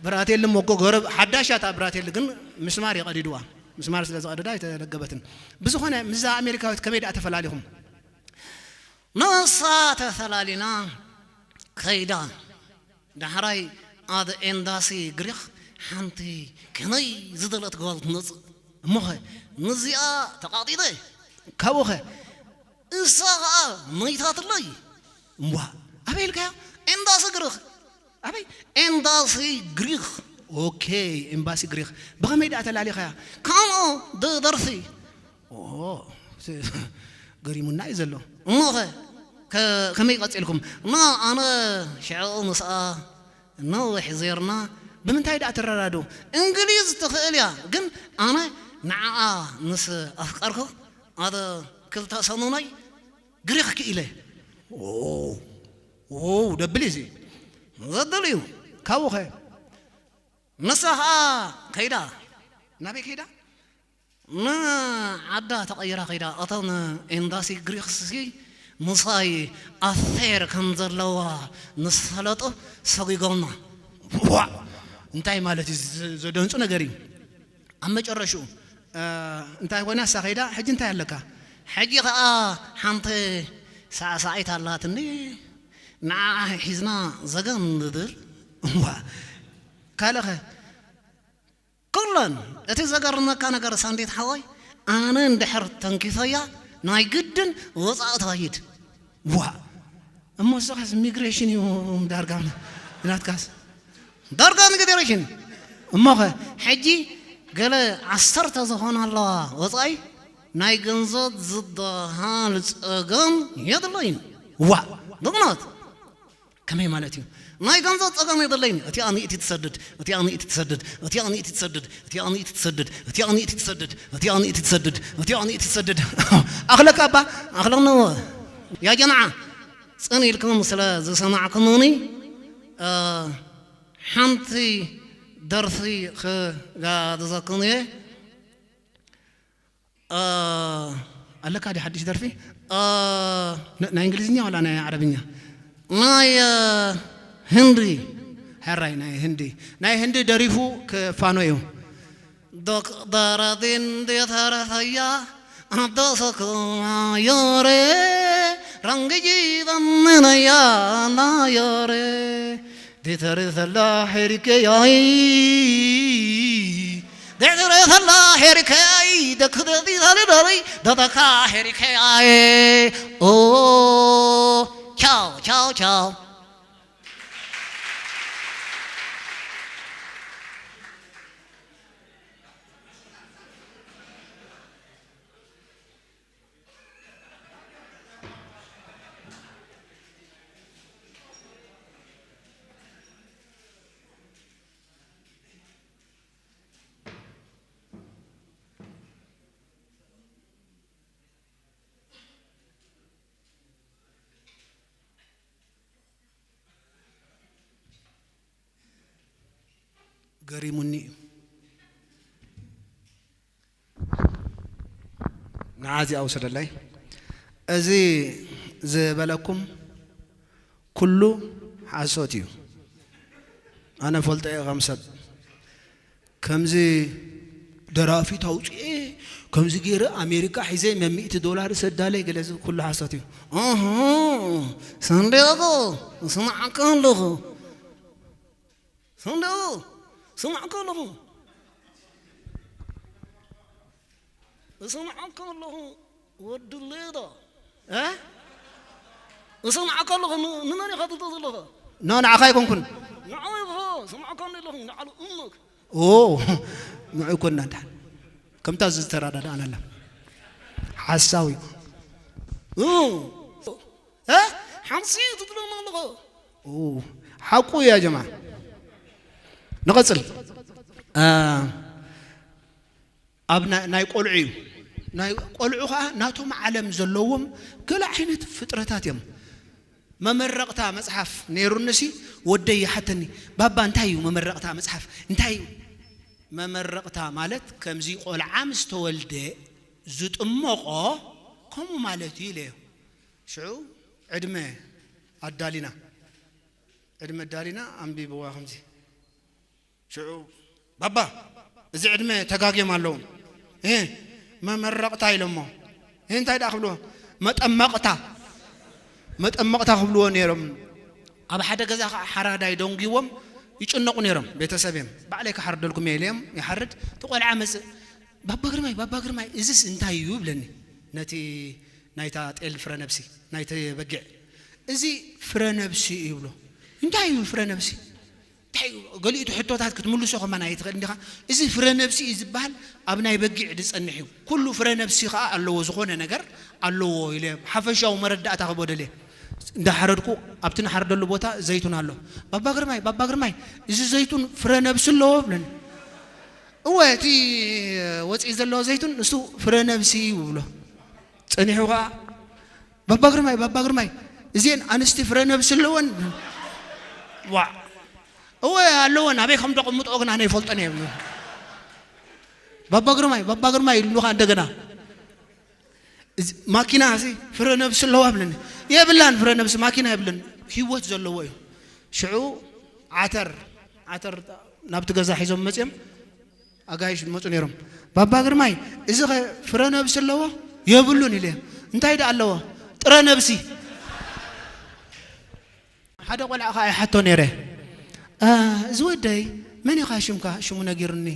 ብራቴለ እሞ እኮ ጎረብ ሓዳሽ እያ እታ ብራቴለ፣ ግን ምስማር እዩ ቀዲድዋ። ምስማር ስለ ዝቐደዳ ኣይተደገበትን። ብዝኾነ ምስዛ ኣሜሪካዊት ከመይ ደኣ ተፈላሊኹም? ንሳ ተፈላሊና ከይዳ። ዳሕራይ ኣብ ኤምባሲ ግሪኽ ሓንቲ ከመይ ዝደለት ጓል ትመጽእ። እሞኸ ንዚኣ ተቓጢጠ። ካብኡኸ እሳ ኸኣ መይታትለይ። እምዋ ኣበይ ኢልካያ? ኤምባሲ ግሪኽ። ኣበይ? ኤምባሲ ግሪኽ። ኦኬ፣ ኤምባሲ ግሪኽ። ብኸመይ ደኣ ተላሊኻያ? ከምኡ ብደርፊ። ኦ፣ ገሪሙና እዩ ዘሎ። እሞኸ ከ-፣ ከመይ ቀጺልኩም? ማ ኣነ ሽዕኡ ምስኣ ነዊሕ ዜርና ብምንታይ ደኣ ትረዳድኡ? እንግሊዝ ትኽእል እያ፣ ግን ኣነ ንዓኣ ምስ ኣፍቀርኩ ኣብ ክልተ ሰሙነይ ግሪኽ ክኢለ። ኦ፣ ኦ፣ ደብል እዩ እዚ። ዘብል እዩ። ካብኡኸ? ንሳ ኸኣ ከይዳ። ናበይ ከይዳ? ንዓዳ ተቐይራ ከይዳ። እቶም ኤምባሲ ግሪኽሲ ምሳይ ኣፌር ከም ዘለዋ ምስ ፈለጡ ሰጒጎምና። ዋእ! እንታይ ማለት እዩ? ዘ-፣ ዘደንጹ ነገር እዩ። ኣብ መጨረሽኡ፣ እ፣ እንታይ ኮይና እሳ ከይዳ፣ ሕጂ እንታይ ኣለካ? ሕጂ ኸኣ ሓንቲ ሳዕሳዒት ኣላትኒ፣ ንዓኣ ሒዝና ዘገም ንብል። እዋ፣ ካልእኸ? ኩለን፣ እቲ ዘገርመካ ነገር ሳንዲት ሓወይ፣ ኣነ እንድሕር ተንኪፈያ፣ ናይ ግድን ወጻኢ ትኸይድ። ዋ፣ እሞ እሱኻስ ሚግሬሽን እዩ ዳርጋ ናትካስ። ዳርጋ ሚግሬሽን። እሞኸ፣ ሕጂ ገለ ዓሰርተ ዝኾና ኣለዋ ወጻኢ፣ ናይ ገንዘብ ዝበሃል ጸገም የድለይን። ዋ፣ ብቕኖት። ከመይ ማለት እዩ? ናይ ገንዘብ ጸገም የድለይን። እቲኣ ንእቲ ትሰድድ፣ እቲኣ ንእቲ ትሰድድ፣ እቲኣ ንእቲ ትሰድድ፣ እቲኣ ንእቲ ትሰድድ፣ እቲኣ ንእቲ ትሰድድ፣ እቲኣ ንእቲ ትሰድድ፣ እቲኣ ንእቲ ትሰድድ። ኣኽለካ እባ፣ ኣኽለኒ እወ። ያ ጀማዓ፣ ጽን ኢልኩም ስለ ዝሰማዕኩምኒ፣ እ፣ ሓንቲ ደርፊ ክጋብዘኩም እየ። እ፣ ኣለካ ድዩ ሓድሽ ደርፊ? እ፣ ን-፣ ናይ እንግሊዝኛ ዋላ ናይ ዓረብኛ? ናይ፣ እ፣ ህንዲ። ሕራይ ናይ ህንዲ። ናይ ህንዲ ደሪፉ ክፋኖ እዩ። ዶክ-፣ ደረቲ እንዴት ረኸያ ኣደሰኩ ዮሬ ረንግጂ በምነያ ናዮሬ ዲተሪ ሰላ ሄሪከያይ ዲተሪ ሰላ ሄሪከያይ ደክደቲ ሰልደሪ ደተካ ሄሪከያይ ኦ ቻው ቻው ቻው። ገሪሙኒ እዩ። ንዓዚ ኣውሰደላይ። እዚ ዝበለኩም ኩሉ ሓሶት እዩ። ኣነ ፈልጦ እየ ከም ሰብ። ከምዚ ደራፊት ኣውፅኤ፣ ከምዚ ገይረ ኣሜሪካ ሒዘ መሚእቲ ዶላር ሰዳለይ ገለ፣ እዚ ኩሉ ሓሶት እዩ። እህ፣ ሰንደቁ፣ ስማዕካ ኣለኹ። ሰንደቁ፣ ስማዕካ ኣለኹ። እሰምዓካ ኣለኹ ወዲ ሌዳ። እ? እሰምዓካ ኣለኹ። ን-፣ ንመን ኢኻ ትብሎ ዘለኻ? ኖ፣ ንዓኻ ኣይኮንኩን። ንዓይ ኢኻ። እሰምዓካ ኣለኹ። ንዓሉ እምክ። ኦ፣ ንዑ ኮና እንዳ። ከምታ ዝተራዳዳእና ኣላ። ሓሳዊ። እ? እ? ሓንሲ ትብሎ ኣለኻ። ኦ፣ ሓቁ እያ ጀማ። ንቐጽል። እ፣ ኣብ ናይ፣ ናይ ቆልዑ እዩ። ናይ ቆልዑ ኸዓ ናቶም ዓለም ዘለዎም ገለ ዓይነት ፍጥረታት እዮም። መመረቕታ መጽሓፍ ነይሩንሲ ወደይ ይሓተኒ፣ "ባባ፣ እንታይ እዩ መመረቕታ መጽሓፍ? እንታይ እዩ?" መመረቕታ ማለት ከምዚ ቆልዓ ምስ ተወልደ ዝጥመቖ ከምኡ ማለት እዩ ኢለዮ። ሽዑ ዕድመ ኣዳሊና፣ ዕድመ ኣዳሊና ኣንቢብዋ ከምዚ። ሽዑ፣ "ባባ፣ እዚ ዕድመ ተጋግዮም ኣለዉ። እ፣ መመረቕታ ኢሎሞ። እ፣ እንታይ ደኣ ክብልዎ? መጠመቕታ። መጠመቕታ ክብልዎ ነይሮም። ኣብ ሓደ ገዛ ኸዓ ሓራዳይ ደንጒዎም ይጭነቑ ነይሮም፣ ቤተሰብ እዮም። ባዕለይ ክሓርደልኩም እየ" ኢለዮም። ይሓርድ፣ እቲ ቆልዓ መጽእ። "ባባ ግርማይ፣ ባባ ግርማይ፣ እዝስ እንታይ እዩ?" ይብለኒ። ነቲ ናይታ ጤል ፍረ ነብሲ፣ ናይቲ በጊዕ። "እዚ ፍረ ነብሲ" ይብሎ። "እንታይ እዩ ፍረ ነብሲ?" እንታይ እዩ? ገሊኡ ሕቶታት ክትምልሶ ከማን ኣይትኽእል እንዲኻ። እዚ ፍረ ነብሲ እዩ ዝበሃል ኣብ ናይ በጊዕ ዝጸንሕ እዩ። ኩሉ ፍረ ነብሲ ኸኣ ኣለዎ፣ ዝኾነ ነገር ኣለዎ ኢለ ሓፈሻዊ መረዳእታ ክህቦ ደልየ። እንዳሓረድኩ ኣብቲ ንሓርደሉ ቦታ ዘይቱን ኣሎ። "ባባ ግርማይ፣ ባባ ግርማይ፣ እዚ ዘይቱን ፍረ ነብሲ ኣለዎ?" ብለኒ። "እወ፣ እቲ ወጺኡ ዘለዎ ዘይቱን ንሱ ፍረ ነብሲ እዩ" ብሎ። ጸኒሑ ኸኣ፣ "ባባ ግርማይ፣ ባባ ግርማይ፣ እዚኤን ኣንስቲ ፍረ ነብሲ ኣለወን?" "ዋዕ፣ እወ ኣለወን፣ ኣበይ ከም ደቐምጥኦ ግን ኣነ ይፈልጦን እየ" ይብሉ። "ባባ ግርማይ፣ ባባ ግርማይ" ይብሉ ኸኣ እንደገና። እዚ ማኪና እዚ ፍረ ነብሲ ኣለዋ ብለኒ። "የብላን ፍረ ነብሲ፣ ማኪና የብለን፣ ህይወት ዘለዎ እዩ።" ሽዑ ዓተር፣ ዓተር ናብቲ ገዛ ሒዞም መጺኦም ኣጋይሽ ዝመጹ ነይሮም። "ባባ ግርማይ፣ እዚ ኸ ፍረ ነብሲ ኣለዎ?" "የብሉን" ኢለ። "እንታይ ደኣ ኣለዎ?" "ጥረ ነብሲ።" ሓደ ቆልዓ ኸዓ ይሓቶ ነይረ። "እ፣ እዚ ወደይ መን ኢኻ ሽምካ?" ሽሙ ነጊሩኒ።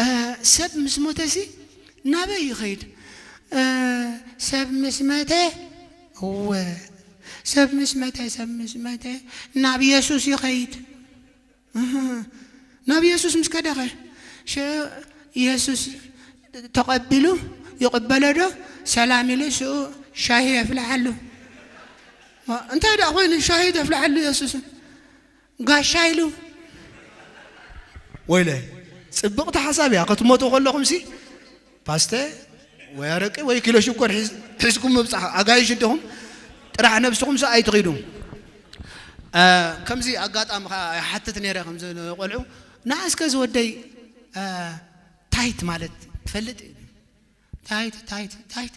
"እ፣ ሰብ ምስ ሞተሲ ናበይ ይኸይድ?" "እ፣ ሰብ ምስ መተ?" "እወ፣ ሰብ ምስ መተ፣ ሰብ ምስ መተ ናብ የሱስ ይኸይድ።" እህ፣ ናብ የሱስ ምስ ከደኸ፣ ሸ-፣ የሱስ ተቐቢሉ ይቕበሎ ዶ? ሰላም ኢሉ ሽኡ ሻሂ የፍልሓሉ። ዋ፣ እንታይ ደኣ ኮይኑ ሻሂ ተፍልሓሉ የሱስ? ጋሻ ኢሉ። ወይለ፣ ጽብቕቲ ሓሳብ እያ። ክትሞቱ ከለኹምሲ ፓስተ ወይ ኣረቂ ወይ ኪሎ ሽኮር ሒዝ-፣ ሒዝኩም ምብጻሕ። ኣጋይሽ እንዲኹም ጥራሕ ነብስኹም ሰ ኣይትኺዱ። እ፣ ከምዚ ኣጋጣሚ ኸኣ ይሓትት ነይረ፣ ከምዚ ንቖልዑ፣ ንዓ እስከ ዝወደይ፣ እ፣ ታይት ማለት ትፈልጥ? ታይት፣ ታይት፣ ታይት፣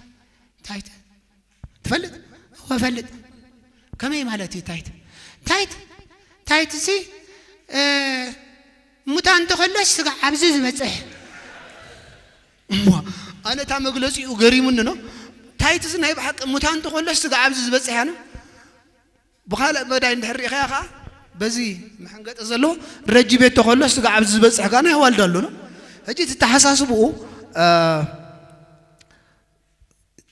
ታይት። ትፈልጥ? እወ፣ እፈልጥ። ከመይ ማለት እዩ ታይት? ታይት፣ ታይት እዚ፣ እ፣ ሙታ እንተኸሎስ ስጋዕ ኣብዚ ዝበጽሕ። እሞ፣ ኣነ እታ መግለጺኡ ገሪሙኒ ነው። ታይት እዚ ናይ ብሓቂ ሙታ እንተኸሎስ ስጋዕ ኣብዚ ዝበጽሕ እያ ነው። ብኻልእ መዳይ እንድሕር ርኢኻያ ኸዓ፣ በዚ መሐንገጢ ዘለዎ ረጂ ቤት ተኸሎ ስጋዕ ኣብዚ ዝበጽሕ ከኣ ናይ ኣዋልድ ኣሎ ነው። ሕጂ እቲ ተሓሳስብኡ፣ እ፣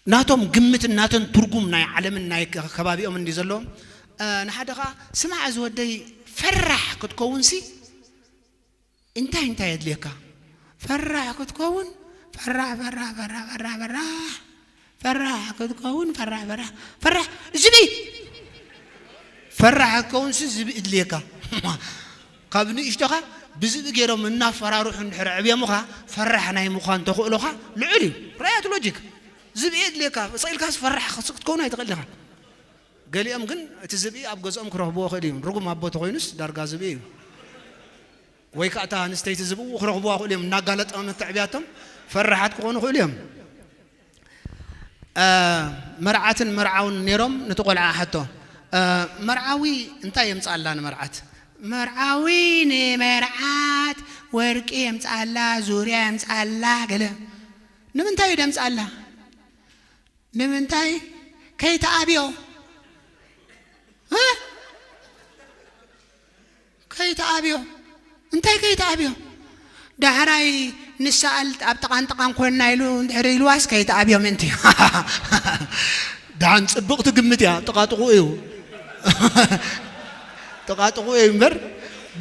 ናቶም ግምትን ናተን ትርጉም ናይ ዓለምን ናይ ከ-፣ ከባቢኦምን እንዲ ዘለዎም፣ እ፣ ንሓደ ኸዓ፣ ስማዕ ዝወደይ ፈራሕ ክትከውንሲ እንታይ እንታይ የድልየካ? ፈራሕ ክትከውን፣ ፈራሕ፣ ፈራሕ፣ ፈራሕ፣ ፈራሕ፣ ፈራሕ። ፈራሕ ክትከውን፣ ፈራሕ፣ ፈራሕ፣ ፈራሕ። ዝብኢ! ፈራሕ ክትከውንሲ ዝብኢ እድልየካ። ካብ ንእሽቶኻ ብዝብኢ ገይሮም እናፈራርሑ እንድሕር ኣዕብዮምኻ፣ ፈራሕ ናይ ምዃን ተኽእሎኻ ልዑል እዩ። ራእያት ሎጂክ። ዝብኢ የድልየካ። ስቕ ኢልካስ ፈራሕ ክትከውን ኣይትኽእልን ኢኻ። ገሊኦም ግን እቲ ዝብኢ ኣብ ገዝኦም ክረኽብዎ ይኽእሉ እዮም። ርጉም ኣቦ ተኾይኑስ ዳርጋ ዝብኢ እዩ። ወይ ከኣ እታ ኣንስተይቲ ዝብኡ ክረኽብዋ ይኽእሉ እዮም። እናጋለጠ መተዕብያቶም ፈራሓት ክኾኑ ይኽእሉ እዮም። እ፣ መርዓትን መርዓውን ነይሮም ነቲ ቆልዓ ሓቶ፣ እ፣ መርዓዊ እንታይ የምጽኣላ ንመርዓት? መርዓዊ ንመርዓት ወርቂ የምጽኣላ፣ ዙርያ የምጽኣላ፣ ገለ። ንምንታይ እዩ ደምጽኣላ? ንምንታይ? ከይተኣብዮ። እ? ከይተኣብዮ። እንታይ ከይተኣብዮ? ዳሕራይ ንሰኣል ኣብ ጥቓን ጥቓን ኮንና ኢሉ እንድሕር ኢልዋስ ከይተኣብዮ ምእንቲ እዩ። ደሓን ጽብቕቲ ግምት እያ። ጥቓጥቑ እዩ። ጥቓጥቑ እዩ እምበር፣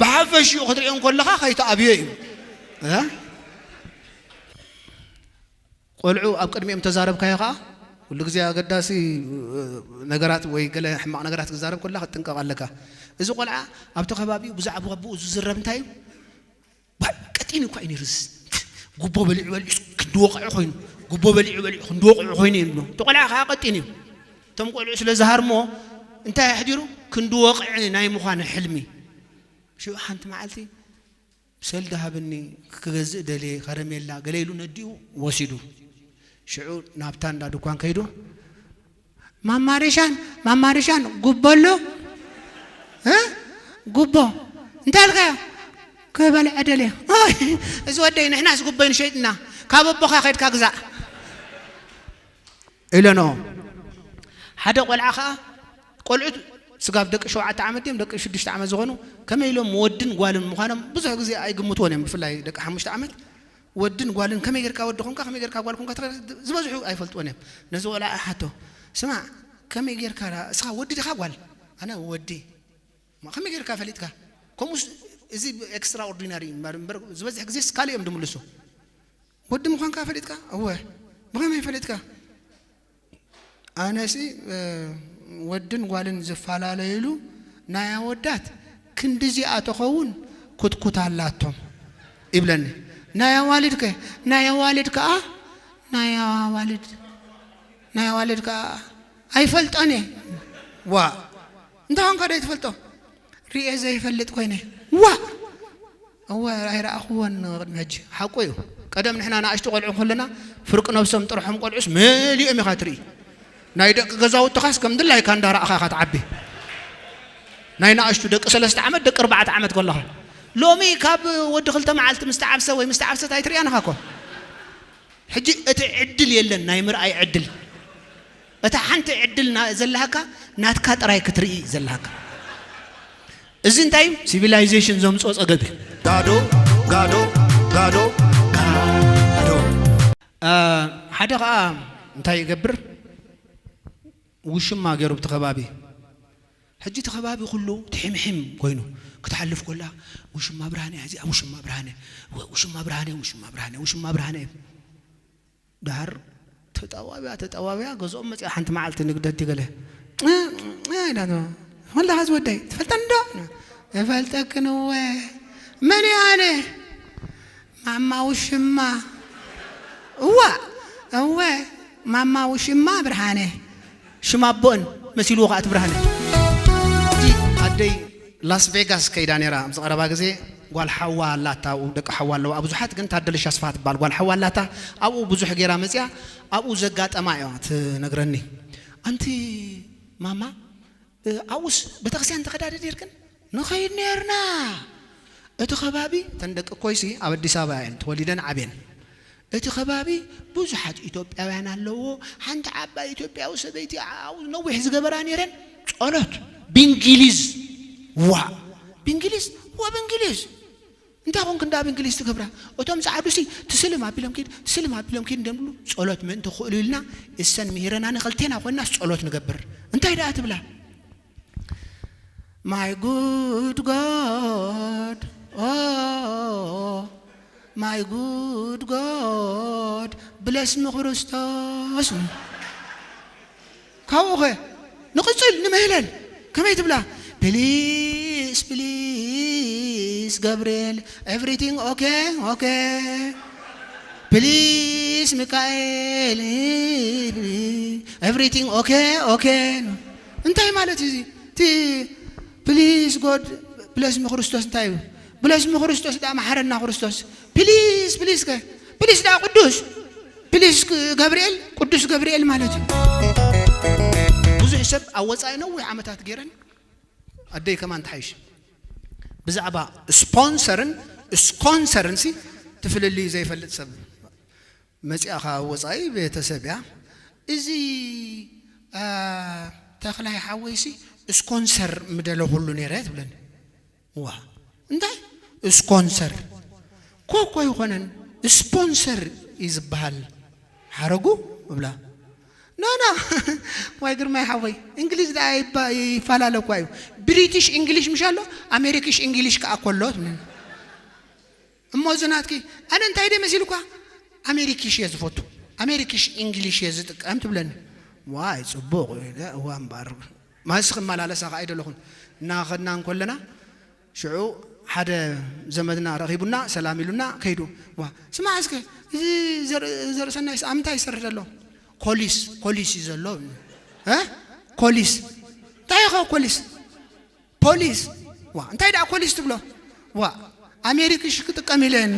ብሓፈሽኡ ክትሪኦ እንከለኻ ከይተኣብዮ እዩ። እ? ቆልዑ ኣብ ቅድሚኦም ተዛረብካዮ ኸዓ፣ ኩሉ ግዜ ኣገዳሲ፣ እ፣ ነገራት ወይ ገለ ሕማቕ ነገራት ክዛረብ ከላ ክትጥንቀቕ ኣለካ። እዚ ቆልዓ ኣብቲ ከባቢኡ ብዛዕባ ኣቦኡ ዝዝረብ እንታይ እዩ? ባ-፣ ቀጢን እኳ እዩ ነይሩ። እዚ ጉቦ በሊዑ በሊዑ ክንዲ ወቕዒ ኮይኑ፣ ጉቦ በሊዑ በሊዑ ክንዲ ወቕዒ ኮይኑ እዩ ዝብሎ። እቲ ቆልዓ ኸዓ ቀጢን እዩ። እቶም ቆልዑ ስለ ዝሃርሞ እንታይ ኣሕዲሩ? ክንዲ ወቕዒ ናይ ምዃን ሕልሚ። ሽዑ ሓንቲ መዓልቲ ሰልዲ ሃብኒ ክገዝእ ደልየ፣ ከረሜላ ገለ ኢሉ ነዲኡ ወሲዱ። ሽዑ ናብታ እንዳ ድኳን ከይዱ፣ "ማማ ሪሻን፣ ማማ ሪሻን፣ ጉቦ ኣሎ?" "እ? ጉቦ? እንታይ ኣልካዮ?" "ክበልዐ ደልየ." "ኦይ፣ እዚ ወደይ፣ ንሕናስ ጉቦ ኣይንሸይጥና፣ ካብ ኣቦኻ ከይድካ ግዛእ" ኢለንኦ። ሓደ ቆልዓ ኸዓ፣ ቆልዑት ስጋብ ደቂ ሸውዓተ ዓመት ድዮም ደቂ ሽዱሽተ ዓመት ዝኾኑ፣ ከመይ ኢሎም ወድን ጓልን ምዃኖም ብዙሕ ግዜ ኣይግምትዎን እዮም። ብፍላይ ደቂ ሓሙሽተ ዓመት፣ ወድን ጓልን ከመይ ጌርካ ወዲ ኾንካ፣ ከመይ ጌርካ ጓል ኾንካ፣ ዝበዝሑ ኣይፈልጥዎን እዮም። ነዚ ቆልዓ ይሓቶ፣ "ስማዕ፣ ከመይ ጌርካ፣ እስኻ ወዲ ዲኻ ጓል?" "ኣነ ወዲ።" "ማ ከመይ ጌርካ ፈሊጥካ?" ከምኡስ እዚ ኤክስትራ ኦርዲናሪ እዩ እምበር፣ እምበር ዝበዝሕ ግዜስ ካልእ እዮም ድምልሱ። "ወዲ ምዃንካ ፈሊጥካ?" "እወ።" "ብኸመይ ፈሊጥካ?" "ኣነሲ፣ እ፣ ወድን ጓልን ዝፈላለዩሉ ናይ ኣወዳት ክንድዚኣ ተኸውን ኩትኩት ኣላቶም" ይብለኒ። "ናይ ኣዋልድከ?" "ናይ ኣዋልድ ከኣ፣ ናይ ኣዋልድ፣ ናይ ኣዋልድ ከኣ ኣይፈልጦን እየ።" "ዋ፣ እንታይ ኾንካ ዶ ኣይትፈልጦ?" "ሪኤ ዘይፈልጥ ኮይነ።" "ዋ!" "እወ፣ ኣይረኣኽዎን ቅድሚ ሕጂ።" ሓቁ እዩ። ቀደም ንሕና ንኣሽቱ ቆልዑ ከለና ፍርቂ ነብሶም ጥርሖም ቆልዑስ መሊኦም ኢኻ ትርኢ። ናይ ደቂ ገዛውትኻስ ከም ድላይካ እንዳረኣኻ ኢኻ ትዓቢ። ናይ ንኣሽቱ ደቂ ሰለስተ ዓመት፣ ደቂ ኣርባዕተ ዓመት ከለኻ። ሎሚ ካብ ወዲ ክልተ መዓልቲ ምስ ተዓብሰ ወይ ምስ ተዓብሰት ኣይትርእያን ኢኻ እኮ። ሕጂ እቲ ዕድል የለን፣ ናይ ምርኣይ ዕድል። እታ ሓንቲ ዕድል ና-፣ ዘለሃካ ናትካ ጥራይ ክትርኢ ዘለሃካ። እዚ እንታይ እዩ? ሲቪላይዜሽን ዘምጽኦ ጸገብ እዩ። ጋዶ፣ ጋዶ፣ ጋዶ፣ ጋዶ። እ፣ ሓደ ኸኣ እንታይ ይገብር? ውሽማ ገይሩ ብቲ ከባቢ። ሕጂ እቲ ከባቢ ኩሉ ትሒምሒም ኮይኑ ክትሓልፍ ኮላ፣ "ውሽማ ብርሃነ እያ እዚኣ፣ ውሽማ ብርሃነ፣ ወ-፣ ውሽማ ብርሃነ፣ ውሽማ ብርሃነ፣ ውሽማ ብርሃነ" እዩ። ድሓር ተጠዋብያ፣ ተጠዋብያ፣ ገዝኦም መጺኣ ሓንቲ መዓልቲ ንግደት ገለ። "እ፣ እ" ኢላ፣ "መን ኢኻ ዝወደይ? ትፈልጠኒ ዶ?" "እፈልጠክን እወ። መን እየ ኣነ?" "ማማ ውሽማ?" "እዋ፣ እወ፣ ማማ ውሽማ ብርሃነ። ሽም ኣቦእን መሲልዎ ከኣ እቲ ብርሃነ።" እቲ ኣደይ ላስ ቬጋስ ከይዳ ነይራ ኣብዚ ቀረባ ግዜ። ጓል ሓዋ ኣላታ ኣብኡ፣ ደቂ ሓዋ ኣለዋ ብዙሓት፣ ግን ታደለሽ ኣስፋ ትበሃል ጓል ሓዋ ኣላታ። ኣብኡ ብዙሕ ጌራ መጽያ፣ ኣብኡ ዘጋጠማ እያ ትነግረኒ። ኣንቲ ማማ፣ እ፣ ኣብኡስ ቤተክርስትያን ተኸዳደ ኔርክን? ንኸይድ ኔርና። እቲ ከባቢ፣ እተን ደቂ ኮይሲ ኣብ ኣዲስ ኣበባ እየን ተወሊደን ዓብየን። እቲ ከባቢ ብዙሓት ኢትዮጵያውያን ኣለዎ። ሓንቲ ዓባይ ኢትዮጵያዊ ሰበይቲ ኣብኡ ነዊሕ ዝገበራ ኔረን። ጸሎት ብእንግሊዝ። ዋ፣ ብእንግሊዝ፣ ዋ፣ ብእንግሊዝ። እንታይ ኮንክ እንዳ ብእንግሊዝ ትገብራ? እቶም ጻዕዱሲ ትስልም ኣቢሎም ኪድ፣ ትስልም ኣቢሎም ኪድ እንደምሉ ጸሎት ምእንቲ ክእሉ ኢልና እሰን ምሂረና ንኸልቴና ኮይናስ ጸሎት ንገብር። እንታይ ደኣ ትብላ? My good God, oh, my good God, bless me ክርስቶስ። ካብኡኸ ንቕጽል ንምህለል። ከመይ ትብላ? Please, please ገብርኤል፣ everything okay, okay. Please ሚካኤል፣ everything okay, okay። እንታይ ማለት እዩ እዚ? እቲ please God bless me ክርስቶስ እንታይ እዩ? Bless me ክርስቶስ ደኣ መሓረና ክርስቶስ። Please፣ please ከ? Please ደኣ ቅዱስ፣ please ገብርኤል፣ ቅዱስ ገብርኤል ማለት እዩ። ብዙሕ ሰብ ኣብ ወጻኢ ነዊሕ ዓመታት ገይረን፣ ኣደይ ከማን ትሓይሽ። ብዛዕባ ስፖንሰርን ስኮንሰርን ሲ ትፍልልዩ ዘይፈልጥ ሰብ። መጺኣ ካብ ወጻኢ ቤተሰብ እያ። እዚ፣ አ፣ ተኽላይ ሓወይሲ ስኮንሰር ምደለኹሉ ነይረ ትብለኒ። ዋ፣ እንታይ? ስኮንሰር። ኮኮ ኣይኮነን፣ ስፖንሰር እዩ ዝበሃል ሓረጉ እብላ። ኖ፣ ኖ። ዋይ ግርማይ ሓወይ፣ እንግሊዝ ደኣ ይባ-፣ ይፈላለ እኳ እዩ። ብሪቲሽ እንግሊሽ ምሽ ኣሎ፣ ኣሜሪክሽ እንግሊሽ ከኣ ኮሎ ትብለኒ። እሞ እዚ ናትኪ፣ ኣነ እንታይ ደይ መሲልኳ? ኣሜሪክሽ እየ ዝፈቱ። ኣሜሪክሽ እንግሊሽ እየ ዝጥቀም ትብለኒ። ዋይ፣ ጽቡቕ እዩ። እዋ እምበኣር። ማስ ክመላለሳ ከኣ ኣይደለኹን። እናኸድና እንከለና፣ ሽዑ ሓደ ዘመድና ረኺቡና፣ ሰላም ኢሉና፣ ከይዱ። ዋ፣ ስማዕ እስከ፣ እዚ ዘር-፣ ዘርእሰናይስ ኣብ ምንታይ ይሰርሕ ዘሎ? ኮሊስ፣ ኮሊስ እዩ ዘሎ። እ? ኮሊስ። እንታይ ኢኻ ኮሊስ? ፖሊስ። ዋ፣ እንታይ ደኣ ፖሊስ ትብሎ? ዋ፣ ኣሜሪክሽ ክጥቀም ኢለን።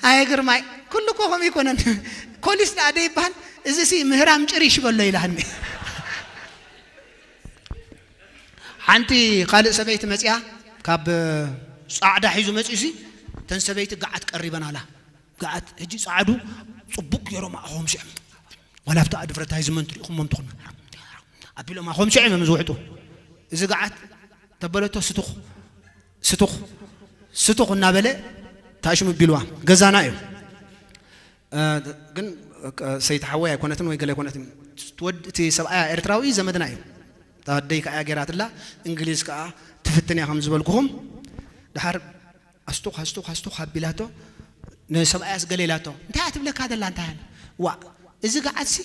ኣየ ግርማይ፣ ኩሉ እኮ ከምኡ ኣይኮነን። ኮሊስ ደኣ ደይበሃል፣ እዚ ሲ ምህራም ጭሪሽ በሎ ኢላኒ። ሓንቲ ካልእ ሰበይቲ መጺኣ፣ ካብ ጻዕዳ ሒዙ መጺኡ ሲ፣ እተን ሰበይቲ ገዓት ቀሪበን ኣላ። ገዓት፣ ሕጂ ጸዓዱ ጽቡቅ ገይሮም ኣኾምሲዖም። ዋላ ኣብታ ድፍረት ኣይዝመን ትሪኢኹሞም ትኹን። ኣቢሎም ኣኾምሲዖም እዮም ዝውሕጡ። እዚ ገዓት ተበለቶ ስትኹ፣ ስትኹ፣ ስትኹ እናበለ ታሽሙ ቢልዋ። ገዛና እዩ። እ፣ ግን፣ እ፣ ሰይቲ ሓወይ ኣይኮነትን ወይ ገለ ኣይኮነትን። ወድ-፣ እቲ ሰብኣያ ኤርትራዊ ዘመድና እዩ። እታ ኣደይ ከኣ ገይራትላ፣ እንግሊዝ ከኣ ትፍትን እያ ከም ዝበልኩኹም። ደሓር ኣስቱኽ፣ ኣስቱኽ፣ ኣስቱኽ ኣቢላቶ፣ ንሰብኣያስ ገለ ኢላቶ። እንታይ እያ ትብለካ ዘላ እንታይ እያ? ዋ፣ እዚ ገዓትሲ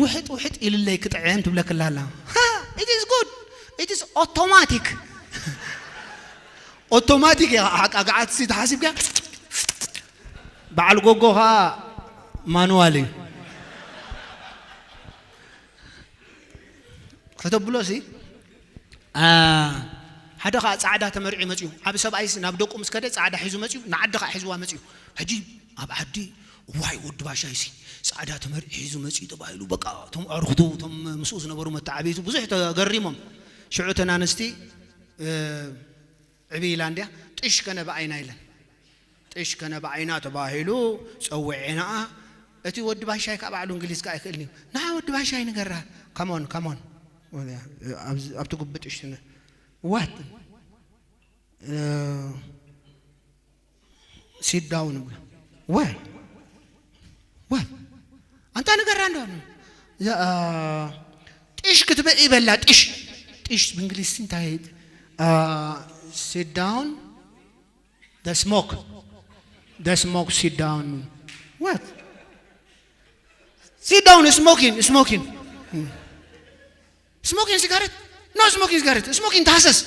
ውሕጥ ውሕጥ ኢልለይ ክጥዕም ትብለክላ ኣላ። ሃ፣ it is good። It is automatic። ኦቶማቲክ እያ ሓቃ ገዓትሲ ተሓሲብካ። በዓል ጎጎ ኸኣ ማኑዋል እዩ። ከተብሎ ሲ፣ አ፣ ሓደ ኸዓ ጻዕዳ ተመሪዑ መጺኡ። ዓቢ ሰብኣይስ ናብ ደቁ ምስ ከደ ጻዕዳ ሒዙ መጺኡ፣ ንዓዲ ኸዓ ሒዝዋ መጺኡ። ሕጂ ኣብ ዓዲ፣ "ዋይ፣ ወዲ ባሻይሲ ጻዕዳ ተመሪዑ ሒዙ መጺኡ" ተባሂሉ። በቃ፣ እቶም ኣዕሩኽቱ፣ እቶም ምስኡ ዝነበሩ መተዓብይቱ ብዙሕ ተገሪሞም። ሽዑ እተን ኣንስቲ፣ እ፣ ዕብይ ኢላ እንድያ፣ "ጥሽ ከነ ብኣይና" ኢለን። "ጥሽ ከነ ብኣይና" ተባሂሉ ጸዊዐናኣ። እቲ ወዲ ባሻይ ከኣ ባዕሉ እንግሊዝ ከኣ ኣይክእልን እዩ። "ንዓ ወዲ ባሻይ ንገራ፣ come on፣ come on። ኣብዚ፣ ኣብቲ ጉብጥ ጥሽ ትነ-" "What?" እ፣ "Sit down" ብሎ። "Where? What?" ኣንታ ንገራ እንዶ። ያ፣ አ፣ "ጥሽ ክትበኢ በላ፣ ጥሽ።" ጥሽ ብእንግሊዝ እንታይ? አ፣ "Sit down." The smoke. The smoke, sit down. What? Sit down, smoking, smoking. Smoking cigarette? No smoking cigarette. Smoking ተሃሰስ።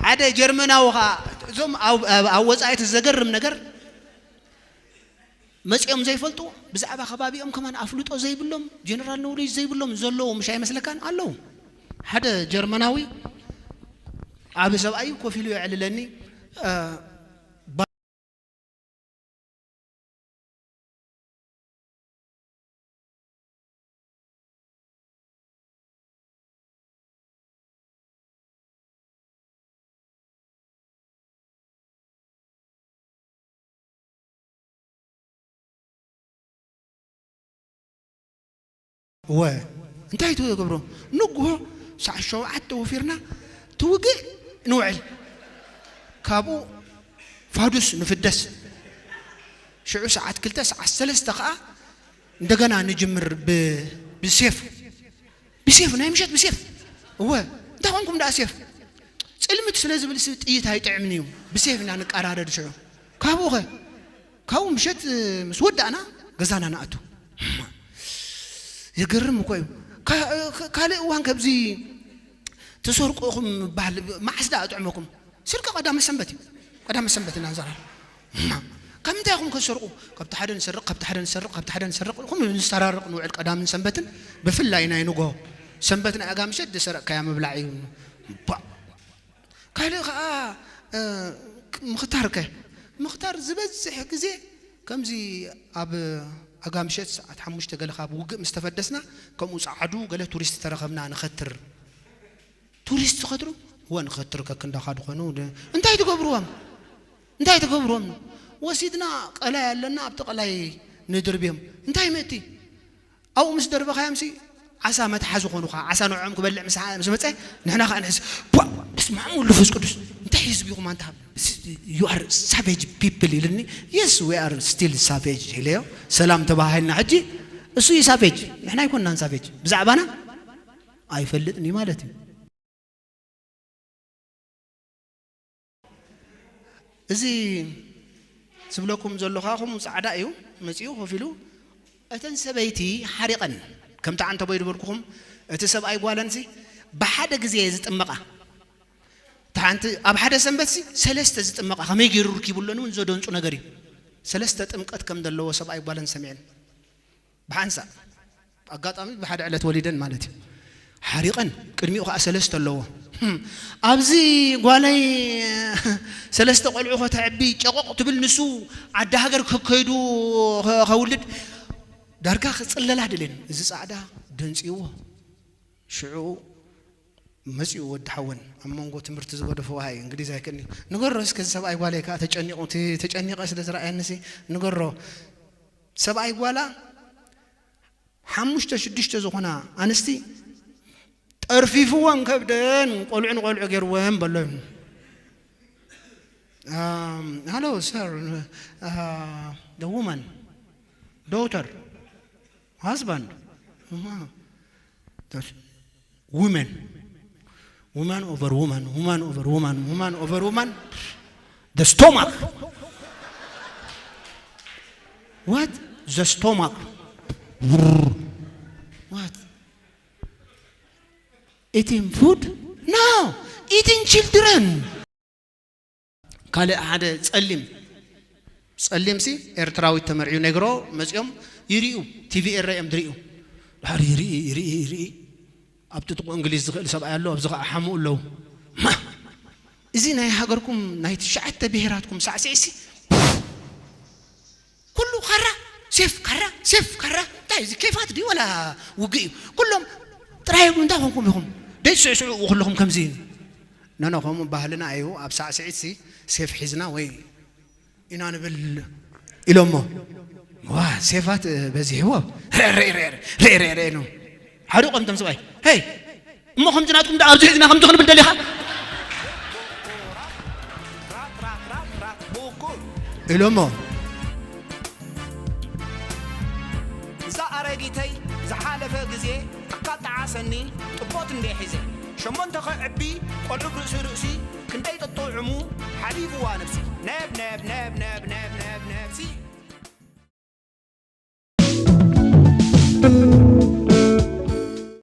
ሓደ ጀርመናዊ ኸዓ፣ እዞም ኣብ፣ ኣብ፣ ኣብ ወጻኢ እቲ ዘገርም ነገር፣ መጺኦም ዘይፈልጡ፣ ብዛዕባ ከባቢኦም ከማን ኣፍልጦ ዘይብሎም፣ ጀነራል ኖውሌጅ ዘይብሎም ዘለዉ ምሽ ኣይመስለካን? ኣለዉ። ሓደ ጀርመናዊ ዓቢ ሰብኣይ ኮፍ ኢሉ የዕልለኒ። እ፣ ባ- እወ፣ እንታይ ትገብሮ? ንግሆ ሰዓት ሸውዓተ ወፊርና ትውግእ ንውዕል። ካብኡ ፋዱስ ንፍደስ። ሽዑ ሰዓት ክልተ፣ ሰዓት ሰለስተ ከኣ እንደገና ንጅምር ብ-፣ ብሴፍ። ብሴፍ፣ ናይ ምሸት ብሴፍ። እወ፣ እንታይ ኮንኩም ደኣ ሴፍ? ጽልምት ስለ ዝብል ሲ ጥይት ኣይጥዕምን እዩ። ብሴፍ ኢና ንቀራረድ ሽዑ። ካብኡ ኸ? ካብኡ ምሸት ምስ ወዳእና ገዛና ንኣቱ። የገርም እኮ እዩ። ካ-፣ ካ-፣ ካልእ እዋን ከምዚ ትሰርቁ ኢኹም ምባል መዓስ ደኣ ኣጥዕመኩም? ስርቂ ቀዳመ ሰንበት እዩ። ቀዳመ ሰንበት ኢና ንዘራርብ። እማ፣ ካብ ምንታይ ኢኹም ከሰርቁ? ካብቲ ሓደ ንሰርቕ፣ ካብቲ ሓደ ንሰርቕ፣ ካብቲ ሓደ ንሰርቕ። ከምኡ ንሰራርቕ ንውዕል ቀዳምን ሰንበትን፣ ብፍላይ ናይ ንጎ ሰንበት ናይ ኣጋ ምሸት ዝሰረቕካያ ምብላዕ እዩ። ባ-፣ ካልእ ኸኣ፣ እ፣ ምኽታር ከ? ምኽታር ዝበዝሕ ግዜ ከምዚ ኣብ ኣጋ ምሸት ሰዓት ሓሙሽተ ገለ ካብ ውግእ ምስ ተፈደስና፣ ከምኡ ጸዓዱ ገለ ቱሪስት ተረኸብና ንኸትር። ቱሪስት ዝኸትሩ? እወ፣ ንኸትር ከክንዳኻ ድኾኑ ድ-፣ እንታይ ትገብርዎም? እንታይ ትገብርዎም? ወሲድና ቀላይ ኣለና፣ ኣብቲ ቀላይ ንድርብዮም። እንታይ ምእቲ? ኣብኡ ምስ ደርበኻዮምሲ ዓሳ መትሓዚ ኾኑኻ። ዓሳ ንዕኦም ክበልዕ ምስ፣ ምስ መጸ፣ ንሕና ኸኣ ንሕስ፣ ቧ! በስመ ኣብ ወወልድ ወመንፈስ ቅዱስ። እንታይ ህዝቢ ኢኹም ኣንታ? You are savage people ኢልኒ። Yes, we are still savage ኢለዮ። ሰላም ተባሃሂልና። ሕጂ እሱ እዩ ሳቬጅ፣ ንሕና ኣይኮንናን ሳቬጅ። ብዛዕባና ኣይፈልጥን እዩ ማለት እዩ። እዚ ዝብለኩም ዘሎ ኸዓ ከምኡ ጻዕዳ እዩ መጺኡ ኮፍ ኢሉ፣ እተን ሰበይቲ ሓሪቐን፣ ከምቲ ዓንተቦይ ዝበልኩኹም፣ እቲ ሰብኣይ ጓለንሲ ብሓደ ግዜ ዝጥመቓ። እታ ሓንቲ ኣብ ሓደ ሰንበትሲ ሰለስተ ዝጥመቓ፣ ከመይ ገይሩ ርኪቡ ኣሎኒ እውን ዘደንጹ ነገር እዩ። ሰለስተ ጥምቀት ከም ዘለዎ ሰብኣይ ጓለን ሰሚዐን። ብሓንሳእ፣ ኣጋጣሚ ብሓደ ዕለት ወሊደን ማለት እዩ። ሓሪቐን፣ ቅድሚኡ ኸዓ ሰለስተ ኣለዎ። ህም፣ ኣብዚ ጓለይ ሰለስተ ቆልዑ ከተዕቢ ጨቆቕ ትብል፣ ንሱ ዓዲ ሃገር ከከይዱ ከ-፣ ከውልድ ዳርጋ ክጽለላ ድልን። እዚ ጻዕዳ ደንጽይዎ። ሽዑ መጺኡ ወዲ ሓወን ኣብ መንጎ ትምህርቲ ዝገደፎ፣ ዋይ፣ እንግሊዝ ኣይክእልኒ። ንገሮ እስከ፣ እዚ ሰብኣይ ጓለይ ከኣ ተጨኒቑ፣ እቲ ተጨኒቐ ስለ ዝረኣየኒሲ፣ ንገሮ። ሰብኣይ ጓላ ሓሙሽተ ሽዱሽተ ዝኾና ኣንስቲ ጠርፊፍወን ከብደን፣ ቆልዑ ንቆልዑ ገይርወን በሎ። Um, hello, sir. Uh, the woman, daughter, husband. Uh-huh. That's women. Woman over woman, woman over woman, woman over woman. The stomach. What? The stomach. What? Eating food? No. Eating children. ካልእ ሓደ ጸሊም፣ ጸሊምሲ ኤርትራዊት ተመርዕዩ ነግሮ መጺኦም ይርእዩ፣ ቲቪ ኤረ እዮም ዝርእዩ። ድሓር ይርኢ፣ ይርኢ፣ ይርኢ። ኣብቲ ጥቑ እንግሊዝ ዝኽእል ሰብኣይ ኣሎ፣ ኣብዚ ኸዓ ሓሙኡ ኣለዉ። ማ፣ እዚ ናይ ሃገርኩም ናይ ትሽዓተ ብሄራትኩም ሳዕስዒሲ፣ ኩሉ ካራ፣ ሴፍ ካራ፣ ሴፍ ካራ። እንታይ እዚ ኬፋት ድዩ ወላ ውግእ እዩ? ኩሎም ጥራይ እንታይ ኮንኩም ኢኹም? ደይ ስዕስዑ ኩልኹም ከምዚ። ኖ፣ ኖ፣ ከምኡ ባህልና እዩ። ኣብ ሳዕስዒትሲ ሴፍ ሒዝና ወይ ኢና ንብል ኢሎሞ። ዋ፣ ሴፋት በዚሕዎ። ሬ፣ ሬ፣ ሬ፣ ሬ፣ ሬ፣ ሬ፣ ሬ ነው። ሓሪቖም እቶም ሰብኣይ። ሄይ፣ እሞ ከምዚ ናትኩም ደኣ ኣብዚ ሒዝና ከምዚ ክንብል ደሊኻ? ኢሎሞ። እዛ ኣረጊተይ ዝሓለፈ ግዜ ኣካጣዓሰኒ ጥቦት እንደ ሒዘ ሸሞንተ ከዕቢ ቆልዑ ርእሲ ርእሲ ክንደይ ጥጥዑሙ ሓሊፍዋ ነብሲ። ነብ ነብ ነብ ነብ ነብ ነብ ነብሲ።